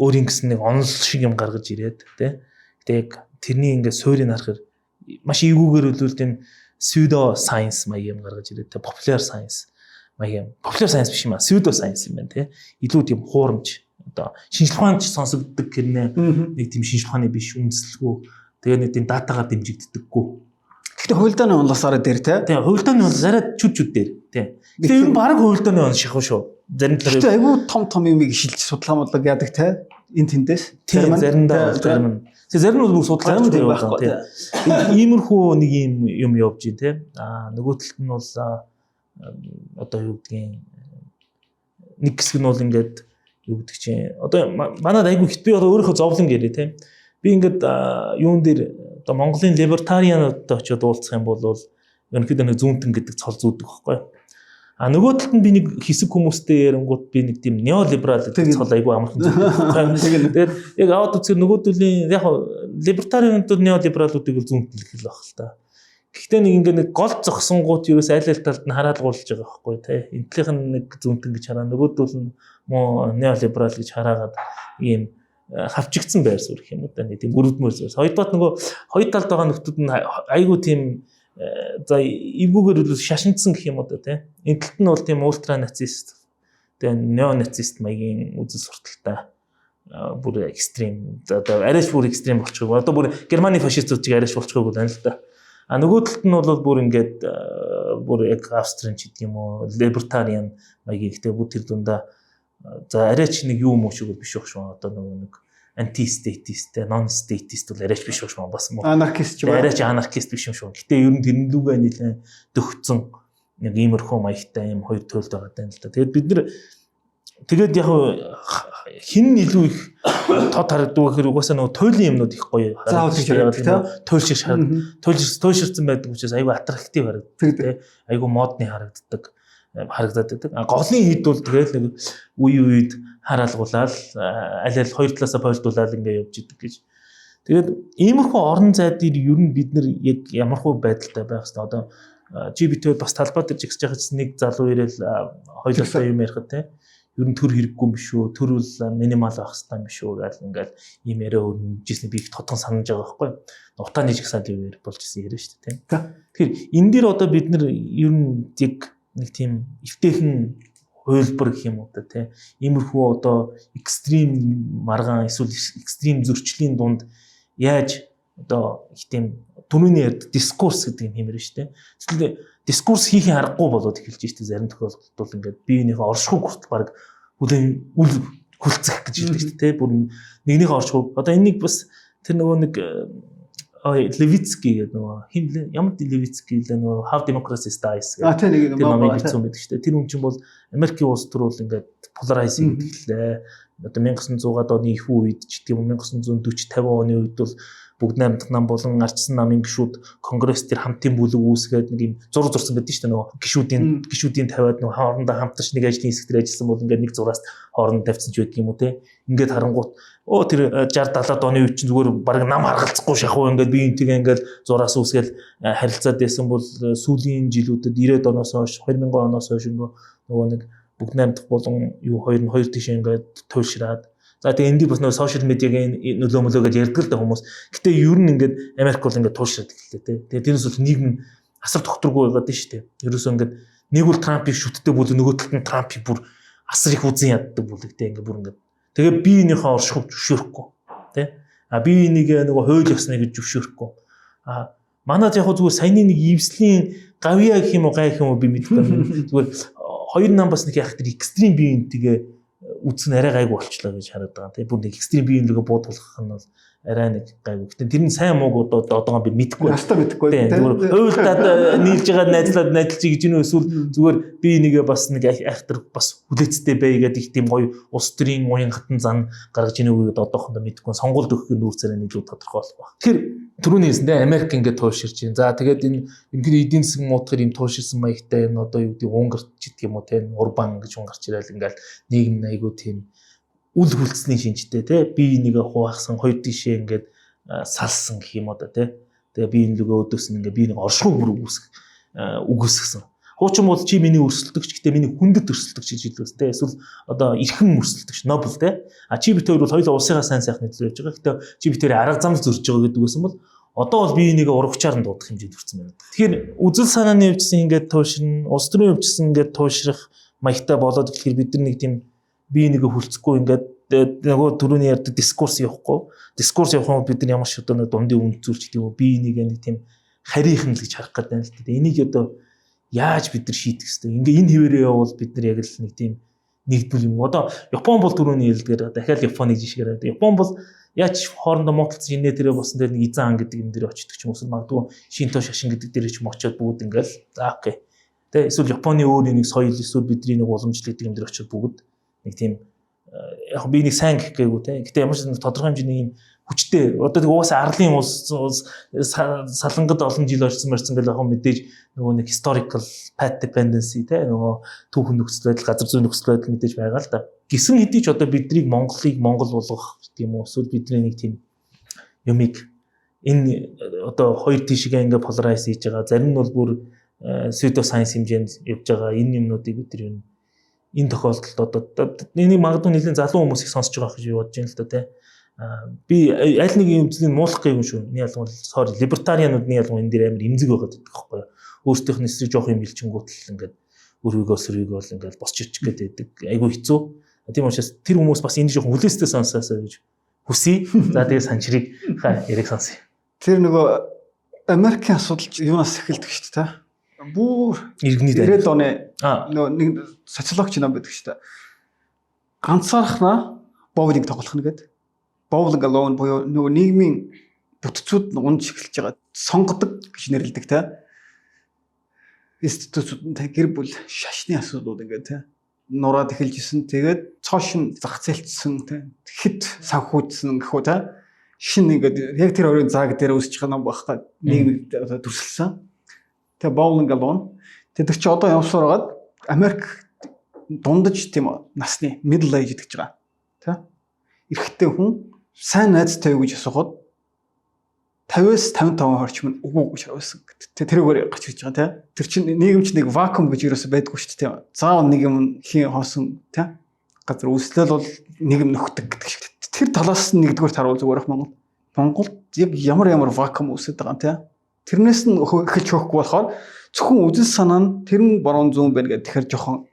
өөрийн гэсэн нэг онол шиг юм гаргаж ирээд тий. Гэтэ яг тэрний ингээд суурийг харахаар маш эвгүүгээр үлвэл тийм pseudo science маяг юм гаргаж ирээд тий, popular science маяг юм. Popular science биш юм а, pseudo science юм байна тий. Илүү тийм хуурамч одоо шинжлэх ухаанд сонсогддог гэрнэ нэг тийм шинжлэх ухааны биш, үндэслэлгүй. Тэгээ нэг тийм data гаар дэмжигддэггүй. Гэхдээ хувилдааны онлоос арай дээр те. Тийм, хувилдааны онол арай чүд чүд дээр тий. Тэгээ ер нь баг хувилдааны онол шахав шүү. Зарим талаар Гэхдээ айгүй том том юмыг шилж судалгаа модлог яадаг те. Энэ тэндээс. Тийм, заримдаа зарим нь. Тэгээ зарим нь бол бүр судалгаа зарим нь байхгүй тий. Иймэрхүү нэг юм юм явж байна те. Аа нөгөө талд нь бол одоо юу гэдгийг нэг хэсэг нь бол ингээд юу гэдэг чинь одоо манад айгүй хит би одоо өөрийнхөө зовлон гэрээ те. Би ингээд юун дээр одоо Монголын libertarian уудтай очиод уулзах юм бол ерөнхийдөө нэг зүүнтэн гэдэг цол зүүдэг байхгүй. А нөгөө талд нь би нэг хэсэг хүмүүстэй ярингууд би нэг тийм неолиберал гэдэг цол айгүй амархан зүүдэг. Тэгээд яг аваад үзэхээр нөгөөдлийн яг libertarian ууд, неолибералуудыг л зүүнтэн гэх л баг л та. Гэхдээ нэг ингээ нэг гол зогсонгууд ерөөс аль аль талд нь хараалгуулж байгаа байхгүй тий. Энэ талынх нь нэг зүүнтэн гэж хараа, нөгөөдөл нь муу неолиберал гэж хараагаад ийм хавчигдсан байр суурь гэх юм уу да, нэг тийм өрөвдмөр зүйл. Хоёрдугаар нөгөө хоёр талд байгаа нөхдүүд нь айгүй тийм за эвгүүгээр үл шашинцсан гэх юм уу да тий. Энэ талд нь бол тийм ультра нацист, тэгээ неонацист маягийн үзэл сурталтай бүр extreme, одоо арайч бүр extreme болчихог. Одоо бүр Германы фашистууд чиг арайч болчихоог байна л да. А нөгөө талд нь бол бүр ингээд бүр яг Австрийн ч гэдэг юм уу, libertarian маягийн, ихтэй бүр тэр дундаа за арайч нэг юу муу шиг биш байх шүү. Одоо нөгөө нэг anti statist, non statist бол арайч биш байх шүү. Бас муу. Анархист ч юм. Арайч анархист биш юм шүү. Гэтэ ер нь тэрэн лүгээ нэлээд дөхцөн нэг иймэрхүү маягтай юм хоёр төлд байгаа даа л да. Тэгээд бид нар тэгээд яг хин илүү их тод харагддаг гэхээр угаасаа нөгөө туйлын юмнууд их гоё харагддаг. Туйл шиг харагддаг. Туйлширсан байдаг учраас айгүй attractive харагддаг тий. Айгүй модны харагддаг харагдаад байдаг. А голын хэд бол тэгэл нэг үе үед хараалгуулаад аль аль хоёр талаасаа пойлдуулаад ингээ явж идэг гэж. Тэгээд иймэрхүү орон зай дээр ер нь бид нар яг ямархуу байдалтай байх хэвээр одоо GPT бас талбай дээр жигсэж байгаа чинь нэг залуу ирээл хоёулаа юм ярихад те, ер нь төр хэрэггүй юм биш үү? Төр бол минимал байх хэрэгтэй юм биш үү гэл ингээл ийм яриа өрнөжсэн би их тодхон санаж байгаа байхгүй. Утааны жигсаал юу ярих болж исэн яриа шүү дээ, тийм. Тэгэхээр энэ дээр одоо бид нар ер нь яг нэг тийм эвтэйхэн хувилбар гэх юм уу да тий. Иймэрхүү одоо extreme маргаан эсвэл extreme зөрчлийн дунд яаж одоо их тийм түрүүний ярьд дискурс гэдэг юм хиймээр шүү дээ. Тэгтэл дискурс хийхин аргагүй болоод эхэлж штэ, зарим тохиолдолд бол ингээд биеийнхээ оршихуй хүртэл баг хүлэн үл хүлцэх гэж хэлдэг шүү дээ. Бүр нэгнийхээ оршихуй. Одоо энэнийг бас тэр нөгөө нэг Левицкий гэдэг нөгөө хин блэ, ямар Левицкий лээ, нөгөө How Democracy Dies гэдэг. А тийм, нэг номыг бичсэн байдаг шүү дээ. Тэр хүн чинь бол Америкийн улс төр бол ингээд polarize хийгдлээ. Одоо 1900-аад оны их үед ч гэдэг юм 1940 50 оны үед бол Бүгд найрамдах нам болон ардчсан намын гишүүд конгресс дээр хамтын бүлэг үүсгээд нэг юм зур зурсан байдаг шүү дээ, нөгөө гишүүдийн тавиад нөгөө хоорондоо хамтарч нэг ажлын хэсэг дээр ажилласан бол ингээд нэг зураас хооронд тавьсан ч байдаг юм уу те. Ингээд харангуут өө тэр 60 70-аад оны үед чинь зүгээр баг нам харгалзахгүй шахуу ингээд биеинтэйгээ ингээд зураас үүсгээл харилцаад байсан бол сүүлийн жилүүдэд 90-ад оноос хойш, 2000 оноос хойш нөгөө нэг Бүгд найрамдах болон юу хоёр нь хоёр тийшээ ингээд туйлшраад. За тэгээ энэ дээр бас нөгөө social media гийн нөлөө мөлөө гэж ярьдаг л да хүмүүс. Гэтэ ер нь ингээд Америк бол ингээд туйлшраад эхэллээ те. Тэгээ тэрнээс бол нийгэм асар тогтворгүй байгаад нь шүү дээ. Ерөөсөө ингээд нэг бол Трампыг шүтдэг бол нөгөө талд нь Трампыг бүр асар их үзэн яддаг бүлэг те, ингээд бүр ингээд. Тэгээ би энийхээ оршихуйг зөвшөөрөхгүй те. А би энийг нөгөө хууль ёсны гэж зөвшөөрөхгүй. А манад яг зүгээр саяны нэг ивслийн гавья гэх юм уу, гай гэх юм уу би мэдэхгүй. Зүгээр хоёр нам бас нэг яг тэр extreme биеинтэйгээ үзэх нь арай гайгүй болчлоо гэж хараад байгаа. Тэгээ бүр нэг extreme биеийн рүүгээ буудуулах нь бол арай нэг гайгүй. Гэтэ тэр нь сайн мууг одоо одоогоо би мэдэхгүй. Хастаа мэдэхгүй. Зүгээр хуйлдаад нийлж байгаа найзлаад найдалж гэж гинөө эсвэл зүгээр би нэгэ бас нэг айхтар бас хүлээцтэй бай гэдэг их тийм гоё улс төрийн уян хатан зан гаргаж ийнө үү гэдэг одоохондоо мэдэхгүй. Сонгуульд өгөхийн нүүр царай илүү тодорхой болох байх. Тэгэхээр Түрүүний хэлсэн те, Америк ингээд тууширч байна. За, тэгээд энэ ерөнхийдөө эдийн засгийн муутахаар юм тууширсан маягтай энэ одоо юу гэдэг, Унгарч гэдэг юм уу те, Урбан гэж хүн гарч ирэл ингээл нийгэм айгуу тийм үл хүлцсэний шинжтэй те, би энийг хуваахсан, хоёр тишээ ингээд салсан гэх юм уу да те. Тэгээ би энэ лүгөө өдөөс нь ингээд би нэг оршихуй бүр үгүйсгэсэн. Хуучин бол чи миний өрсөлдөгч, гэтээ миний хүндэт өрсөлдөгч гэж хэлдэг те. Эсвэл одоо эрхэм өрсөлдөгч, noble те. А чи бит хоёр бол хоёулаа улсынхаа сайн сайхны төлөө явж байгаа. Гэтээ чи бит хоёрын арга зам зөрж байгаа гэдэг байсан бол одоо бол би энийг урагчаар нь дуудах хэмжээнд хүрсэн байна. Тэгэхээр үзэл санааны хувьдсэн ингээд туушрна, улс төрийн хувьдсэн ингээд туушрах маягтай болоод тэгэхээр бид нар нэг тийм би энийг хүлцэхгүй ингээд нөгөө түрүүний ярьдаг дискурс явахгүй. Дискурс явах юм бол бид нар ямар ч одоо нэг дундын үнд зүйлч гэдэг юм уу, би энийг нэг тийм харийнхан л гэж харах гэдэг юм л да. Энийг одоо яаж бид нар шийдэх хэвтэй? Ингээ энэ хэвээрээ явбал бид нар яг л нэг тийм нэгдвэл юм. Одоо Япон бол түрүүний хэлдгээр, дахиад Японыг жишгээр аваад, Япон бол яаж хоорондоо муудалцсан шинэ тэрэ болсон дээр нэг Изан гэдэг юм дээр очдөг ч юм уу, магадгүй Шинто шашин гэдэг дээр ч юм очиод бүгд ингээл за, okay. Тэ, эсвэл Японы өөр нэг соёл, эсвэл бидний нэг уламжлал гэдэг юм дээр очиод бүгд нэг тийм яг би нэг сайн гэх гээгүй те. Гэтэ ямар ч нэг тодорхой хэмжээний юм хүчтэй. Одоо тэг угаасаа арлын улс салангад олон жил орсон марсан гэл яг мэдээж нөгөө нэг historical path dependency те, нөгөө түүхэн нөхцөл байдал, газар зүйн нөхцөл байдал мэдээж байгаа л да. Гисэн хэдий ч одоо биднийг, Монголыг Монгол болгох гэдэг юм уу, эсвэл бидний нэг тийм юмыг энэ одоо хоёр тишгээ ингээ polarize хийж байгаа. Зарим нь бол бүр pseudo science хэмжээнд явж байгаа энэ юмнуудыг бид нар юу энэ тохиолдолд одоо энийг магадгүй нэлийн залуу хүмүүс их сонсож байгаа гэж бодож байна л да те. Би аль нэг юм үзлийг муулах гээгүй шүү. Нэг ялгуул, sorry, libertarian ууд нэг ялгуул энэ дээр амар эмзэг байгаад байдаг байхгүй юу? Өөрсдийнх нь эсрэг жоох юм хэлчингүүт л ингээд өргөгөө сөргийгөө л ингээд босч ирчих гээд байдаг. Айгүй хэцүү. Тийм учраас тэр хүмүүс бас энэ жоохон хүлээстэй сонсоосоо гэж хүсье. За, тэгээ Санчрыг ха яриг сонсъё. Тэр нөгөө Америкийн асуудал юунаас эхэлдэг шүү дээ. Бүр Иргэний 90-ад оны нөгөө нэг социологч ном байдаг шүү дээ. Ганцаархнаа боулинг тоглох нь гэдэг. Bowling alone буюу нөгөө нийгмийн бүтцүүд нь унж эхэлж байгаа. Сонгодог гэж нэрлэдэг те. Институтууд нь те, гэр бүл, шашны асуудлууд ингээд те нураад эхэлж исэн. Тэгээд цоо шин зах зээлчсэн те, хэд санхүүжсэн гэх үү те. Шин ингээд яг тэр хоёрын зааг дээр үүсэж байгаа ном байхгүй, нийгмийг одоо дүрсэлсэн. Тэгээ bowling alone. Тэгээд тэр чи одоо явсаар байгаад Америк дундаж тийм насны middle age гэж байгаа. Тэ? Эрэгтэй хүн сайн найзтай юу гэж асуухад 50-аас 55 орчим нь үгүй гэж хариулсан гэдэг. Тэ, тэрүүгээр гарч ирж байгаа, тий. Тэр чинь нийгэмч нэг вакуум гэж ерөөсөй байдгүй шүү дээ, тий. Заавал нэг юм хийн хоосон, тий. Газар үүслэл бол нийгэм нөхдөг гэдэг шиг. Тэр талаас нь нэгдүгээр таруул зүгээр ах Монгол. Монголд яг ямар ямар вакуум үүсэж байгаа юм, тий. Тэрнээс нь эхэлж хөхгүй болохоор зөвхөн үзэл санаа нь тэр нь баруун зүүн байна гэдэг, тэгэхээр жоохон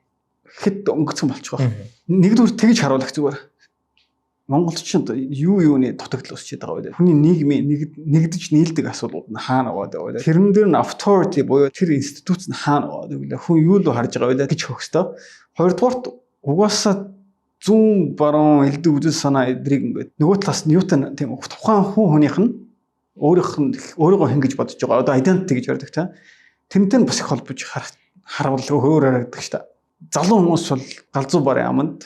хэд өнгөцсөн болчих واخ. Нэгдүгээр тэгж харуулах зүгээр. Монголчууд юу юуны дутагдал өсчээд байгаа вэ? Хүний нийгмийн нэгдэж нийлдэг асуудлууд нь хаана байгаа вэ? Тэрэн дээр нь authority буюу тэр институт нь хаана байгаа вэ? Хүн юу л харж байгаа вэ гэж хөөх ёстой. Хоёрдугаарт угаасаа зүүн баруун элдв үзэл санаа эдрийг ингээд нөгөө талаас нь юутай тийм тухайн хүн хүнийх нь өөрийнх нь өөрийгөө хэн гэж бодож байгаа. Одоо identity гэж ярьдаг тийм. Тэрнтэй нь бас их холбож харуул өөр харагддаг шүү дээ. Залуу хүмүүс бол галзуу барын аманд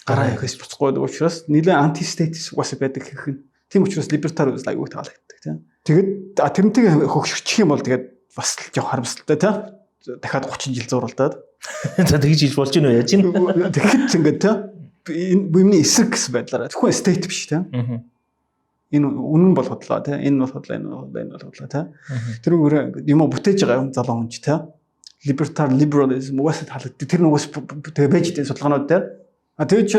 гараа явахаас буцахгүй байдаг учраас нэлээд anti status угаасаа байдаг гэх юм. Тийм учраас libertarian үзэл аягүй таалагддаг тийм. Тэгээд тэрнтэйг хөгшөрчих юм бол тэгээд бас л жоох харамсалтай тийм. Дахиад 30 жил зуралдаад. За, тэгж хийж болж гинөө, яаж гин? Тэгэхэд ингээд тийм энэ юмны эсрэг гэсэн байдлаараа зөвхөн state биш тийм. Энэ үнэн бол худлаа тийм. Энэ бол худлаа, энэ бол худлаа, энэ бол худлаа тийм. Тэр үгээр юм бүтээж байгаа юм залуу хүн ч тийм. Libertarian liberalism угаасаа таалагддаг. Тэр нь угаасаа тэгээ байж дээ судалгаанууд дээр. А тэгэж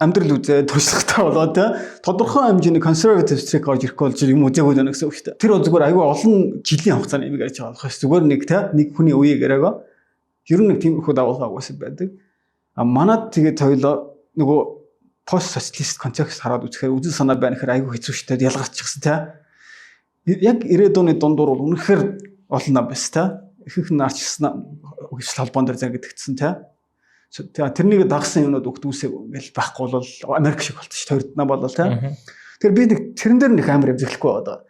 амьдрал үзээ туршлагатай болоо тий. Тодорхой хэмжээний conservative streak орж ирэхгүй болж юм үзээгүй байна гэсэн үг шүү дээ. Тэр бол зүгээр айгүй олон жилийн хугацааны юм ярьж байгаа болохоос зүгээр нэг тий нэг хүний үеийг яриагаа. Ер нь нэг тиймэрхүү дагуулга угаасаа байдаг. А манад тэгээд хоёлоо нөгөө пост социалист контекст хараад үзэхээр үзэл санаа байна гэхээр айгүй хэцүү шүү дээ. Ялгарчихсан тий. Яг 90-ад оны дундуур бол үнэхээр олон нам байсан тий. Ихэнх нь арчилсан хөвсөл холбоон дээр зангидэгдсэн тий. Тэрнийг дагсан юмнууд өгд үүсээг ингээл байхгүй бол Америк шиг болчих шүү дээ. Нам болол тий. Тэр би нэг тэрэн дээр нэг амар эмзэглэхгүй байгаа.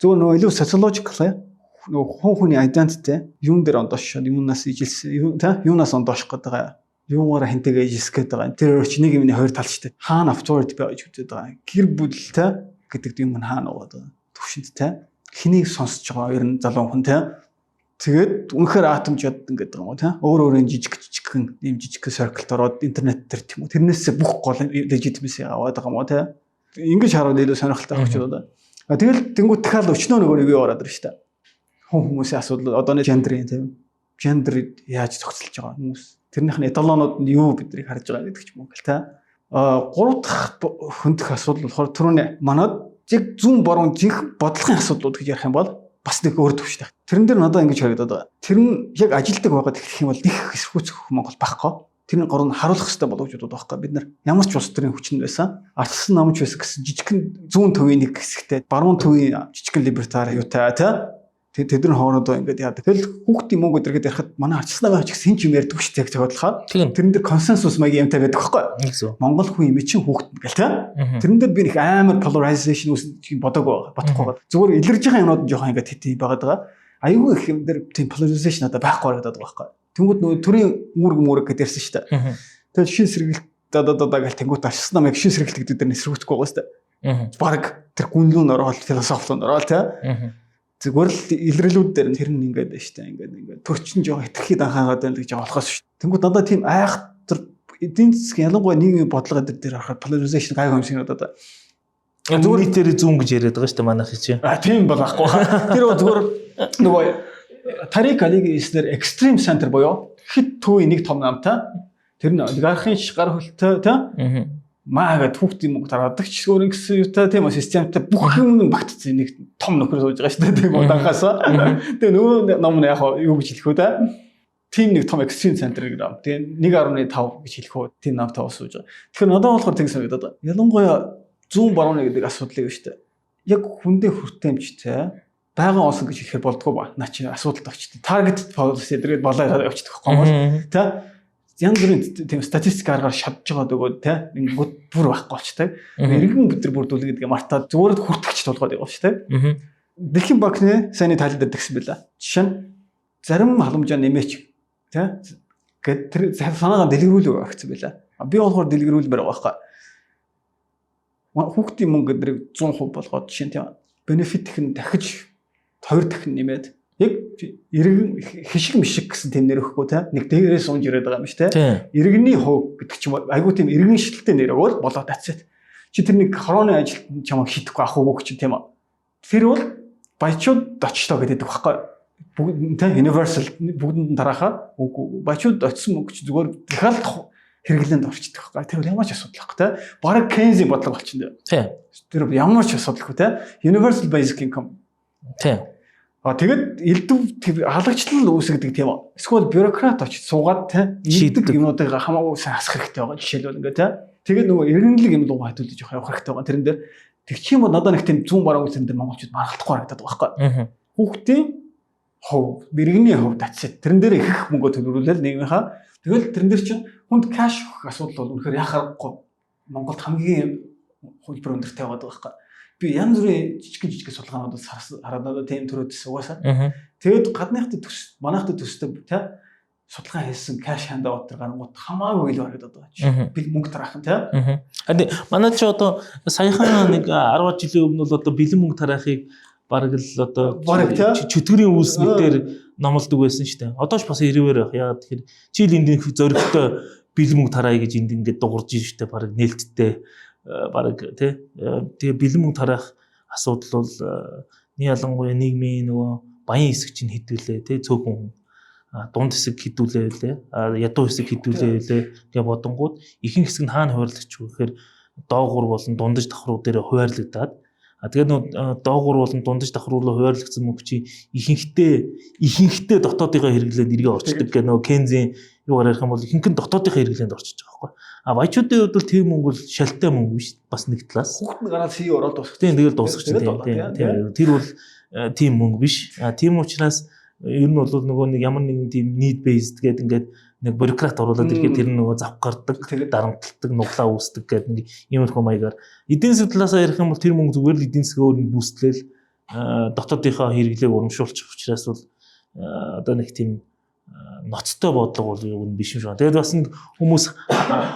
Зүгээр нөгөө илүү sociological нөгөө хүн хүний identity юун дээр ондоош, юунаас ижилсэн, юу тий, юунаас ондооших гэдэг байгаа, юугаараа хинтэйгээ ижисэх гээд байгаа. Тэр өөр чи нэг юмны хоёр тал шүү дээ. Хаана authority байж үзээд байгаа. Гэр бүл тий гэдэг юм нь хаана байгаа. Төвшөнд тий. Хэнийг сонсож байгаа ер нь залуу хүн те. Тэгээд үнэхээр атомжод ингээд байгаа юм уу те. Өөр өөрийн жижиг жижигхэн ийм жижиг circle-д ороод интернет дээр тийм үү. Тэрнээсээ бүх гол legitimacy аваад байгаа юм уу те. Ингэж хараад илүү сонирхолтой байх ч байна. А тэгэл тэнгуут дахиад өчнөө нөгөө нэг юу ороод ирж шүү дээ. Хүн хүмүүсийн асуудал одоо нэг gender-ийн тийм. Gender яаж зохицолж байгаа хүмүүс. Тэрнийх нь эталонууд нь юу биднийг харж байгаа гэдэг ч юм уу гэл те. А гурав дахь хөндөх асуудал болохоор түрүүний манад яг зүүн баруун жинхэнэ бодлогын асуудлууд гэж ярих юм бол бас нэг өөр төвштэй. Тэрэн дээр надад ингэж харагдаад байгаа. Тэр нь яг ажилдаг байгаад эхлэх юм бол их эсэргүүцэх Монгол байхгүй. Тэрний гурав нь харуулах хэрэгтэй боломжууд байхгүй бид нар. Ямар ч улс төрийн хүчин байсан. Ардчилсан намч байсан гэсэн жижигхэн зүүн төвийн нэг хэсэгтэй, баруун төвийн жижигхэн libertarian юутай тий. Тэд нар хоорондоо ингээд яадаг. Тэгэл хүүхдийн мөнгө өдр гэдээ ярихад манай ардчилсан намын ч гэсэн юм ярьдаг шүү дээ зохиодлохоо. Тэрэн дээр консенсус маягийн юмтай байдаг байхгүй. Монгол хүн юм чинь хүүхд гэл тий. Тэрэн дээр би нэг амар polarization үүснэ гэж бодоагүй бодохгүй байгаа. Зүгээр илэрж байгаа юмнууд нь жоохон ингээд тэт байгаад байгаа. Айгүй их юм дээр тийм polarization одоо байхгүй харагдаад байгаа байхгүй. Тэнгүүд нөгөө төрийн үүрэг үүрэг гэдээ ярьсан шүү дээ. Тэгэл шин сэргэлт да да да гэл тэнгуут ардчилсан нам яг шин сэргэлт гэдэг дээр эсэргүүцэхгүй байгаа шүү дээ. Бараг тэр гүнлүүн ороод философи руу ороод тий. Зүгээр л илрэлүүд дээр тэр нь ингээд байна шүү дээ. Ингээд ингээд төрчин жоо хэтэрхий данхаагаад байна гэж болохоос шүү. Тэнгүүд надад тийм айхтар эдийн засгийн ялангуяа нийгмийн бодлого дээр дээр харахад polarization гайгүй юм шиг надад. Зүгээр нийтээр зүүн гэж яриад байгаа шүү дээ манайх чинь. А тийм бол ахгүй. Тэр зүгээр нөгөө Тарик Алигийн хэлснээр extreme center буюу хит төвийн нэг том намтай. Тэр нь олигархын гар хөлтэй тий. Маа гэд хүүхдийн мөнгө тараадаг ч өөр ингэсэн юутай тийм үү системтэй бүх юм нь багтцсан нэг том нөхөр сууж байгаа шүү дээ тийм үү данхаасаа. Тэгээ нөгөө ном нь яг юу гэж хэлэх үү те. Тийм нэг том extreme center гэдэг ном. Тэгээ 1.5 гэж хэлэх үү тийм намтай бас сууж байгаа. Тэгэхээр надад болохоор тэг санагдаад байгаа. Ялангуяа зүүн барууны гэдэг асуудлыг шүү дээ. Яг хүндээ хүртээмжтэй байгаа олсон гэж хэлэхээр болдгоо ба. Наа чи асуудалд очтой. Target policy зэрэг болоо явчихдаг байхгүй бол тэ янз бүрийн тийм статистик аргаар шавж байгаа дөгөө тэ ингэнгүүт бүр байхгүй болчтой. Иргэн бид нар бүрдүүлнэ гэдгээ мартаад зүгээр л хүртэгч тулгаад явуулчих тэ. Дэлхийн банкны сайнны тайлан дээр тэгсэн байлаа. Жишээ нь зарим халамжаа нэмээч тэ гэд тэр санаагаа дэлгэрүүлэг өгсөн байлаа. Би болохоор дэлгэрүүлмээр байгаа байхгүй. Хүүхдийн мөнгө гэдгийг 100% болгоод жишээ нь тийм benefit нь дахиж хоёр дахин нэмээд яг иргэн хишиг мишиг гэсэн тийм нэр өгөхгүй те нэг дээрээс унж ирээд байгаа юм шүү те иргэний хувь гэдэг ч юм уу айгуу тийм иргэн шилтэй нэр өгөөл болоод that's it. Чи тэр нэг хорооны ажилт чамайг шидэхгүй ах уу чи тийм үү. Тэр бол баячууд очлоо гэдэг байхгүй бүгд те universal бүгдэнд нь тараахаа үгүй баячууд очисон мөнгө чи зүгээр дахиад хэрэглээнд орчдөг байхгүй. Тэр бол ямар ч асуудал байхгүй те. Бараг Кейнсийн бодлого болчихно. Тэр ямар ч асуудалгүй те. Universal basic income. А тэгэд элдв халагчлал үүсгдэг тийм үү. Эсвэл бюрократ очиж суугаад те шийддэг юмнуудыг хамаагүй сайн хасах хэрэгтэй байгаа. Жишээлбэл ингээ те. Тэгээд нөгөө иргэнлэг юм руу хадуулж явах хэрэгтэй байгаа. Тэрэн дээр тэгчих юм бол надад нэг тийм зүүн баруун тэрэн дээр монголчууд маргалдахгүй харагдаад байгаа байхгүй. Хүүхдийн хувь, иргэний хувь that's it. Тэрэн дээр их мөнгө төлөвлөлөөл нийгмийнхаа. Тэгэл тэрэн дээр чинь хүнд cash өгөх асуудал бол үнэхээр яхах аргагүй. Монголд хамгийн хувилбар өндөртэй байгаа байхгүй. Би янз бүрийн жижиг жижиг судалгаануудад хараад надад тийм төрөөдсөн угаасаа. Тэгээд гадныхтай төс, манайхтай төстэй тий судалгаа хийсэн cash handout төр гарангууд хамаагүй илүү харагдаад байгаа. Би мөнгө тараах нь тий. А манай чи одоо саяхан нэг 10 жилийн өмнө бол одоо бэлэн мөнгө тараахыг бараг л одоо чөтгөрийн үүс мэтэр номлодог байсан шүү дээ. Одоо ч бас ирээвэр байх. Яагаад тэгэхээр чийл энд зоригтой бэлэн мөнгө тараая гэж энд ингээд дуурж шүү дээ. Бараг нээлттэй бараг тий. Тэгээ бэлэн мөнгө тараах асуудал бол нэг ялангуяа нийгмийн нөгөө баян хэсэг чинь хэдүүлээ тий цөөхөн хүн дунд хэсэг хэдүүлээ үлээ ядуу хэсэг хэдүүлээ үлээ гэж бодонгууд ихэнх хэсэг нь хаана хуваарлагдчих вэ гэхээр доогуур болон дундаж давхруу дээр хуваарлагдаад. А тэгээд нөө доогуур болон дундаж давхруу руу хуваарлагдсан мөнгө чи ихэнхдээ дотоодынхоо хэрэглээнд эргээ орчдөг гэх нөө Кейнзийн юугаар ярих юм бол ихэнх нь дотоодынхоо хэрэглээнд орчиж байгаа байхгүй. А баячуудын хувьд бол тэр мөнгө бол шалтай мөнгө биш бас нэг талаас. Хүүхэд нь гараад CEO ороод дуусах. Тийм тэгэл дуусах чинь тийм. Тэр бол тийм мөнгө биш. А тийм учраас ер нь бол нөгөө нэг ямар нэгэн тийм need based гэдэг ингээд нэг бюрократ оруулаад ирэхэд тэр нөгөө зав гардаг, дарамталдаг, нуглаа үүсдэг гэдэг нэг иймэрхүү маягаар эдийн засаг талаасаа ярих юм бол тэр мөнгө зүгээр л эдийн засгийн өөр нь boost лээл дотоодынхоо хэрэглээг урамшуулчих учраас бол одоо нэг тийм ноцтой бодлого бол юу биш юм шиг. Тэгээд бас нэг хүмүүс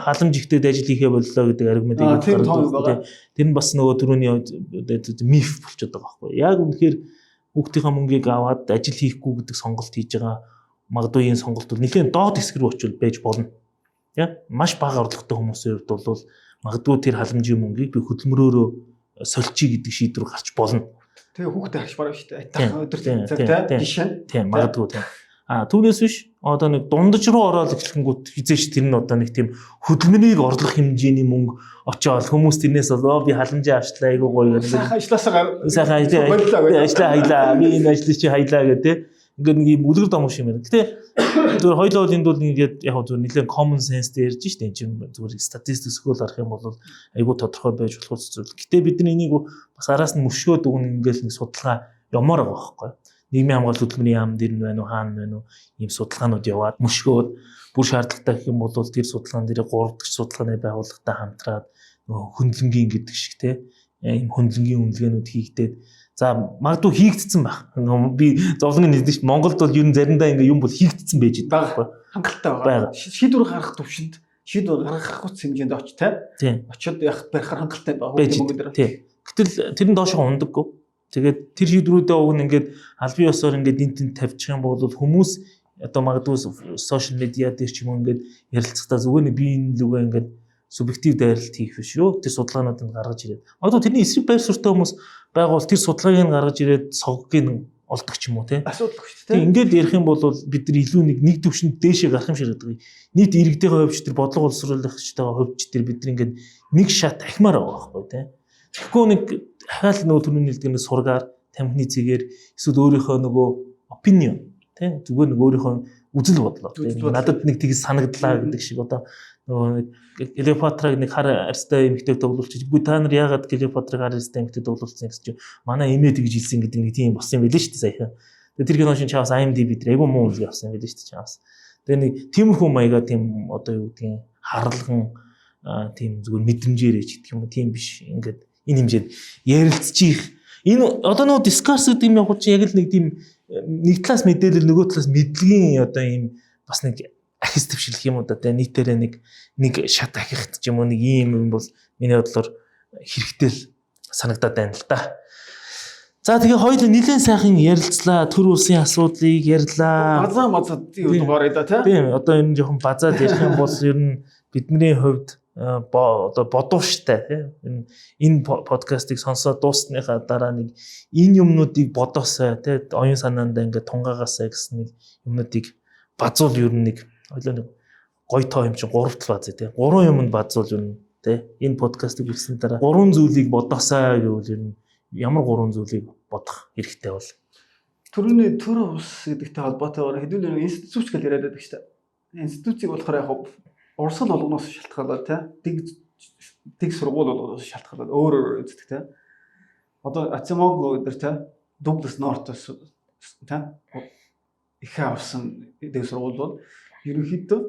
халамж ихтэй ажил хийхээ боллоо гэдэг аргументыг гаргадаг. Тэр нь бас нөгөө түрүүний миф болчиход байгаа байхгүй. Яг үнэхээр Хүүхдийнхээ мөнгийг аваад ажил хийхгүй гэдэг сонголт хийж байгаа магадгүй энэ сонголт бол нэлээд доод хэсэг рүү очивол байж болно. Яа, маш бага орлоготой хүмүүсийн хувьд бол магадгүй тэр халамжийн мөнгийг би хөдөлмөрөөрөө сольчий гэдэг шийдвэр гарч болно. Тэгээ хүүхдээ харж бараг шүү дээ. Айтайхан өдөр цаг тий жишээ нь. Тийм, магадгүй тийм. А түүнээс биш одоо нэг дундаж руу ороод эхлэнгүүт хизээш тэр нь одоо нэг тийм хөдөлмөрийг орлох хэмжээний мөнгө очиод хүмүүс тэрнээс бол би халамжаа авчлаа айгуу гоё гэдэг. Сайхан ажилласаа сайхан ажиллаа хаялаа би энэ ажлыг чи хаялаа гэх тээ. Ингээд нэг юм үлгэр домог шиг юм байна. Гэтэ зүгээр хоёулаа бол энд бол ингээд яг зүгээр нэлээд common sense дээр ярьж штэ. Энэ чинь зүгээр статистик сөхөөл харах юм бол айгуу тодорхой байж болох зүйл. Гэтэ бид нар энийг бас араас нь мөшгөөд өгнө ингээд нэг судалгаа ямаар байгаа байхгүй. Нийгмийн хамгаалалт хөдөлмөрийн яам дээр нь байна уу, хаана байна уу ийм судалгаанууд яваад мөшгөөд бүр шаардлагатай гэх юм бол тэр судалгаан дээр 3 дахь судалгааны байгууллагатай хамтраад нөгөө хөндлөнгийн гэдэг шиг те ийм хөндлөнгийн үнэлгээнүүд хийгдээд за магадгүй хийгдсэн байх. Би зовлон нэгдэж шүү. Монголд бол ер нь заримдаа ингээ юм бол хийгдсэн байж байгаа байхгүй. Хангалттай байгаа. Шийдвэр гаргах төвшөнд шийдвэр гаргах гоц хэмжээнд оч те. Очиод явах барихаар хангалттай байгаа. Тийм. Гэтэл тэр нь доошоо ундаггүй. Тэгээд тэр шийдвэрүүдээ уг нь ингээд албан ёсоор ингээд энэ тэнд тавьчих юм бол хүмүүс одоо магадгүй сошиал медиа дээр ч юм уу ингээд ярилцахдаа зүгээр нэг би энэ лүгээ ингээд субъектив дайралт хийх биш юу? Тэр судалгаануудыг гаргаж ирээд. Магадгүй тэрний эсрэг байр суурьтай хүмүүс байгуул тэр судалгааг нь гаргаж ирээд соггийг олдог ч юм уу тий. Асуудалгүй шүү дээ. Ингээд ярих юм бол бид нар илүү нэг төвшөнд дээшээ гарах юм шиг байдаг. Нийт иргэдийн хувьч тэр бодлого боловсруулагчтайгаа хувьч тэр бид нар ингээд нэг шат ахимаар байгаа байхгүй тий. Тэгэхгүй нэг хаал нөгөө түрүүний хэлдэг нэг сургаар тамхины цэгээр эсвэл өөрийнхөө нөгөө opinion тий зүгээр нэг өөрийнхөө үзэл бодлоо тий надад нэг тгий санагдлаа гэдэг шиг одоо нөгөө нэг Клеопатраг нэг хар арьстай эмэгтэйг тоглуулчих. Үгүй та нар яагаад Клеопатраг хар арьстай эмэгтэй тоглуулсан гэсэн чинь манай эмээ тэгж хэлсэн гэдэг нэг тийм болсон юм билээ шүү дээ саяхан. Тэгээ тэр кино шин чавас IMDb дээр айгүй муу үнэлгээ авсан юм билээ шүү дээ чавас. Тэгээ нэг тиймэрхүү маягаар тийм одоо юу гэдгийг харалган тийм зүгээр мэдрэмжээрээ ч гэх юм уу тийм биш ингээд энэ хэмжээд ярилцчих. Энэ одоо нөгөө дискурс гэдэг юм яг чи яг л нэг тийм нэг талаас мэдээлэл нөгөө талаас мэдлэгийн одоо ийм бас нэг ахис твшилх юм уу да тэ нийтээрээ нэг шат ахихт ч юм уу нэг ийм юм бол миний бодлоор хэрэгтэй л санагдаад байна л да. За тэгээ хоёул нэлээд сайхан ярилцлаа. Төр улсын асуудлыг ярьлаа. Базаа мазаад юу дугаар да тий. Тийм одоо энэ жоохон базаад ярих юм бол ер нь бидний хувьд одоо бодууштай тий энэ подкастыг сонсоод дуусныхаа дараа нэг энэ юмнуудыг бодоосай тий оюун санаандаа ингээд тунгаагаасай гэсэн нэг юмнуудыг базуул ер нь нэг ойлоо нэг гой тоо юм чинь гурав тал базъя тий гурван юмд базуул ер нь тий энэ подкастыг үзсэн дараа гурван зүйлийг бодоосай гэвэл ер нь ямар гурван зүйлийг бодох хэрэгтэй бол түрүүний төр ус гэдэгтэй холбоотойгоор хэдүүлээ нэг институт гэж яриад байдаг шүү дээ. Институцийг болохоор яг урсгал болгоноос шалтгаалаад тий дэг сургууль болгоноос шалтгаалаад өөр өөр үздэг тий. Одоо Ацимоглу гэдэг тий Дуглас Нортос тий их авсан дэг сургууль бол ерөнхийдөө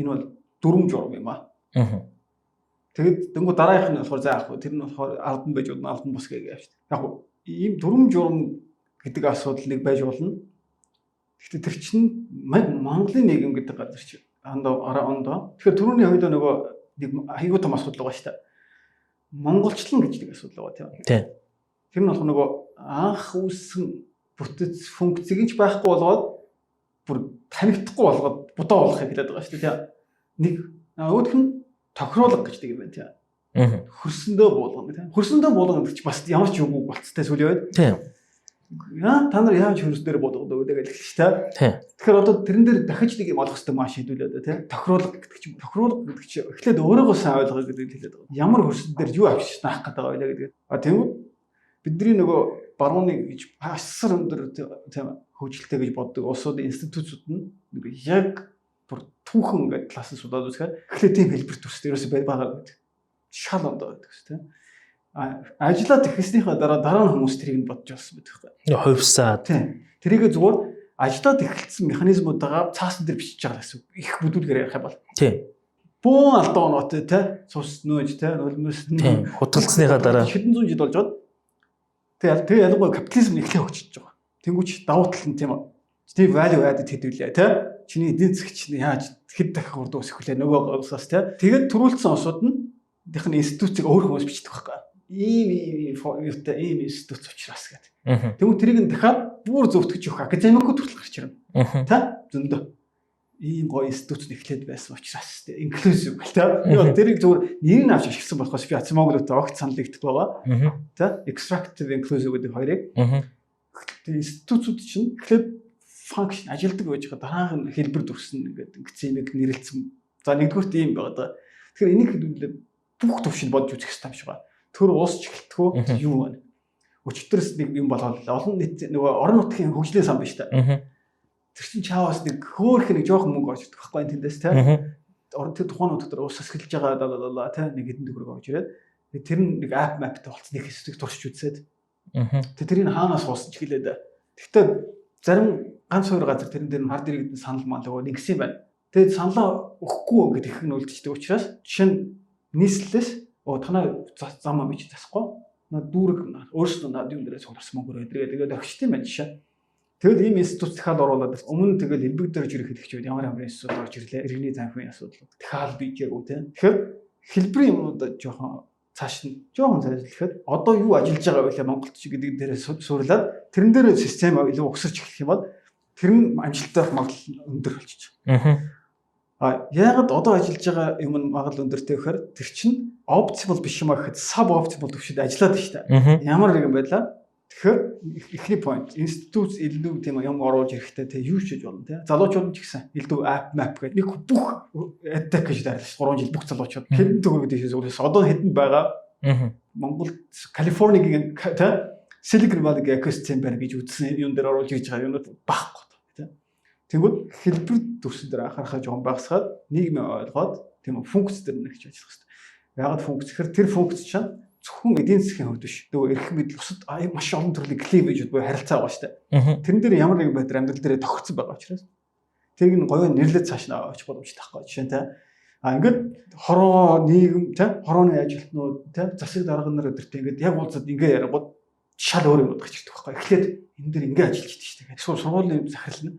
энэ бол дүрм журам юм аа. Аа. Тэгэд дөнгөж дараагийнх нь болохоор за яг тэр нь болохоор албан байж болно, албан бус гэж явж. Яг ийм дүрм журам гэдэг асуудал нэг байж болно. Гэхдээ тэр чинь Монголын нийгэм гэдэг газар чинь андаа араа ондоо. Тэгэхээр түрүүний хоёлоо нөгөө нэг аюу том асуудал байгаа шүү дээ. Монголчлан гэж нэг асуудал байгаа тийм. Тийм. Тэр нь болохоор нөгөө анх үүссэн бүтэц функцийг нь ч байхгүй болгоод бүр танигдахгүй болгоод будаа болгохыг хэлээд байгаа шүү дээ тийм. Нэг нөгөөх нь тохируулга гэж нэг юм байна тийм. Аа. Хөрсөндөө буулгана тийм. Хөрсөндөө буулгана гэдэг чи бас ямар ч юм үг болцтой сүүлийн үед. Тийм. Яа та нар яаж хөрс дээр буулгадаг вэ гэж хэлж та. Тийм. Тэгэхээр одоо тэрэн дээр дахиж нэг юм олох хэрэгтэй маа шийдвүлээд тийм. Тохируулга гэдэг чинь тохируулга гэдэг чинь эхлээд өөрийгөө сайн ойлгоё гэдэг хэлээд байгаа. Ямар хөрсөн дээр юу авчиж наах гэдэг байгаа вэ гэдэг. А тэгвэл бидний нөгөө барууны гэж асар өндөр тийм хөгжилтэй гэж боддог улсуудын институтууд нь нэг яг бүр түүхэн ингээд талаас нь судаад үзэхээр эхлээд тийм хэлбэр төстэй ерөөсөй байгаа гэдэг. Шал ондоо гэдэг чинь тийм ажиллаад эхэлснийхээ дараа нь хүмүүс тэрийг нь бодож болсон байдаг байхгүй. Хувьсаад. Тийм. Тэрийг зүгээр ажиллаад эхэлсэн механизмуудаа цаасан дээр бичиж байгаа гэсэн. Их бүдүүлгээр ярих юм бол. Тийм. Бүүн алдаа оноотой те цус нөөж те нулимс Тийм. Худалдсныхаа дараа хэдэн зуун жил болж байгаа. Тэгээ ялангуяа капитализм эхлээ хөгжиж байгаа. Тэнгүүч давуу тал нь тийм үү. Тийм value added хэдвүлээ те. Чиний эдийн засгч нь яаж хэд дахин хурд өсөх вүлээ нөгөө улсаас те. Тэгээд төрүүлсэн улсууд нь дийнх нь институцийг өөр хүмүүс бичдэг байхгүй. Ийм ийм юутай ийм институт учраас гэдэг. Тэгвэл тэрийг нь дахиад бүр зөвтгөж өгөх академикууд хүртэл гарч ирнэ. Та зөндөө ийм гоё институт эхлээд байсан учраас inclusive гэл та. Би бол тэрийг зүгээр нэрийг авч ашигласан болохоос би Ацемоглотой огт санал нэгдэхгүй байгаа. Та extractive, inclusive гэдэг хоёрыг. Тэгээ институтууд чинь эхлээд function ажилдаг байж байгаа, дараах нь хэлбэр дүрсэн ингээд ингэсэн юм нэрлэлсэн. За, нэгдүгüрт ийм байгаа да. Тэгэхээр энийг хэдүүлээ бүх төвшөнд бодж үзэх хэрэгтэй юм шиг байна. Төр улс ч эхэлтгүү юу байна. Өчтөрс нэг юм болоод олон нийт нөгөө орон нутгийн хөгжлийн сан биш та. Тэр чинь чаавас нэг хөөх нэг жоохон мөнгө орж ирдэг байхгүй тэндээс те. Орон тэр тухайн нутаг дээр ус асгалж байгаа лаа те, нэг хэдэн төгрөг орж ирээд тэр нь нэг app map-тай болцсон нэг хэсэг туршиж үзээд. Тэр тэрийг хаанаас суусан ч гэлээд. Гэхдээ зарим ганц хоёр газар тэрэн дээр нь хард иргэдэн санал мал нөгөө нэгсэн юм байна. Тэгээд саналаа өгөхгүй ингээд их нь үлдчихдэг учраас жишээ нь нийслэлээс оо танай зам ам чи засахгүй наа дүүрэг өөрсдөө наад юм дээрээ цугларсан мөнгөөр өдрөө тэгээд орчт юм байна жишээ. Тэгэл ийм институт дахиад оруулаад өмнө тэгэл элбэг дээр жирэх хэлэгч үед ямар ямар институт орж ирлээ. Иргэний замхын асуудал. Дахиад бийжээгүй те. Тэгэхээр хэлбэрийн юмнуудаа жоохон цааш нь жоохон цаашлахад одоо юу ажиллаж байгаа вэ Монголд ч гэдэг дээрээ суурлаад тэрэн дээр систем илүү угсарч эхлэх юм бол тэр нь амжилттай байх магадлал өндөр болчих. А яагаад одоо ажиллаж байгаа юм нь магадлал өндөртэй гэхээр тэр чинь optimal биш юм а гэхэд sub optimal төвшөнд ажиллаад байна шүү дээ. Ямар нэгэн байдлаар. Тэгэхээр эхний point, институт илүү тийм юм оруулж ирэхтэй те, юу ч хийж болно те. Залуучууд ч гэсэн илүү app map гэдэг нэг бүх edtech гэж дайрлаа. 3 жил бүх залуучууд хэдэн төгрөг дэшээс үлээс одоо хэдэн байгаа. Монгол Калифорнигийн те, Silicon Valley экосистем байна гэж үзсэн юм дээр оруулж хийж байгаа юмнууд байхгүй те. Тэнгүүд хэлбэр дүрсэн дээр анхаарахаа жоохон багасгаад, нийгмээ ойлгоод, тийм функц дээр нэг ч ажиллах хэрэгтэй. Яагаад функц гэхээр тэр функц чинь зөвхөн эдийн засгийн хувьд биш. Нөгөө эрх мэдэл, бусад маш олон төрлийн cleavage буюу харилцаа байгаа шүү дээ. Тэрэн дээр ямар нэгэн байдлаар амьдрал дээр тохирцсон байгаа учраас тэрийг нь гоё нэрлэж цааш нь авчих боломжтой байхгүй жишээ нь те. А ингээд хороо нийгэм те, хорооны ажилтнууд те, засаг дарга нар өдөртөө ингээд яг уулзаад ингээ ярингууд шал өөр юм бодож ирдэг байхгүй. Эхлээд энэ дээр ингээ ажиллаж идэв шүү дээ. Эсвэл сургуулийн захирал нь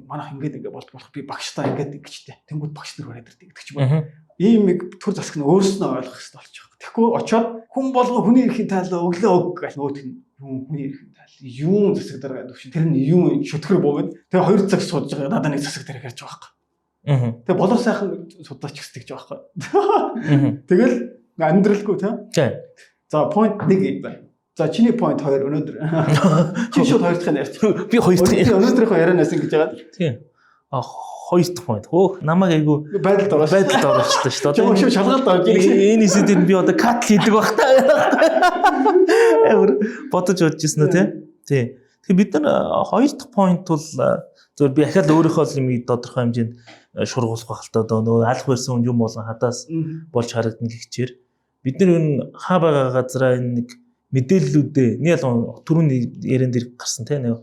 манайх ингээд ингээ болд болох би багштай ингээд ингэжтэй. Тэнгүүд багш нар бариад ирдэг гэдэг ч юм уу. Ийм нэг төр засаг нь өөрснөө ойлгох хэрэгтэй болчих. Тэгэхгүй очоод хүн болго хүний эрхийн тайлаа өглөө өг гэх нөгөөх нь юм хүний эрхийн тайл юм засаг дарга төвшин тэр нь юм шүтгэр буугаад тэгээ 2 цаг сууж байгаа, надад нэг засаг дарга ярьж байгаа байхгүй. Тэгээ болоо сайхан судлаач гэсэн гэж байгаа байхгүй. Тэгэл амьдралгүй тий. За, point 1 юм байна. За, чиний point 2 өнөөдөр. Чи шууд хоёр дахь нь ярьчих. Би хоёр дахь. Өнөөдрийнхөө ярианаас ингэж байгаа. Тийм. А хоёр дахь point. Хөөх намайг айгу байдалд оруулах. Байдалд оруулчихлаа шүү дээ. Одоо шүү шалгалт орж ирэх. Энэ хэсэг би одоо cut хийдэг бах та. Амар бодож бодож ирсэн үү те. Тий. Тэгэхээр бид нар хоёр дахь point бол зөвхөн би ахаал өөрийнхөө юм тодорхой хэмжээнд шургуулах байх л та. Одоо нөгөө алах барьсан юм болгон хадаас болж харагдана гихчээр бид нар энэ хаа байгаа газараа энэ нэг мэдээллүүдээ нэг ялган түрүүний яриан дээр гарсан те, нэг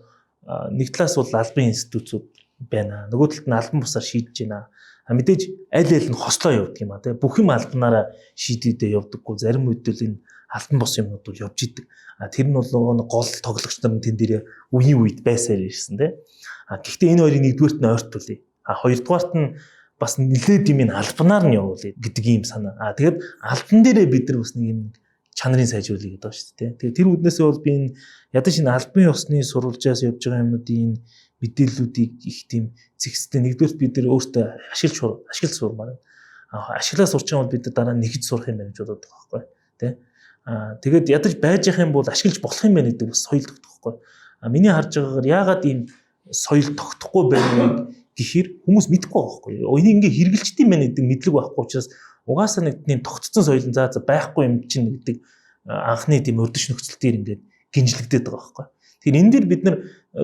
нэг талаас бол албан институтууд байна. Нөгөө талд нь албан бусаар шийдэж байна. А мэдээж аль аль нь хослоо явдаг юм а те. Бүх юм албанаараа шийдэгдээ явдаггүй. Зарим үед л энэ албан бус юмнууд бол явж идэг. А тэр нь бол нөгөө гол тоглогч нар нь тэн дээр үеийн үед байсаар ирсэн те. А гэхдээ энэ хоёрыг нэгдүгээрт нь ойртуулъя. А хоёрдугаарт нь бас нэлээд юм ин албанаар нь явуулъя гэдэг ийм санаа. А тэгээд албан дээрээ бид нар бас нэг юм чанарын сайжруулъя гэдэг байна шүү дээ. Тэгээд тэр үднээсээ бол би энэ ядаж энэ албан ёсны сурвалжаас явж байгаа юмнуудын энэ мэдээллүүдийг их тийм зэгцтэй нэгдүгээрт бид нар өөртөө ашиглаж ашиглаж сурмаар байна. А ашиглаа сурч байгаа бол бид нар дараа нь нэгж сурах юм байна гэж бодоод байгаа байхгүй тий. А тэгээд ядаж байж явах юм бол ашиглаж болох юм байна гэдэг бас соёл тогтох байхгүй. А миний харж байгаагаар яагаад ийм соёл тогтохгүй байна вэ гэхээр хүмүүс мэдэхгүй байгаа байхгүй. Энийг ингээ хэрэгжилчтэй юм байна гэдэг мэдлэг байхгүй учраас угаасаа нэг тийм тогтцсон соёл нь за за байхгүй юм чинь гэдэг анхны тийм урдч нөхцөл дээр ингээд гинжлэгдээд байгаа байхгүй. Тэгэхээр энэ дээр бид нар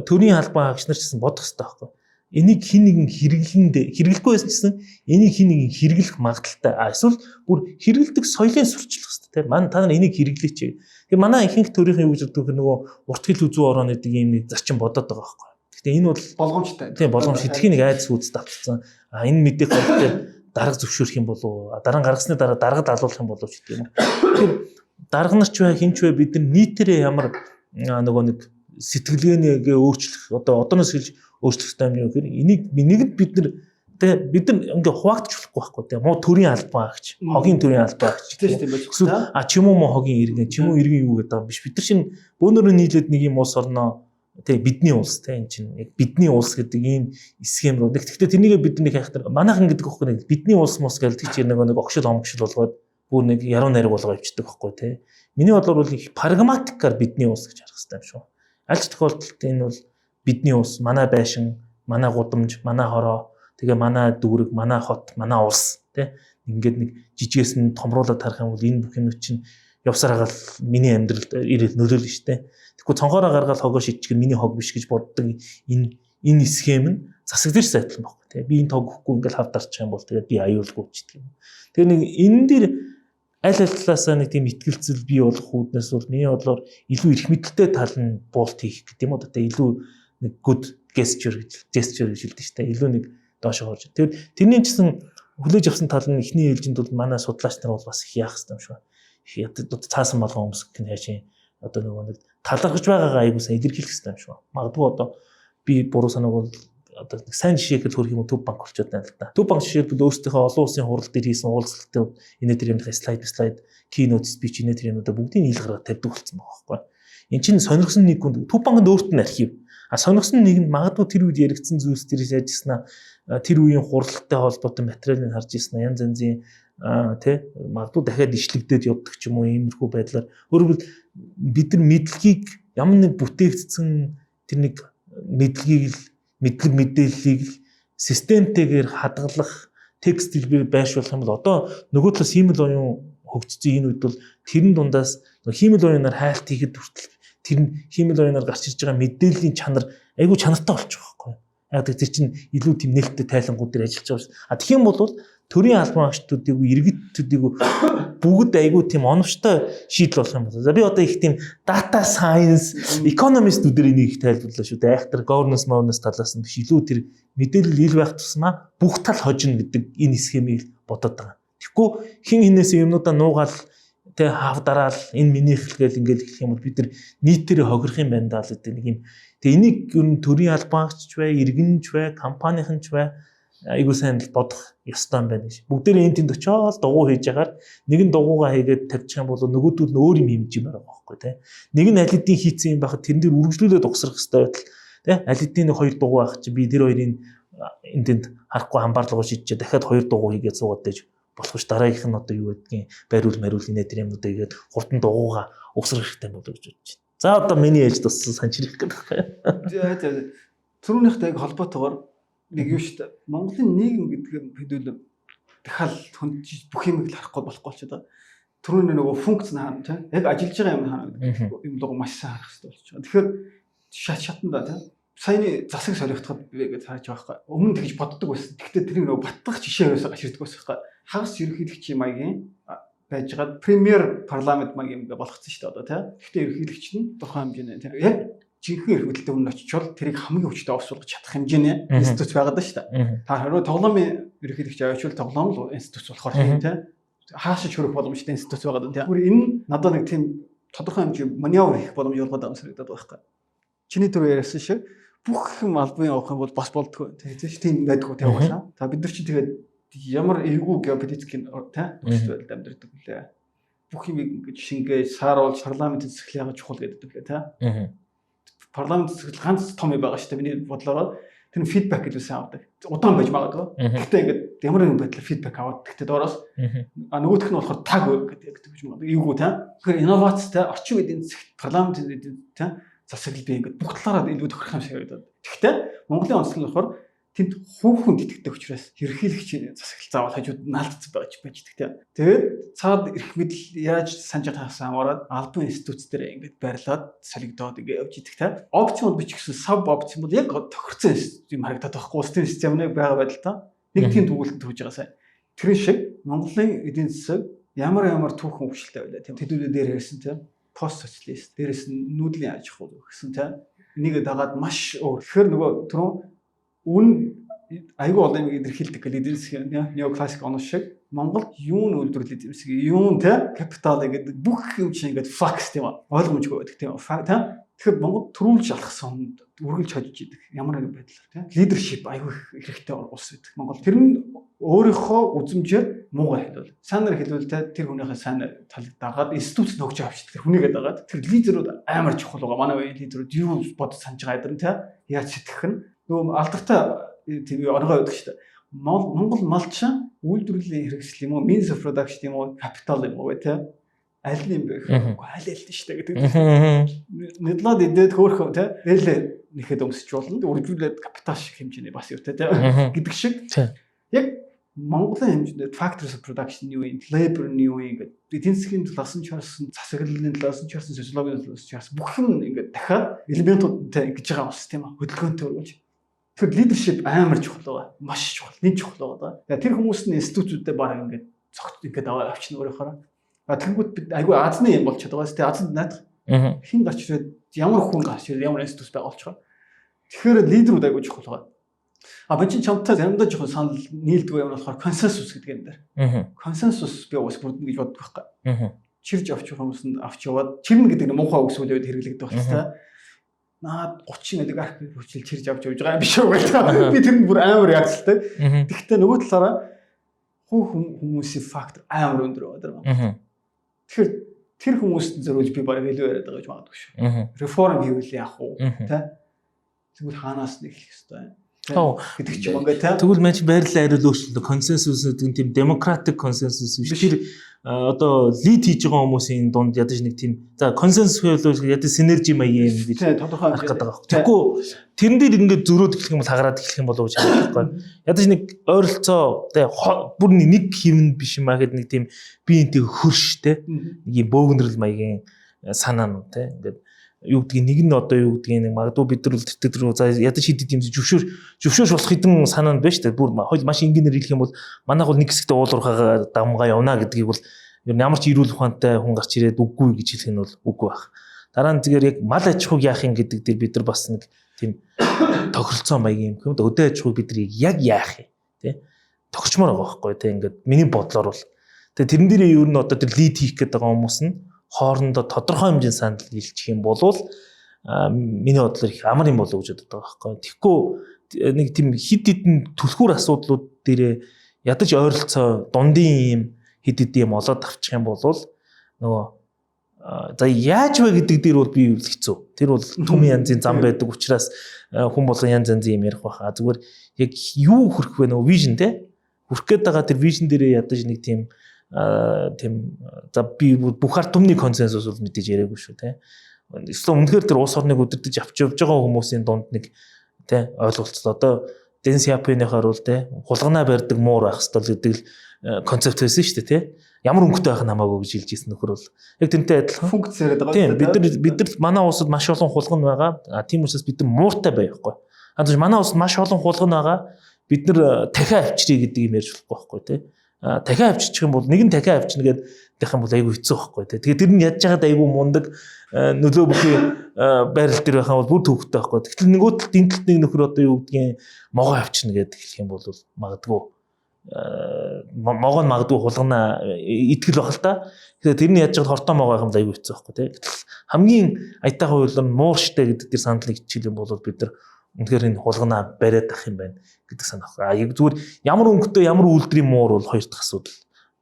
төрийн албан хаагч нар ч гэсэн бодох хэрэгтэй байхгүй. Энийг хин нэгэн хэрэглэндээ хэрэглэхгүй байсан ч гэсэн энийг хин нэгэн хэрэглэх магадлалтай. А эсвэл бүр хэрэглэдэг соёлын сурчлах хэрэгтэй тийм. Манай та нар энийг хэрэглээч. Тэгээ манай ихэнх төрийн юу гэж боддог нөгөө урт хил үзүү ороо гэдэг ийм нэг зарчим бодоод байгаа байхгүй. Гэхдээ энэ бол болгоомжтой. Тийм, боломж. Хэдхийн нэг айдас үүдс давтцсан. А энэ мэдээх бол тэр дарга зөвшөөрөх юм болов уу? Дараа нь гаргасны дараа даргад алуулах юм болов уу ч гэдэг юм. Тэгэхээр дарга нар ч бай, хин ч бай, бид нар нийтээрээ ямар нөгөө нэг сэтгэлгээнийг өөрчлөх, одоо одооноос хэлж өөрчлөх ёстой юм юу гэхээр энийг нэгэнд бид нар Тэ, бид нар ингээ хуваагдчих болохгүй байхгүй тэ. Муу төрийн албан агч, хогийн төрийн албан агч. Тийм. А ч юм уу муу хогийн иргэн, ч юм уу иргэн юу гэдэг юм биш. Бид нар чинь бөөнөрөө нийлээд нэг юм улс орноо тэ, бидний улс тэ, энэ чинь яг бидний улс гэдэг ийм схем рүү. Тэгэхдээ тэрнийгээ бид нэг хайхтар манайхан гэдэг байхгүй нэг бидний улс мус гэж тэр чинь нэг огшил омгшил болгоод бүр нэг яруу найраг болгоо явчихдаг байхгүй тэ. Миний бодлоор бол их прагматикаар бидний улс гэж харах хэрэгтэй юм шүү. Аль ч тохиолдолд энэ бол бидний улс, манай байшин, манай гудамж, манай хороо, тэгээ манай дүүрэг, манай хот, манай улс тий. Ингээд нэг жижигээс нь томруулаад харах юм бол энэ бүх юмнууд чинь явсаар хагаал миний амьдралд ирэл нөлөөлнө шүү дээ. Тэгэхгүй цонхоороо гаргаад хогоо шидчихэр миний хог биш гэж боддог энэ схем нь засаг дээр сайтлан байхгүй тий. Би энэ тог өгөхгүй ингээл хав дарчих юм бол тэгээд би аюулгүй ч гэдэг юм. Тэгээ нэг энэ дэр аль аль талаасаа нэг тийм итгэлцэл бий болох үүднээс бол миний бодлоор илүү эрх мэдэлтэй тал нь буулт хийх гэдэг юм уу тэ, илүү нэг good gesture гэж хэлдэг шүү дээ. Илүү нэг доошоо орж. Тэгэхээр тэрний ч гэсэн хүлээж авсан тал нь эхний ээлжинд бол манай судлаач нар бол бас их яах хэрэгтэй юм шиг байна. Их цаасан болгон өмсөх гэн хайшин одоо нөгөө нэг талархаж байгаагаа аягүй сайн илэрхийлэх хэрэгтэй юм шиг байна. Магадгүй одоо би буруу санааг бол одоо нэг сайн жишээ гэхэл хөрх юм уу, Төв банк болчиход байна л да. Төв банк жишээлбэл өөрсдийнхөө олон улсын хурал дээр хийсэн уулзалтад энэ тэр юмных слайд, keynote speech энэ тэр юмнуудаа бүгдийг нийл гаргаад тавьдаг болсон байгаа байхгүй. Эн чинь сонирхсон нэг хүн Төв банкнд өөрт нь архив. А сонирхсон нэг нь магадгүй тэр үед яригдсан зүйлс тэр яаж ирсэн, тэр үеийн хуралтай холбоотой материалыг харж ирсэн, янз янзын тий, магадгүй дахиад ишлэгдээд явдаг ч юм уу, иймэрхүү байдлаар. Өөрөөр бид нар мэдлэгийг ямар нэг бүтээгдсэн тэр нэг мэдлэгийг л, мэдлэг мэдээллийг л системтэйгээр хадгалах, текст хэлбэрээр байршуулах юм бол одоо нөгөө талаас хиймэл оюун хөгжсөн энэ үед бол тэрэн дундаас хиймэл оюунаар хайлт хийхэд хүртэл тэр нь хиймэл оюунаар гарч ирж байгаа мэдээллийн чанар айгүй чанартай болчих واخхой. Яг тэр чинь илүү тийм нээлттэй тайлангууд дээр ажиллаж байгаа шүү. А тэгэх юм бол төрийн албан агчдуудыг, иргэдүүдийг бүгд айгүй тийм оновчтой шийдэл болох юм байна. За, би одоо их тийм data science, economist-үүдээр энийг их тайлбарлаа шүү дээ. Айхтар governance governance талаас нь биш, илүү тэр мэдээлэл ил байх тусмаа бүх тал хожино гэдэг энэ схемийг бодоод байгаа. Тэгэхгүй хин хинээс юмнуудаа нуугаал тэ, хав дараал энэ минийх л гээл ингээл эхлэх юм бол бид нар нийтээрээ хохирох юм байна даа л гэдэг нэг юм. Тэгээ энийг ер нь төрийн албан агчч бай, иргэн ч бай, компанийн ч бай, айгуу сайн л бодох ёстой юм байна гэж. Бүгдээрээ энэ тэнд очиод дугуй хийж ягаар нэг нь дугуйгаа хийгээд тавьчих юм бол нөгөөдөл нь өөр юм хэмжиж юм байгаа байхгүй тий. Нэг нь аль хэдийн хийцэн юм байхад тэрэн дээр үргэлжлүүлээд угсрах ёстой байтал тий, аль хэдийн нэг хоёр дугуй байх чи би тэр хоёрын энэ тэнд харахгүй хамгаалгаа шийдчихэд дахиад хоёр дугуй хийгээд суугаад дэж болох ш, дараагийнх нь одоо юу гэдгийг бариул мариул инээ тэр юмнуудаа хийгээд хурдан дугуйгаа угсрах хэрэгтэй болов гэж бодож байна. За, одоо миний ээлж туссан санчрах гэдэг байна. За за. Түрүүнийхтэй яг холбоотойгоор нэг юу шүү дээ. Монголын нийгэм гэдэг юм хэдүүл дахиад хүнд бүх юмыг л харахгүй болохгүй болчиход байгаа. Түрүүний нөгөө функц нь хаана тийм яг ажиллаж байгаа юм хаана гэдэг юм луг маш сайн харах хэрэгтэй болчиход байгаа. Тэгэхээр шат шатанда тийм саяны засаг солигдоход би ингэж харж байгаа байхгүй. Өмнө тэгж боддог байсан. Гэхдээ тэрийг нөгөө батлах жишээ ерөөсөө гарч ирдэг байсан байхгүй. Хагас ерөнхийлөгчийн маягийн байжгаад премьер парламент маяг юм болгоцсон шүү дээ одоо тийм. Гэхдээ ерөнхийлөгч нь тухайн хэмжээний тийм яг жинхэнэ эрх мэдэлтэй өмнө очичвол тэрийг хамгийн хүчтэй офс болгож чадах хэмжээний институт байгаад байна шүү дээ. Та хэрвээ тоглоомын ерөнхийлөгч авчвал тоглоом л институт болохоор тийм хаашаа чөрөх боломжтой институт байгаад байна тийм. Бүр энэ надад нэг тийм тодорхой хэмжээ маневр хийх боломж олгоод байгаа юм санагдаад байгаа байхгүй. Чиний түр ярьсан шиг бүх юм албан явах юм бол бас болдгоо. Тийм байдгүй тийм угаасаа. За, бид нар чинь тэгээд ямар эвгүй геополитикийн тийм нөхцөл байдалд амьдардаг үлээ. Бүх юм ингэж шингээж, сааруулж парламентын засаглал яагаад чухал гэдэг лээ тийм. Парламент засаглал ганц том юм байгаа шүү дээ. Миний бодлороо тэр нь feedback гэж үсэн авдаг. Удаан байж магадгүй. Гэхдээ ингээд ямар нэгэн байдлаар feedback аваад, гэхдээ доороос а нөгөөх нь болохоор таг гэдэг гэж магадгүй. Эвгүй тийм. Тэгэхээр инновацтай орчин үеийн засагт парламентын эдийн тийм засаглал би ингээд бүх талаараа илүү тохирох юм шиг харагдаад. Тэгэхдээ Монголын онцлог нь болохоор тэнд хувь хүнд итгэдэг учраас ерөнхийлөгчийн засаглал заавал хажууд наалдсан байж байдаг тийм. Тэгээд цаад эрх мэдэл яаж санаж таасан хамаарат албан институт дээр ингээд байрлаад солигдоод ингээд явж идэх тийм. Опцион би ч гэсэн sub опцион бол яг тохирцсон юм харагдаад байхгүй, улсын систем нэг байгаа байдалтай. Нэг тийм төгөлтөнд хөгж байгаа сайн. Тэр шиг Монголын эдийн засаг ямар ямар түүхэн хөгжилтэй байлаа тийм. Тэдүүдээ дээр ярьсан тийм. Пост социалист, дээрэс нь нүүдлийн аж ахуй гэсэн тийм. Энийг дагаад маш өөр. Тэгэхээр нөгөө түрүүн үн айгүй олон юм илэрхийлдэг гэл эдийн засгийн неоклассик онол шиг Монголд юу нь үйлдвэрлэл эдийн засаг, юу нь те капитал гэдэг бүх юм чинь ингээд flux тийм ойлгомжгүй байдаг тийм тийм. Тэгэхээр Монгол төрүүлж алхсан хүнд үргэлж хожиж идэг ямар нэгэн байдлаар тийм leadership айгүй хэрэгтэй улс байдаг. Монгол тэр нь өөрийнхөө үзмжээр муугар хэлвэл сайн нар хэлвэл тэр хүнийхээ сайн талыг дагаад институт нөгж авчдаг, тэр хүнийгээ дагаад. Тэр лидерүүд амар чухал байгаа. Манай үеийн лидерүүд юу бод санаж байгаа юм тийм яаж сэтгэх нь нөгөө алдартай тийм онгой байдаг шүү дээ. Монгол малчин үйлдвэрлэлийн хэрэгсэл юм уу, means of production юм уу, капитал юм уу тийм аль нь юм бэ гэхээр аль аль нь шүү дээ гэдэг. Нэдлаад идээд хөөхөн тий нээлээ нэхэд өмсч болно. Үржүүлээд капитал шиг хэмжээний бас юутай тий гэдэг шиг. Яг Монголын хэмжээнд factors of production юу юм, labor нь юу юм гэдэг эдийн засгийн талаас нь чарсан, засаглалын талаас нь чарсан, социологийн талаас нь чарсан бүх юм ингээд дахиад элементүүдтэй ингэж байгаа улс тийм ээ хөдөлгөөнтэй өргөж. Тэгэхээр leadership амар чухал байгаа. Маш чухал, нэг чухал байгаа. Тэгээ тэр хүмүүс нь институтүүдэд баг ингээд цогт ингээд аваа авчна өөрөөхөө. А тэгэнгүүт бид айгүй азны юм болчиход байгаа. Тэгээ азанд наадах. Хэн гарч ирээд, ямар хүн гарч ирээд, ямар институт байгуулчих вэ? Тэгэхээр лидерүүд айгүй чухал байгаа. А би чинь чамтай заримдаа жоохон санал нийлдэггүй юм болохоор консенсус гэдэг юм дээр. Консенсус би уус бүрдэнэ гэж боддог байхгүй. Чирж авч хүмүүс нь авч яваад чирнэ гэдэг нь муухай үг сүүлийн үед хэрэглэгдэх болчихсон. Наад 30 олигарх хүчил чирж авч явж байгаа юм биш үү гэдэг. Би тэр нь бүр амар яагцалтай. Тэгэхдээ нөгөө талаараа хувь хүмүүсийн фактор амар өндөр байгаа даа. Тэгэхээр тэр хүмүүст зориулж би бараг илүү яриад байгаа гэж магадгүй шүү. Реформ хийвэл яах вэ? Тэ? Тэгвэл хаанаас нэг эхлэх ёстой юм гэдэг ч юм ингээ тэ. Тэгвэл мань чи байрлал хариул өөрчлөлт консенсус гэдэг нь тийм democratic консенсус биш. Тэр одоо lead хийж байгаа хүмүүсийн дунд ядаж нэг тийм за консенсус гэвэл ядаж synergy маягийн юм гэж тодорхой харах гэдэг байгаа. Тэгэхгүй тэрэн дээр ингээд зөрөөд эхлэх юм бол хагараад эхлэх юм болов уу гэж харах байхгүй. Ядаж нэг ойролцоо тэ бүр нэг хэвэнд биш юм аа гэхэд нэг тийм биеинтэй хөрш тэ нэг юм бөөгнөрөл маягийн санаанууд тэ ингээд юу гэдгийг нэг нь одоо юу гэдгийг нэг магадгүй бид нар тэр тэр за ядаж хэд хэдэн юм зөвшөөрч болох хэдэн санаанд байна шүү дээ. Бүр хойл маш энгийнээр хэлэх юм бол манайх бол нэг хэсэгтээ уулуурхаага дамгаа явна гэдгийг бол ер нь ямар ч эрүүл ухаантай хүн гарч ирээд үгүй гэж хэлэх нь бол үгүй байх. Дараа нь зүгээр яг мал аж ахуйг яах юм гэдэг дээр бид нар бас нэг тийм тохиролцоо маягийн юм юм. Өдөө аж ахуйг бид нар яг яах юм тий тохирчмоор байгаа байхгүй тий ингээд миний бодлоор бол тэгээ тэрэн дээр ер нь одоо тэр lead хийх гэдэг байгаа хүмүүс нь хоорондоо тодорхой хэмжээний санал нийлчих юм болвол миний бодлоор их амар юм болов гэж боддог байгаа байхгүй. Тэгэхгүй нэг тийм хид хідэн түлхүүр асуудлууд дээрээ ядаж ойролцоо дундын юм хид хидэн юм олоод авчих юм бол нөгөө за яаж вэ гэдэг дээр бол би хэцүү. Тэр бол түмэн янзын зам байдаг учраас хүн болгон янз янзын юм ярих байхаа. Зүгээр яг юу хүрэх вэ нөгөө vision те хүрэх гээд байгаа тэр vision дээрээ ядаж нэг тийм тийм за би бүх ард түмний консенсус бол мэдээж яриаггүй шүү те. Эсвэл үнэхээр тэр улс орныг удирдах авч явж байгаа хүмүүсийн дунд нэг те ойлголцол одоо Дэн Сяопиныхаар бол те хулганаа барьдаг муур байх ёстой л гэдэг л концепт байсан шүү дээ те. Ямар өнгөтэй байх нь хамаагүй гэж хэлж ирсэн нөхөр бол яг тэрнтэй адилхан функц яриад байгаа. Тийм бид нар манай улсад маш олон хулган байгаа. А тийм учраас бид нар мууртай байхгүй. А тэгвэл манай улсад маш олон хулган байгаа. Бид нар дахиад авчиръя гэдэг юм ярьж болохгүй байхгүй те. Дахиад авчирчих юм бол нэг нь дахиад авчирна гэдэг байх юм бол айгүй хэцүү байхгүй те. Тэгэхээр тэр нь ядж байгаад айгүй мундаг нөлөө бүхий байрал дээр байх юм бол бүр төвхтэй байхгүй. Тэгэхээр нөгөө талд энэ талд нэг нөхөр одоо юу гэдгийг могоо авчирна гэдэг хэлэх юм бол магадгүй могоо нь магадгүй хулгана итгэл байх л та. Тэгэхээр тэрний яаж байгаад хортой могоо байх юм бол айгүй хэцүү байхгүй те. Гэтэл хамгийн аятайхан хууль нь муур штэ гэдэг тэр саналыг хичээл юм бол бид нар үнэхээр энэ хулганаа бариад ах юм байна гэдэг санаа байхгүй. А яг зүгээр ямар өнгөтэй ямар үйлдвэрийн муур бол хоёр дахь асуудал.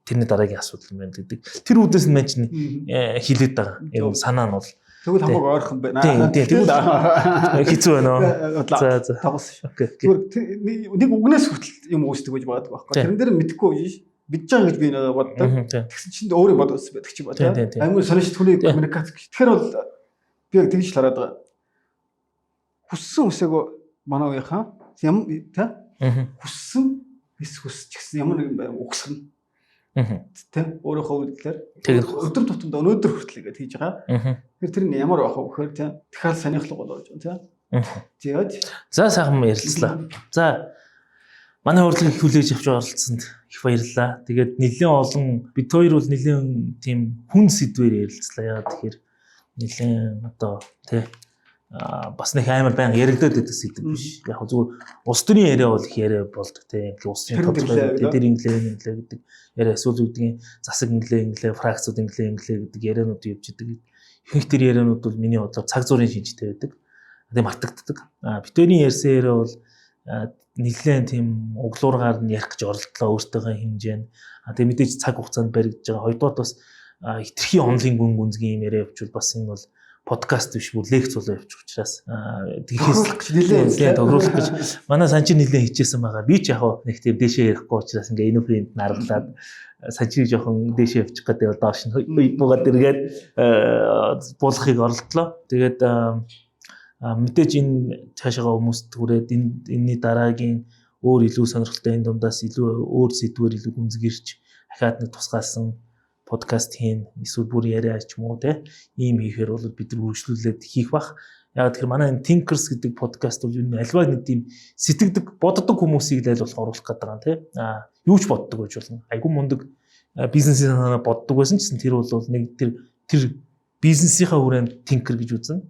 Тэрний дараагийн асуудал юм байна гэдэг. Тэр үүдээс нь мэн чинь хилээд байгаа. Яг санаа нь бол Тэгвэл хамаагүй ойрхон байна. Тийм тэгвэл хэцүү байна уу? За за. Тогсон шүү. Зүгээр нэг үгнээс хүртэл юм үүсдэг гэж боддог байхгүй. Тэрэн дээр мэдэхгүй биш. Мэдж байгаа гэж би боддог. Тэгсэн чинь өөр юм бодсон байдаг ч юм ба тийм. Амар сонирч түүний коммуникац гэж. Тэгэхээр бол би яг тэгж л хараад байгаа. Хүссэн үсээгөө манай үеийнхаа ям тэ хүссэн эс хүсч гэсэн ямар нэгэн бай угсгана. Тэ өөрийнхөө үйлдэлээр өдөр тутамд өнөөдөр хүртэл ингэж хийж байгаа. Тэгэхээр тэр нь ямар байх вэ гэхээр тэ дахиад сонирхлого болж байна тэ. Тэгээд за сайхан ярилцлаа. За манай урлагийг хүлээж авч оролцсонд их баярлалаа. Тэгээд нэлээд олон бид хоёр бол нэлээд тийм хүн сэдвээр ярилцлаа. Яагаад тэгэхээр нэлээд одоо тэ бас нэг амар баян яригадаад байдаг сэдв биш. Яг зүгээр улс төрийн яриа бол их яриа болдог те. Улс төрийн тодорхой тэр инглээ инглээ гэдэг яриа эсвэл юу гэдгийг засаг инглээ инглээ фракцууд инглээ инглээ гэдэг ярианууд явж идэг. Ихэнх тэр ярианууд бол миний бодлоор цаг зуурын шинжтэй байдаг. Тэгээ мартагддаг. Бид хоёрын ярьсан яриа бол нэлээд тийм углуургаар нь ярих гэж оролдлоо өөртөөхөө хэмжээнд. Тэгээ мэдээж цаг хугацаанд баригдаж байгаа. Хоёрдугаар бас хэтэрхий онолын гүн гүнзгий юм яриа явуучвал бас энэ бол подкаст биш, бүр лекц болоо явчих учраас тэгэхээс гэж нэлээд тохируулах гэж манай Санчир нэлээд хичээсэн байгаа. Би ч яг нэг тийм дээшээ ярихгүй учраас ингээ энэ фрэнд наргалаад Санчирыг жоохон дээшээ явчих гэдэг, доош нь буугаад эргээд буулгахыг оролдлоо. Тэгээд мэдээж энэ цаашаага хүмүүст хүрээд, энэ энэний дараагийн өөр илүү сонирхолтой, энэ дундаас илүү өөр сэдвээр илүү гүнзгийрч дахиад нэг тусгаалсан подкаст хийн, эсвэл бүр яриа ч юм уу те, ийм хийхээр бол бид нар үргэлжлүүлээд хийх бах. Яг тэгэхээр манай энэ Thinkers гэдэг подкаст бол юу н альва нэг тийм сэтгэдэг, боддог хүмүүсийг л аль болох оруулах гэдэг юм те. Юу ч боддог байж болно. Айгу мундаг бизнесийн санаа боддог байсан ч гэсэн тэр бол нэг тэр тэр бизнесийнхаа хүрээнд thinker гэж үзнэ.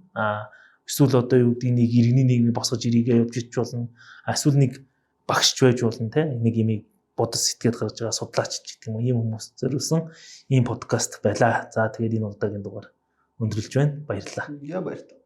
Эсвэл одоо юу гэдгийг нэг иргэний нийгмийг босгож ирээгээ явж ич болно. Эсвэл нэг багшч байж болно те. Нэг имийг бодож сэтгээд гарч байгаа судлаач ч гэдэг юм уу, ийм хүмүүс зориулсан ийм подкаст байлаа. За, тэгээд энэ удаагийн дугаар өндөрлөж байна. Баярлалаа. Яа, баярлалаа.